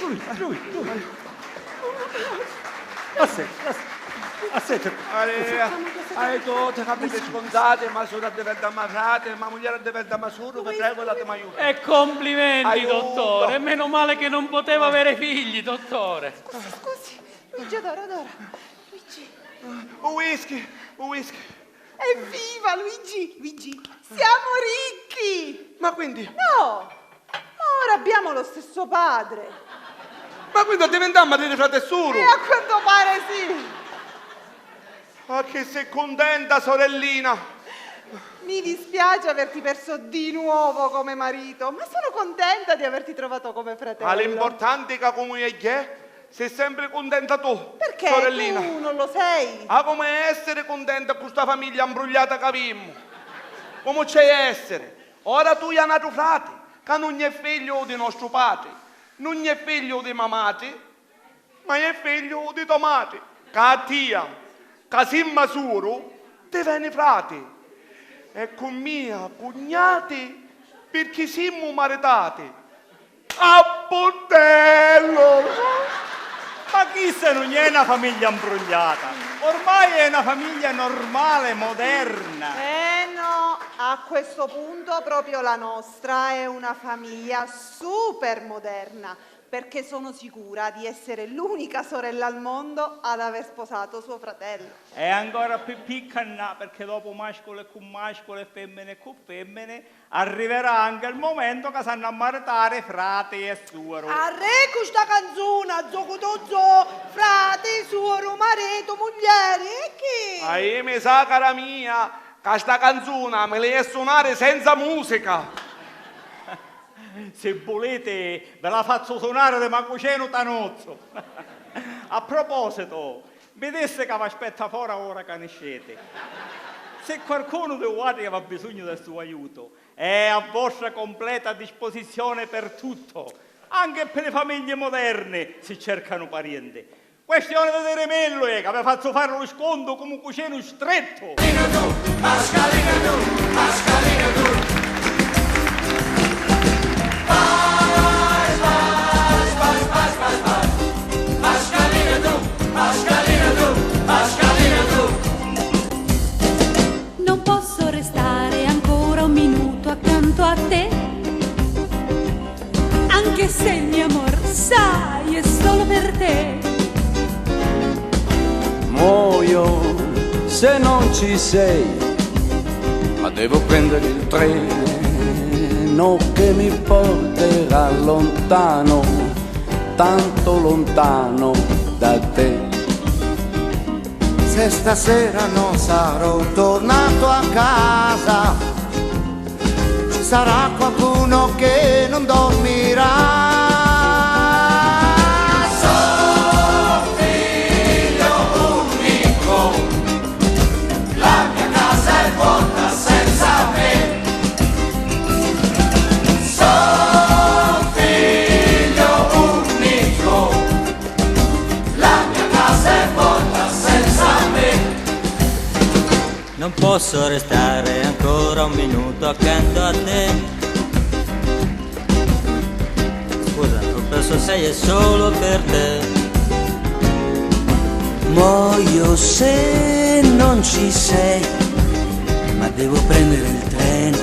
Lui, lui, lui. Assettati, assettati. Aia, aia, tutti capiti scuntati, ma sura diventa ma frati, ma mugliera diventa ma suru, vi prego, datemi aiuto. E complimenti, dottore. Meno male che non poteva avere figli, dottore. Scusi, scusi. Luigi, adora, adora. Luigi. Un whisky, un whisky. Evviva, Luigi, Luigi, siamo ricchi! Ma quindi? No! Ma ora abbiamo lo stesso padre. Ma quindi addivintammu di frati e suru? E a quanto pare sì. Ah, chi si cuntenta, sorellina! Mi dispiace averti perso di nuovo come marito, ma sono contenta di averti trovato come fratello. Ma l'importanti è ca comu è, si sempri cuntenta tu, perché sorellina. Tu non lo sei? Ah, comu è essiri cuntenta cu sta famiglia mbrugliata ca avimmu? Comu c'è essiri? Ora tu hai un altru frati, ca nun è figliu di nostru patri, nun è figliu di ma matri, ma è figliu di to matri, ca a tia, ca simma suoru, ti veni frati. E cu mia cugnati, pirchì simmu maritati. A buntellu! Ma chista nun è na famiglia mbrugliata, ormai è na famiglia normale, moderna. Eh no, a questo punto proprio la nostra è una famiglia super moderna. Perché sono sicura di essere l'unica sorella al mondo ad aver sposato suo fratello. E ancora pi picca nnà, perché dopu masculi cu masculi e femmini cu femmini arriverà anche il momento ca s'hannu a maritari frati e suoru. Arrè cu sta canzuna, zo cu to zo, frati, suoru, maritu, muglieri, e chi? Ai, mi sa, cara mia, ca sta canzuna mi l'hai a sunari senza musica. Se vuliti, vi la fazzu sunari di Macucenu Tanuzzu. A proposito, mi dissi ca v'aspetta fora ora ca nisciti. Se qualcunu di vuatri avà bisognu del suo aiuto, è a vostra completa disposizione per tutto. Anche per le famiglie moderne si cercano parienti. Questione di dirimillu è ca vi fazzu fari lu scontu comu cucinu strettu. Non posso restare ancora un minuto accanto a te. Anche se il mio amor, sai, è solo per te. Muoio se non ci sei, ma devo prendere il treno che mi porterà lontano, tanto lontano da te. Se stasera non sarò tornato a casa, ci sarà qualcuno che non dormirà. Sono figlio unico, la mia casa è vuota senza me. Sono figlio unico, la mia casa è vuota senza me. Non posso restare ancora un minuto accanto a te. Scusa, ho perso sei e solo per te. Muoio se non ci sei, ma devo prendere il treno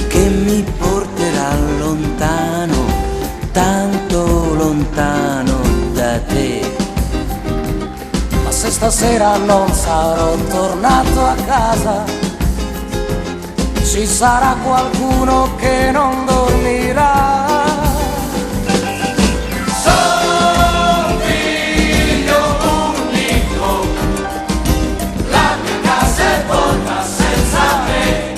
che mi porterà lontano, tanto lontano da te. Ma se stasera non sarò tornato a casa, ci sarà qualcuno che non dormirà. Sono figlio unico, la mia casa è vuota senza me.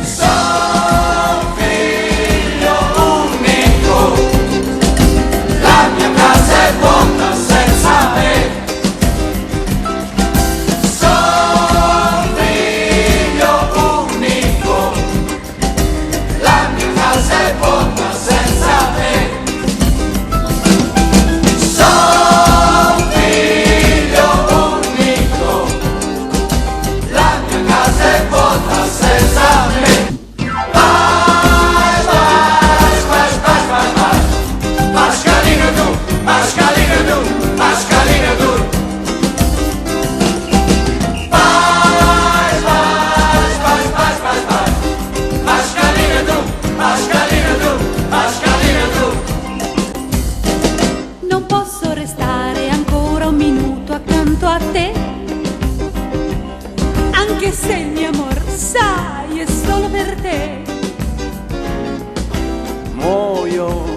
Sono figlio unico, la mia casa è vuota senza me. Sono figlio unico, la mia casa è vuota senza me. Sono figlio unico, la mia casa è vuota senza me. Vai, vai, vai, vai, vai, vai. Pascalino tu, Pascalino tu, Pascalino tu. Vai, vai, vai, vai, vai, vai. Pascalino tu, Pascalino tu, Pascalino tu. Non posso restare ancora un minuto accanto a te, anche se il mio amor, sai, è solo per te. Muoio